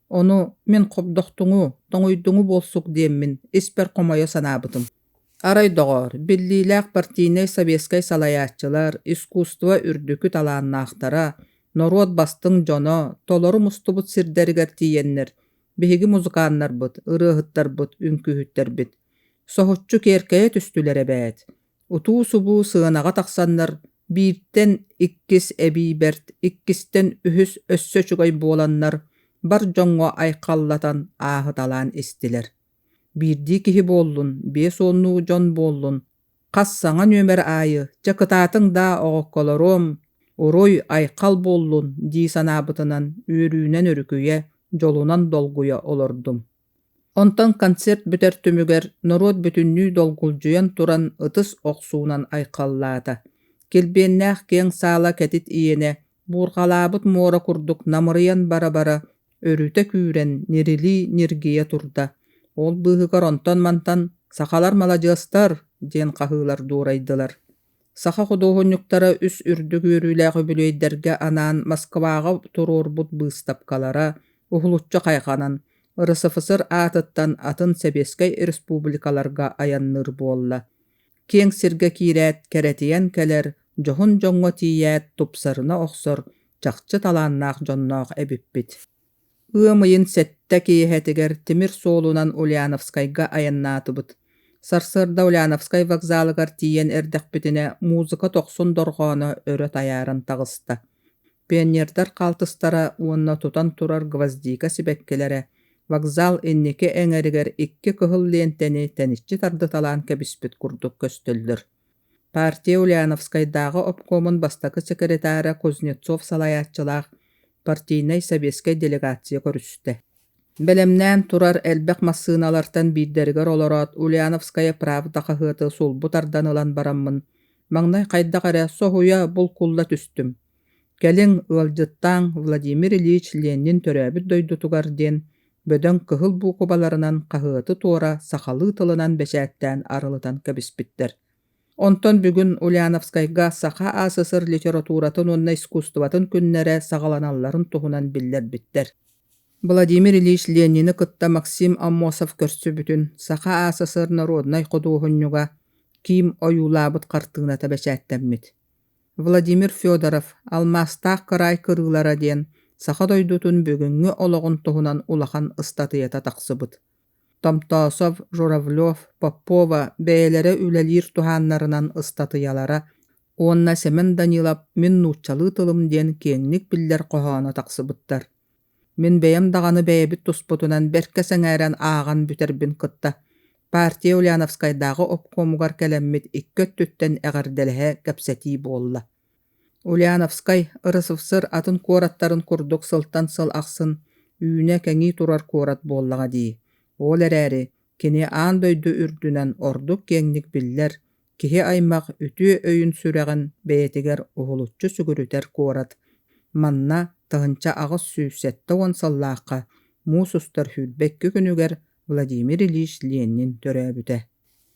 Ону мин хобдохтуҥу, тоҥуйдуҥу буолсук диэммин испэр хомойо санаабытым. Арай, доҕоор, биллиилээх партийнай советскай салайааччылар, искусство үрдүкү талааннаахтара, норуот бастыҥ дьоно толору мустубут сирдэригэр тиийэннэр, биһиги музыканнарбыт, ырыаһыттарбыт, үҥкүүһүттэрбит соһуччу киэркэйэ түстүлэр эбээт. Утуу-субуу сыанаҕа тахсаннар бииртэн иккис эбии бэрт, иккистэн үһүс өссө үчүгэй буоланнар бар дьоҥҥо айхаллатан ааһыталаан истилэр. Биирдии киһи буоллун, 50-уу дьон буоллун, хас саҥа нүөмэр аайы «Чэ кытаатыҥ даа, оҕокколоруом, уруй, айхал буоллун» дии санаабытынан үөрүүнэн өрүкүйэ, дьолунан долгуйа олордум. Онтон концерт бүтэр түмүгэр норуот бүтүннүү долгулдьуйан туран ытыс охсуунан айхаллаата. Килбиэннээх киэҥ саала кэтит иэнэ буурҕалаабыт муора курдук намырыйан бара-бара өрүтэ күүрэн ньирилии-ньиргийэ турда. Ол быыһыгар онтон-мантан «Сахалар маладьыастар!» диэн хаһыылар дуорайдылар. Саха худуоһунньуктара үс үрдүк үөрүүлээх үбүлүөйдэргэ анаан Москваҕа туруорбут быыстапкалара уһулуччу хайҕанан, РСФСР аатыттан атын сэбиэскэй республикаларга айанныыр буолла. Киэҥ сиргэ киирээт кэрэтийэн кэлэр, дьоһун дьоҥҥо тиийээт тупсарына охсор чахчы талааннаах дьонноох эбиппит. Ыам ыйын сэттэ киэһэтигэр тимир суолунан Ульяновскайга айаннаатыбыт. Сарсыарда Ульяновскай вокзалыгар тиийэн эрдэхпитинэ музыка дохсун дорҕооно өрө тайааран таҕыста. Пионердар хаалтыстара уонна тутан турар гвоздика сибэккилэрэ вокзал инники эҥэригэр икки кыһыл лиэнтэни тэниччи тардыталаан кэбиспит курдук көстөллөр. Партия Ульяновскайдааҕы обкомун бастакы секретара Кузнецов салайааччылаах партийнай-советскай делегация көрүстэ. Бэлэмнээн турар элбэх массыыналартан биирдэригэр олороот «Ульяновская правда» хаһыаты сулбу тардан ылан бараммын, маҥнай хайдах эрэ соһуйа булкулла түстүм. «Кэлиҥ, ыалдьыттааҥ Владимир Ильич Ленин төрөөбүт дойдутугар» диэн бөдөҥ кыһыл буукубаларынан хаһыаты туора сахалыы тылынан бэчээттээн арылытан кэбиспиттэр. Онтон бүгүн Ульяновскайга Саха АССР литературатын уонна искусствотын күннэрэ саҕаланалларын туһунан биллэрбиттэр. Владимир Ильич Ленини кытта Максим Аммосов көрсүбүтүн Саха АССР норуодунай худуоһунньуга Ким ойуулаабыт хартыыната бэчээттэммит. Владимир Федоров «Алмаастаах кыраай кырыылара» диэн саха дойдутун бүгүҥҥү олоҕун туһунан улахан ыстатыйата тахсыбыт. Томтосов, Журавлев, Попова бэйэлэрэ үлэлиир туһааннарынан ыстатыйалара уонна Сэмэн Данилов «Мин нууччалыы тылым» диэн киэҥник биллэр хоһооно тахсыбыттар. Мин бэйэм даҕаны бэйэбит туспутунан бэркэ сэҥээрэн ааҕан бүтэрбин кытта, партия Ульяновскайдааҕы обкомугар кэлэммит икки өттүттэн эҕэрдэлэһэ кэпсэтии буолла. Ульяновскай, РСФСР атын куораттарын курдук сылтан сыл ахсын үүнэ-кэҥии турар куорат буоллаҕа дии. Ол эрээри, кини аан дойду үрдүнэн ордук киэҥник биллэр, киһи аймах үтүө өйүн-сүрэҕин бэйэтигэр уһулуччу сүгүрүтэр куорат. Манна 1870 сыллаахха муус устар 22 күнүгэр Владимир Ильич Ленин төрөөбүтэ.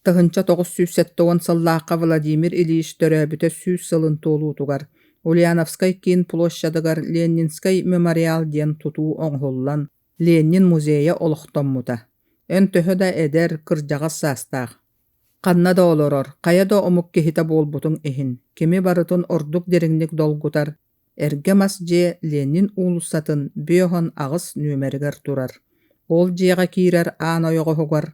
1970 сыллаахха Владимир Ильич төрөөбүтэ 100 сылын туолуутугар Ульяновскай киин площадыгар Ленинскэй мемориал диэн тутуу оҥоһуллан, Ленин музейа олохтоммута. Эн төһө да эдэр, кырдьаҕас саастаах, ханна да олорор, хайа да омук киһитэ буолбутуҥ иһин, кими барытын ордук дириҥник долгутар Эргэ мас дьиэ Ленин уулуссатын 58 нүөмэригэр турар. Ол дьиэҕэ киирэр аан ойоҕоһугар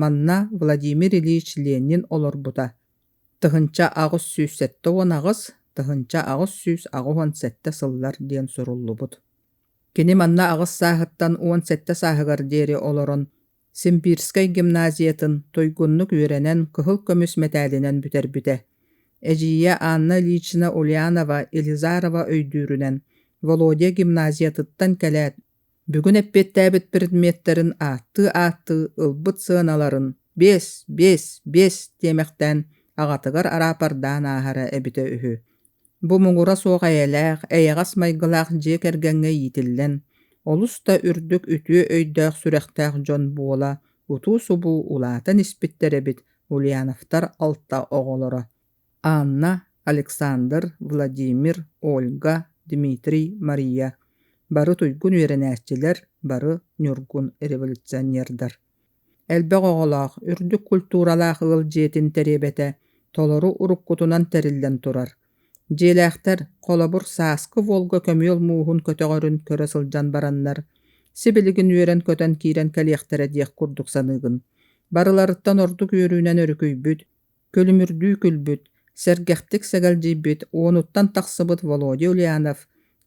манна Владимир Ильич Ленин олорбута 1878 1887 сыллар диэн суруллубут. Кини манна аҕыс сааһыттан 17 сааһыгар диэри олорон Симбирскэй гимназиятын туйгуннук үөрэнэн кыһыл көмүс мэтээлинэн бүтэрбитэ. Эдьиийэ Анна Ильична Ульянова Елизарова өйдүүрүнэн, Володя гимназиятыттан кэлээт, бүгүн эппиэттээбит предметтэрин ааттыы-ааттыы ылбыт сыаналарын биэс, биэс, биэс диэмэхтээн аҕатыгар араапардаан ааһара эбитэ үһү. Бу муҥура суох эйэлээх, эйэҕэс майгылаах дьиэ кэргэҥҥэ иитиллэн, олус да үрдүк үтүө өйдөөх-сүрэхтээх дьон буола утуу-субуу улаатан испиттэр эбит Ульяновтар алта оҕолоро: Анна, Александр, Владимир, Ольга, Дмитрий, Мария. Бары туйгун үөрэнээччилэр, бары ньургун революционердар. Элбэх оҕолоох, үрдүк культуралаах ыал дьиэтин тэриэбэтэ толору уруккутунан тэриллэн турар. Дьиэлээхтэр, холобур, сааскы Волга көмүөл мууһун көтөҕөрүн көрө сылдьан бараннар, сибилигин үөрэн-көтөн киирэн кэлиэхтэрэ диэх курдук саныыгын. Барыларыттан ордук үөрүүнэн өрүкүйбүт, күлүмүрдүү күлбүт, сэргэхтик сэгэлдьийбит уонуттан тахсыбыт Володя Ульянов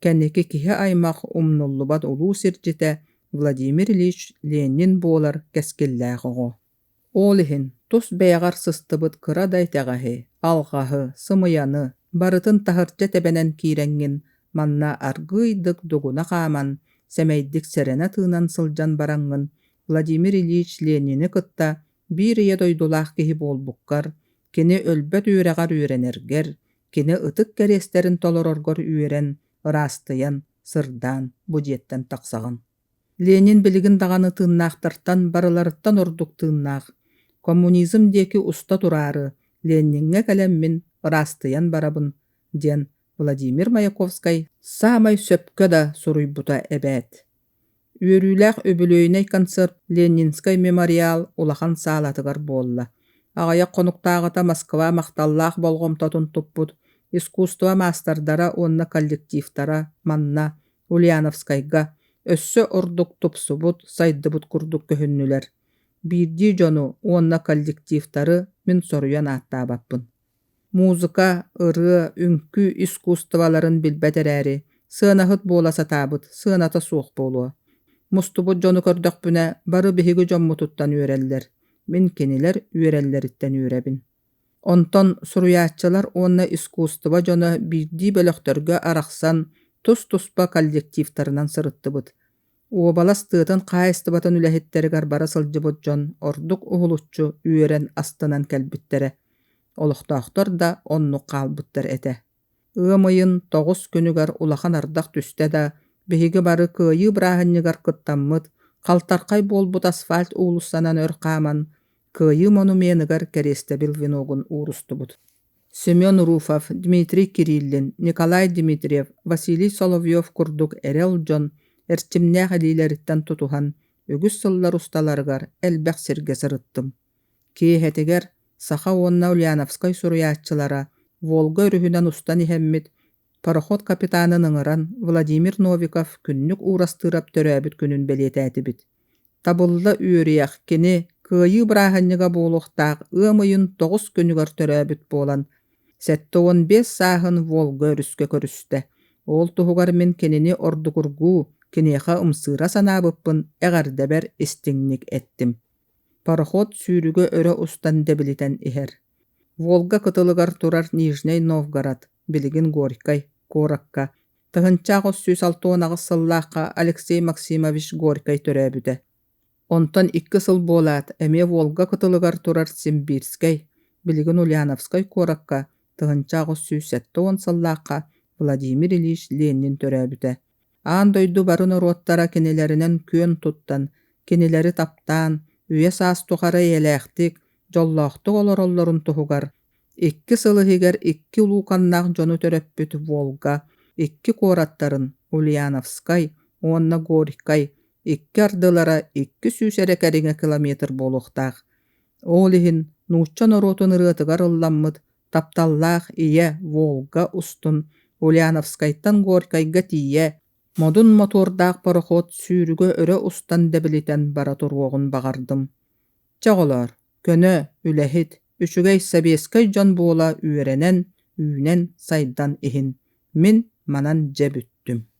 кэнники киһи аймах умнуллубат улуу сирдьитэ Владимир Ильич Ленин буолар кэскиллээх оҕо. Ол иһин тус бэйэҕэр сыстыбыт кыра да итэҕэһи, алҕаһы, сымыйаны барытын таһырдьа тэбэнэн киирэҥҥин манна аргыыйдык дугуна хааман, сэмэйдик сэрэнэ тыынан сылдьан бараҥҥын Владимир Ильич Ленини кытта биир ийэ дойдулаах киһи буолбуккар, кини өлбөт үөрэҕэр үөрэнэргэр, кини ытык кэриэстэрин толороргор үөрэн, ыраастыйан, сырдаан бу дьиэттэн тахсаҕын. Ленин билигин даҕаны тыыннаахтартан барыларыттан ордук тыыннаах. Коммунизм диэки уста тураары, Лениҥҥэ кэлэммин ыраастыйан барабын, диэн Владимир Маяковскай саамай сөпкө да суруйбута эбээт. Үөрүүлээх үбүлүөйүнэй концерт Ленинскэй мемориал улахан саалатыгар буолла. Аҕыйах хонуктааҕыта Москва махталлаах болҕомтотун туппут искусство маастардара уонна коллективтара манна, Ульяновскайга, өссө ордук тупсубут, сайдыбыт курдук көһүннүлэр. Биирдии дьону уонна коллективтары мин соруйан ааттаабаппын. Музыка, ырыа, үҥкүү искусстволарын билбэт эрээри, сыанаһыт буола сатаабыт сыаната суох буолуо. Мустубут дьону көрдөхпүнэ, бары биһиги дьоммутуттан үөрэллэр, мин кинилэр үөрэллэриттэн үөрэбин. Онтон суруйааччылар уонна искусство дьоно биирдии бөлөхтөргө арахсан тус-туспа коллективтарынан сырыттыбыт. Уобалас тыатын хаһаайыстыбатын үлэһиттэригэр бара сылдьыбыт дьон ордук уһулуччу үөрэн астынан кэлбиттэрэ. Олохтоохтор да оннук хаалбыттар этэ. Ыам ыйын 9 күнүгэр улахан ардах түстэ да, биһиги бары Кыайыы бырааһынньыгар кыттаммыт, халтархай буолбут асфальт уулуссанан өр хааман, Кыайыы монуменыгар кэриэстэбил веногун уурустубут. Семен Руфов, Дмитрий Кириллин, Николай Дмитриев, Василий Соловьев курдук эрэл дьон эрчимнээх илиилэриттэн тутуһан, үгүс сыллар усталарыгар элбэх сиргэ сырыттым. Киэһэтигэр саха уонна Ульяновскай суруйааччылара Волга өрүһүнэн устан иһэммит, пароход капитанын ыҥыран Владимир Новиков Күннүк Уурастыырап төрөөбүт күнүн бэлиэтээтибит. Табылла үөрүйэх кини Кыайыы бырааһынньыга буолуохтаах ыам ыйын 9 күнүгэр төрөөбүт буолан, 75 сааһын Волга өрүскэ көрүстэ. Ол туһугар мин кинини ордугургуу, киниэхэ ымсыыра санаабыппын эҕэрдэбэр истиҥник эттим. Пароход сүүрүгэ өрө устан дэбилитэн иһэр. Волга кытылыгар турар Нижнэй Новгород, билигин Горькай, куоракка 1868 сыллаахха Алексей Максимович Горькай төрөөбүтэ. Онтон 2 сыл буолаат, эмиэ Волга кытылыгар турар Симбирскэй, билигин Ульяновскай куоракка 1870 сыллаахха Владимир Ильич Ленин төрөөбүтэ. Аан дойду бары норуоттара кинилэринэн күөн туттан, кинилэри таптаан, үйэ-саас тухары эйэлээхтик, дьоллоохтук олороллорун туһугар 2 сыл иһигэр икки улууканнаах дьону төрөппүт Волга икки куораттарын Ульяновскай уонна Горькай икки ардылара 200 эрэ кэриҥэ километр буолуохтаах. Ол иһин нуучча норуотун ырыатыгар ылламмыт тапталлаах ийэ Волга устун Ульяновскайтан Горькайга тиийэ модун мотуордаах пароход сүүрүгэ өрө устан дэбилитэн бара туруоҕун баҕардым. Чэ оҕолоор, көнө, үлэһит, үчүгэй сэбиэскэй дьон буола үөрэнэн, үүнэн, сайдан иһин. Мин манан дьэ бүттүм.